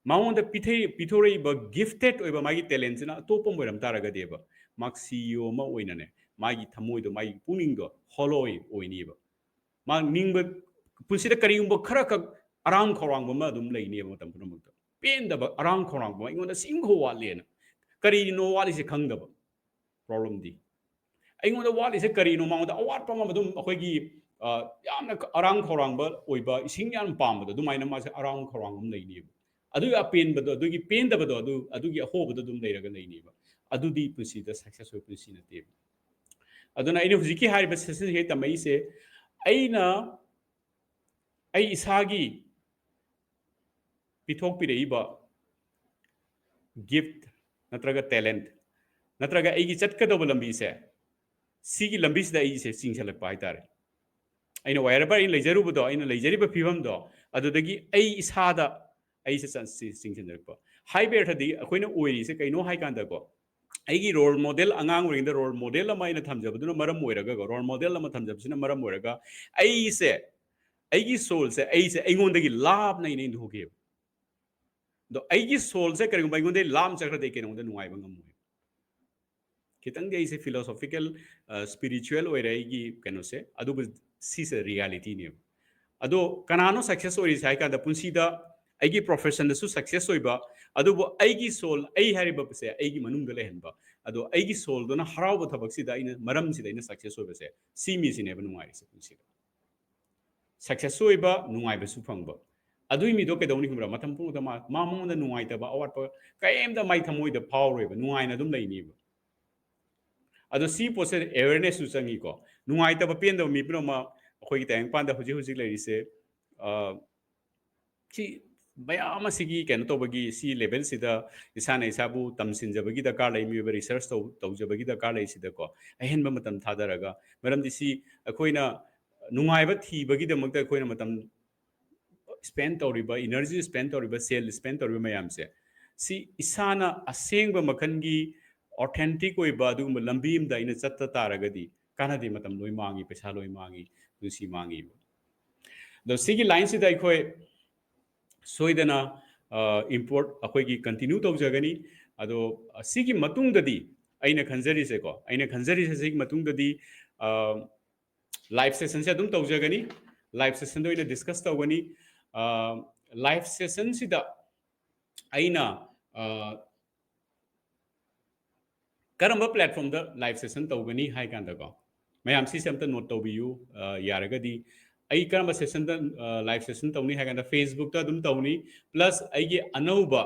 ꯃꯉꯣꯟꯗ ꯄꯤꯊꯩ-, ꯄꯤꯊꯣꯔꯛꯏꯕ ꯒꯤꯐꯇꯦꯠ ꯑꯣꯏꯕ ꯃꯥꯒꯤ ꯇꯦꯂꯦꯟꯁꯤꯅ ꯑꯇꯣꯞꯄ ꯑꯃ ꯑꯣꯏꯔꯝ ꯇꯥꯔꯒꯗꯤꯕ, ꯃꯥ ꯁꯤ ꯏ ꯑꯣ ꯑꯃ ꯑꯣꯏꯅꯅꯦ, ꯃꯥꯒꯤ ꯊꯃꯣꯏꯗꯣ, ꯃꯥꯒꯤ ꯄꯨꯛꯅꯤꯡꯗꯣ ꯍꯣꯂꯣ ꯑꯣꯏꯅꯤꯕ꯫ ꯃꯥ ꯅꯤꯡꯕ, ꯄꯨꯟꯁꯤꯗ ꯀꯔꯤꯒꯨꯝꯕ ꯈꯔꯈꯛ ꯑꯔꯥꯡ ꯈꯧꯔꯥꯡꯕ ꯑꯃ ꯑꯗꯨꯝ ꯂꯩꯅꯦꯕ ꯃꯇꯝ ꯄꯨꯝꯅꯃꯛꯇ꯫ ꯄꯦꯟꯗꯕ, ꯑꯔꯥꯡ ꯈꯧꯔꯥꯡꯕ ꯑꯃ, ꯑꯩꯉꯣꯟꯗ ꯁꯤꯃꯈꯛ ꯋꯥꯠꯂꯦꯅ꯫ ꯀꯔꯤꯅꯣ ꯋꯥꯠꯂꯤꯁꯦ ꯈꯪꯗꯕ꯫ ꯄ꯭ꯔꯣꯕ꯭ꯂꯦꯝꯗꯤ ꯑꯩꯉꯣꯟꯗ ꯋꯥꯠꯂꯤꯁꯦ ꯀꯔꯤꯅꯣ, ꯃꯉꯣꯟꯗ ꯑꯋꯥꯠꯄ ꯑꯃ ꯑꯗꯨꯝ, ꯑꯩꯈꯣꯏꯒꯤ, ꯑ, ꯌꯥꯝꯅ ꯑꯔꯥꯡ ꯈꯧꯔꯥꯡꯕ ꯑꯣꯏꯕ, ꯏꯁꯤꯡ ꯌꯥꯝ ꯄꯥꯝꯕꯗꯣ, ꯑꯗꯨꯃꯥꯏꯅ ꯃꯥꯁꯦ ꯑꯔꯥꯡ ꯈꯧꯔꯥꯡꯕ ꯑꯃ ꯂꯩꯅꯦꯕ꯫ ꯑꯗꯨꯒꯤ ꯑꯄꯦꯟꯕꯗꯣ, ꯑꯗꯨꯒꯤ ꯄꯦꯟꯗꯕꯗꯣ, ꯑꯗꯨ, ꯑꯗꯨꯒꯤ ꯑꯍꯣꯕꯗꯣ ꯑꯗꯨꯝ ꯂꯩꯔꯒ ꯂꯩꯅꯦꯕ꯫ ꯑꯗꯨꯗꯤ ꯄꯨꯟꯁꯤꯗ ꯁꯛꯁꯦꯁ ꯑꯣꯏꯕ ꯄꯨꯟꯁꯤ ꯅꯠꯇꯦꯕ꯫ ꯑꯗꯨꯅ ꯑꯩꯅ ꯍꯧꯖꯤꯛꯀꯤ ꯍꯥꯏꯔꯤꯕ ꯁꯦꯁꯟꯁꯤꯗ ꯇꯝꯃꯛꯏꯁꯦ, ꯑꯩꯅ ꯑꯩ ꯏꯁꯥꯒꯤ ꯄꯤꯊꯣꯛꯄꯤꯔꯛꯏꯕ ꯒꯤꯐ ꯅꯠꯇ꯭ꯔꯒ ꯇꯦꯂꯦꯟꯠ ꯅꯠꯇ꯭ꯔꯒ ꯑꯩꯒꯤ ꯆꯠꯀꯗꯧꯕ ꯂꯝꯕꯤꯁꯦ, ꯁꯤꯒꯤ ꯂꯝꯕꯤꯁꯤꯗ ꯑꯩꯁꯦ ꯆꯤꯡꯁꯤꯜꯂꯛꯄ ꯍꯥꯏꯇꯥꯔꯦ꯫ ꯑꯩꯅ wherever ꯑꯩꯅ ꯂꯩꯖꯔꯨꯕꯗꯣ, ꯑꯩꯅ ꯂꯩꯖꯔꯤꯕ ꯐꯤꯕꯝꯗꯣ, ꯑꯗꯨꯗꯒꯤ ꯑꯩ ꯏꯁꯥꯗ ꯑꯩꯁꯦ ꯆ-, ꯆꯤ-, ꯆꯤꯡꯁꯤꯟꯖꯔꯛꯄ꯫ ꯍꯥꯏꯕ ꯑꯔꯊꯗꯤ ꯑꯩꯈꯣꯏꯅ ꯑꯣꯏꯔꯤꯁꯦ ꯀꯩꯅꯣ ꯍꯥꯏ ꯀꯥꯟꯗꯀꯣ, ꯑꯩꯒꯤ ꯔꯣꯜ ꯃꯣꯗꯦꯜ, ꯑꯉꯥꯡ ꯑꯣꯏꯔꯤꯉꯩꯗ ꯔꯣꯜ ꯃꯣꯗꯦꯜ ꯑꯃ ꯑꯩꯅ ꯊꯝꯖꯕꯗꯨꯅ ꯃꯔꯝ ꯑꯣꯏꯔꯒꯀꯣ, ꯔꯣꯜ ꯃꯣꯗꯦꯜ ꯑꯃ ꯊꯝꯖꯕꯁꯤꯅ ꯃꯔꯝ ꯑꯣꯏꯔꯒ ꯑꯩꯁꯦ, ꯑꯩꯒꯤ ꯁꯣꯜꯁꯦ, ꯑꯩꯁꯦ ꯑꯩꯉꯣꯟꯗꯒꯤ ꯂꯥꯞꯅ ꯑꯩꯅ ꯏꯟꯊꯣꯛꯈꯤꯑꯕ꯫ ꯑꯗꯣ ꯑꯩꯒꯤ ꯁꯣꯜꯁꯦ ꯀꯔꯤꯒꯨꯝꯕ ꯑꯩꯉꯣꯟꯗꯒꯤ ꯂꯥꯞꯅ ꯆꯠꯈ꯭ꯔꯗꯤ ꯑꯩ ꯀꯩꯅꯣꯗ ꯅꯨꯡꯉꯥꯏꯕ ꯉꯝꯃꯣꯏ꯫ ꯈꯤꯇꯪꯗꯤ ꯑꯩꯁꯦ ꯐꯤꯂꯣꯁꯣꯐꯤꯀꯦꯜ, ꯁ꯭ꯄꯤꯔꯤꯆꯨꯋꯦꯜ ꯑꯣꯏꯔꯦ ꯑꯩꯒꯤ ꯀꯩꯅꯣꯁꯦ, ꯑꯗꯨꯕꯨ ꯁꯤꯁꯦ ꯔꯤꯌꯦꯂꯤꯇꯤꯅꯦꯕ꯫ ꯑꯗꯣ ꯀꯅꯥꯅꯣ ꯁꯛꯁꯦꯁ ꯑꯣꯏꯔꯤꯁꯦ ꯍꯥꯏ ꯀꯥꯟꯗ, ꯄꯨꯟꯁꯤꯗ ꯑꯩꯒꯤ ꯄ꯭ꯔꯣꯐꯦꯁꯟꯗꯁꯨ ꯁꯛꯁꯦꯁ ꯑꯣꯏꯕ, ꯑꯗꯨꯕꯨ ꯑꯩꯒꯤ ꯁꯣꯜ, ꯑꯩ ꯍꯥꯏꯔꯤꯕꯁꯦ ꯑꯩꯒꯤ ꯃꯅꯨꯡꯗ ꯂꯩꯍꯟꯕ, ꯑꯗꯣ ꯑꯩꯒꯤ ꯁꯣꯜꯗꯨꯅ ꯍꯔꯥꯎꯕ ꯊꯕꯛꯁꯤꯗ ꯑꯩꯅ, ꯃꯔꯝꯁꯤꯗ ꯑꯩꯅ ꯁꯛꯁꯦꯁ ꯑꯣꯏꯕꯁꯦ, ꯁꯤ ꯃꯤꯁꯤꯅꯦꯕ ꯅꯨꯡꯉꯥꯏꯔꯤꯁꯦ ꯄꯨꯟꯁꯤꯗ꯫ ꯁꯛꯁꯦꯁꯁꯨ ꯑꯣꯏꯕ, ꯅꯨꯡꯉꯥꯏꯕꯁꯨ ꯐꯪꯕ꯫ ꯑꯗꯨꯒꯤ ꯃꯤꯗꯣ ꯀꯩꯗꯧꯅꯤ ꯈꯪꯕ꯭ꯔꯥ? ꯃꯇꯝ ꯄꯨꯝꯕꯗ ꯃꯥ, ꯃꯥ ꯃꯉꯣꯟꯗ ꯅꯨꯡꯉꯥꯏꯇꯕ, ꯑꯋꯥꯠꯄ ꯀꯔꯤꯝꯇ ꯃꯥꯏ ꯊꯃꯣꯏꯗ ꯐꯥꯎꯔꯣꯏꯕ, ꯅꯨꯡꯉꯥꯏꯅ ꯑꯗꯨꯝ ꯂꯩꯅꯤꯕ꯫ ꯑꯗꯣ ꯁꯤ ꯄꯣꯠꯁꯦ ꯑꯦꯋꯦꯔꯅꯦꯁꯁꯨ ꯆꯪꯉꯤꯀꯣ꯫ ꯅꯨꯡꯉꯥꯏꯇꯕ, ꯄꯦꯟꯗꯕ ꯃꯤ ꯄꯨꯝꯅꯃꯛ ꯑꯩꯈꯣꯏꯒꯤ ꯇꯥꯏꯕꯪꯄꯥꯟꯗ ꯍꯧꯖꯤꯛ ꯍꯧꯖꯤꯛ ꯂꯩꯔꯤꯁꯦ, ꯑ, ꯁꯤ ꯃꯌꯥꯝ ꯑꯁꯤꯒꯤ ꯀꯩꯅꯣ ꯇꯧꯕꯒꯤ, ꯁꯤ ꯂꯦꯚꯦꯜꯁꯤꯗ ꯏꯁꯥꯅ ꯏꯁꯥꯕꯨ ꯇꯝꯁꯤꯟꯖꯕꯒꯤ ꯗꯔꯀꯥꯔ ꯂꯩ, ꯃꯤꯑꯣꯏꯕ ꯔꯤꯁꯔꯁ ꯇꯧ-, ꯇꯧꯖꯕꯒꯤ ꯗꯔꯀꯥꯔ ꯂꯩ ꯁꯤꯗꯀꯣ꯫ ꯑꯍꯦꯟꯕ ꯃꯇꯝ ꯊꯥꯗꯔꯒ, ꯃꯔꯝꯗꯤ ꯁꯤ ꯑꯩꯈꯣꯏꯅ ꯅꯨꯡꯉꯥꯏꯕ ꯊꯤꯕꯒꯤꯗꯃꯛꯇ ꯑꯩꯈꯣꯏꯅ ꯃꯇꯝ ꯁ꯭ꯄꯦꯟ ꯇꯧꯔꯤꯕ, ꯏꯅꯔꯖꯤ ꯁ꯭ꯄꯦꯟ ꯇꯧꯔꯤꯕ, ꯁꯦꯜ ꯁ꯭ꯄꯦꯟ ꯇꯧꯔꯤꯕ ꯃꯌꯥꯝꯁꯦ, ꯁꯤ ꯏꯁꯥꯅ ꯑꯁꯦꯡꯕ ꯃꯈꯜꯒꯤ ꯑꯣꯊꯦꯟꯇꯤꯛ ꯑꯣꯏꯕ ꯑꯗꯨꯒꯨꯝꯕ ꯂꯝꯕꯤ ꯑꯃꯗ ꯑꯩꯅ ꯆꯠꯇ ꯇꯥꯔꯒꯗꯤ ꯀꯥꯟꯅꯗꯦ, ꯃꯇꯝ ꯂꯣꯏ ꯃꯥꯡꯉꯤ, ꯄꯩꯁꯥ ꯂꯣꯏ ꯃꯥꯡꯉꯤ, ꯄꯨꯟꯁꯤ ꯃꯥꯡꯉꯤꯕ꯫ ꯑꯗꯣ ꯁꯤꯒꯤ ꯂꯥꯏꯟꯁꯤꯗ ꯑꯩꯈꯣꯏ ꯁꯣꯏꯗꯅ, ꯑ, ꯏꯝꯄꯣꯔꯠ ꯑꯩꯈꯣꯏꯒꯤ ꯀꯟꯇꯤꯅ꯭ꯌꯨ ꯇꯧꯖꯒꯅꯤ꯫ ꯑꯗꯣ ꯁꯤꯒꯤ ꯃꯇꯨꯡꯗꯗꯤ ꯑꯩꯅ ꯈꯟꯖꯔꯤꯁꯦꯀꯣ, ꯑꯩꯅ ꯈꯟꯖꯔꯤꯁꯦ ꯁꯤꯒꯤ ꯃꯇꯨꯡꯗꯗꯤ, ꯑ, ꯂꯥꯏꯚ ꯁꯦꯁꯟꯁꯦ ꯑꯗꯨꯝ ꯇꯧꯖꯒꯅꯤ꯫ ꯂꯥꯏꯚ ꯁꯦꯁꯟꯗ ꯑꯣꯏꯅ ꯗꯤꯁꯀꯁ ꯇꯧꯒꯅꯤ꯫ ꯑ, ꯂꯥꯏꯚ ꯁꯦꯁꯟꯁꯤꯗ ꯑꯩꯅ, ꯑ, ꯀꯔꯝꯕ ꯄ꯭ꯂꯦꯠꯐꯣꯝꯗ ꯂꯥꯏꯚ ꯁꯦꯁꯟ ꯇꯧꯒꯅꯤ ꯍꯥꯏ ꯀꯥꯟꯗꯀꯣ, ꯃꯌꯥꯝ ꯁꯤꯁꯦ ꯑꯝꯇ ꯅꯣꯠ ꯇꯧꯕꯤꯌꯨ, ꯑ, ꯌꯥꯔꯒꯗꯤ꯫ ꯑꯩ ꯀꯔꯝꯕ ꯁꯦꯁꯟꯗ, ꯑ, ꯂꯥꯏꯚ ꯁꯦꯁꯟ ꯇꯧꯅꯤ ꯍꯥꯏ ꯀꯥꯟꯗ, ꯐꯦꯁꯕꯨꯛꯇ ꯑꯗꯨꯝ ꯇꯧꯅꯤ꯫ ꯄ꯭ꯂꯁ ꯑꯩꯒꯤ ꯑꯅꯧꯕ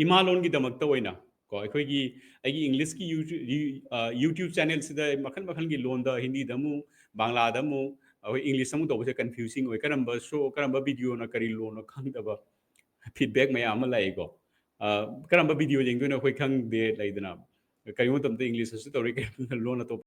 ꯏꯃꯥ ꯂꯣꯟꯒꯤꯗꯃꯛꯇ ꯑꯣꯏꯅ ꯀꯣ, ꯑꯩꯈꯣꯏꯒꯤ, ꯑꯩꯒꯤ ꯏꯪꯂꯤꯁꯀꯤ ꯌꯨ-, ꯌꯨ-, ꯑ, YouTube ꯆꯦꯅꯦꯜꯁꯤꯗ ꯃꯈꯜ ꯃꯈꯜꯒꯤ ꯂꯣꯟꯗ, ꯍꯤꯟꯗꯤꯗ ꯑꯃꯨꯛ, ꯕꯪꯂꯥꯗ ꯑꯃꯨꯛ, ꯑꯩꯈꯣꯏ ꯏꯪꯂꯤꯁ ꯑꯃꯨꯛ ꯇꯧꯕꯁꯦ ꯀꯟꯐ꯭ꯌꯨꯖꯤꯡ ꯑꯣꯏ, ꯀꯔꯝꯕ ꯁꯣ, ꯀꯔꯝꯕ ꯚꯤꯗꯤꯑꯣꯅ ꯀꯔꯤ ꯂꯣꯟꯅꯣ ꯈꯪꯗꯕ꯫ ꯐꯤꯗꯕꯦꯛ ꯃꯌꯥꯝ ꯑꯃ ꯂꯥꯛꯏꯀꯣ꯫ ꯑ, ꯀꯔꯝꯕ ꯚꯤꯗꯤꯑꯣ ꯌꯦꯡꯗꯣꯏꯅꯣ ꯑꯩꯈꯣꯏ ꯈꯪꯗꯦ ꯂꯩꯗꯅ, ꯀꯔꯤꯒꯨꯝꯕ ꯃꯇꯝꯗ ꯏꯪꯂꯤꯁꯇꯁꯨ ꯇꯧꯔꯤ, ꯀꯔꯤꯒꯨꯝꯕ ꯂꯣꯟ ꯑꯇꯣꯞꯄ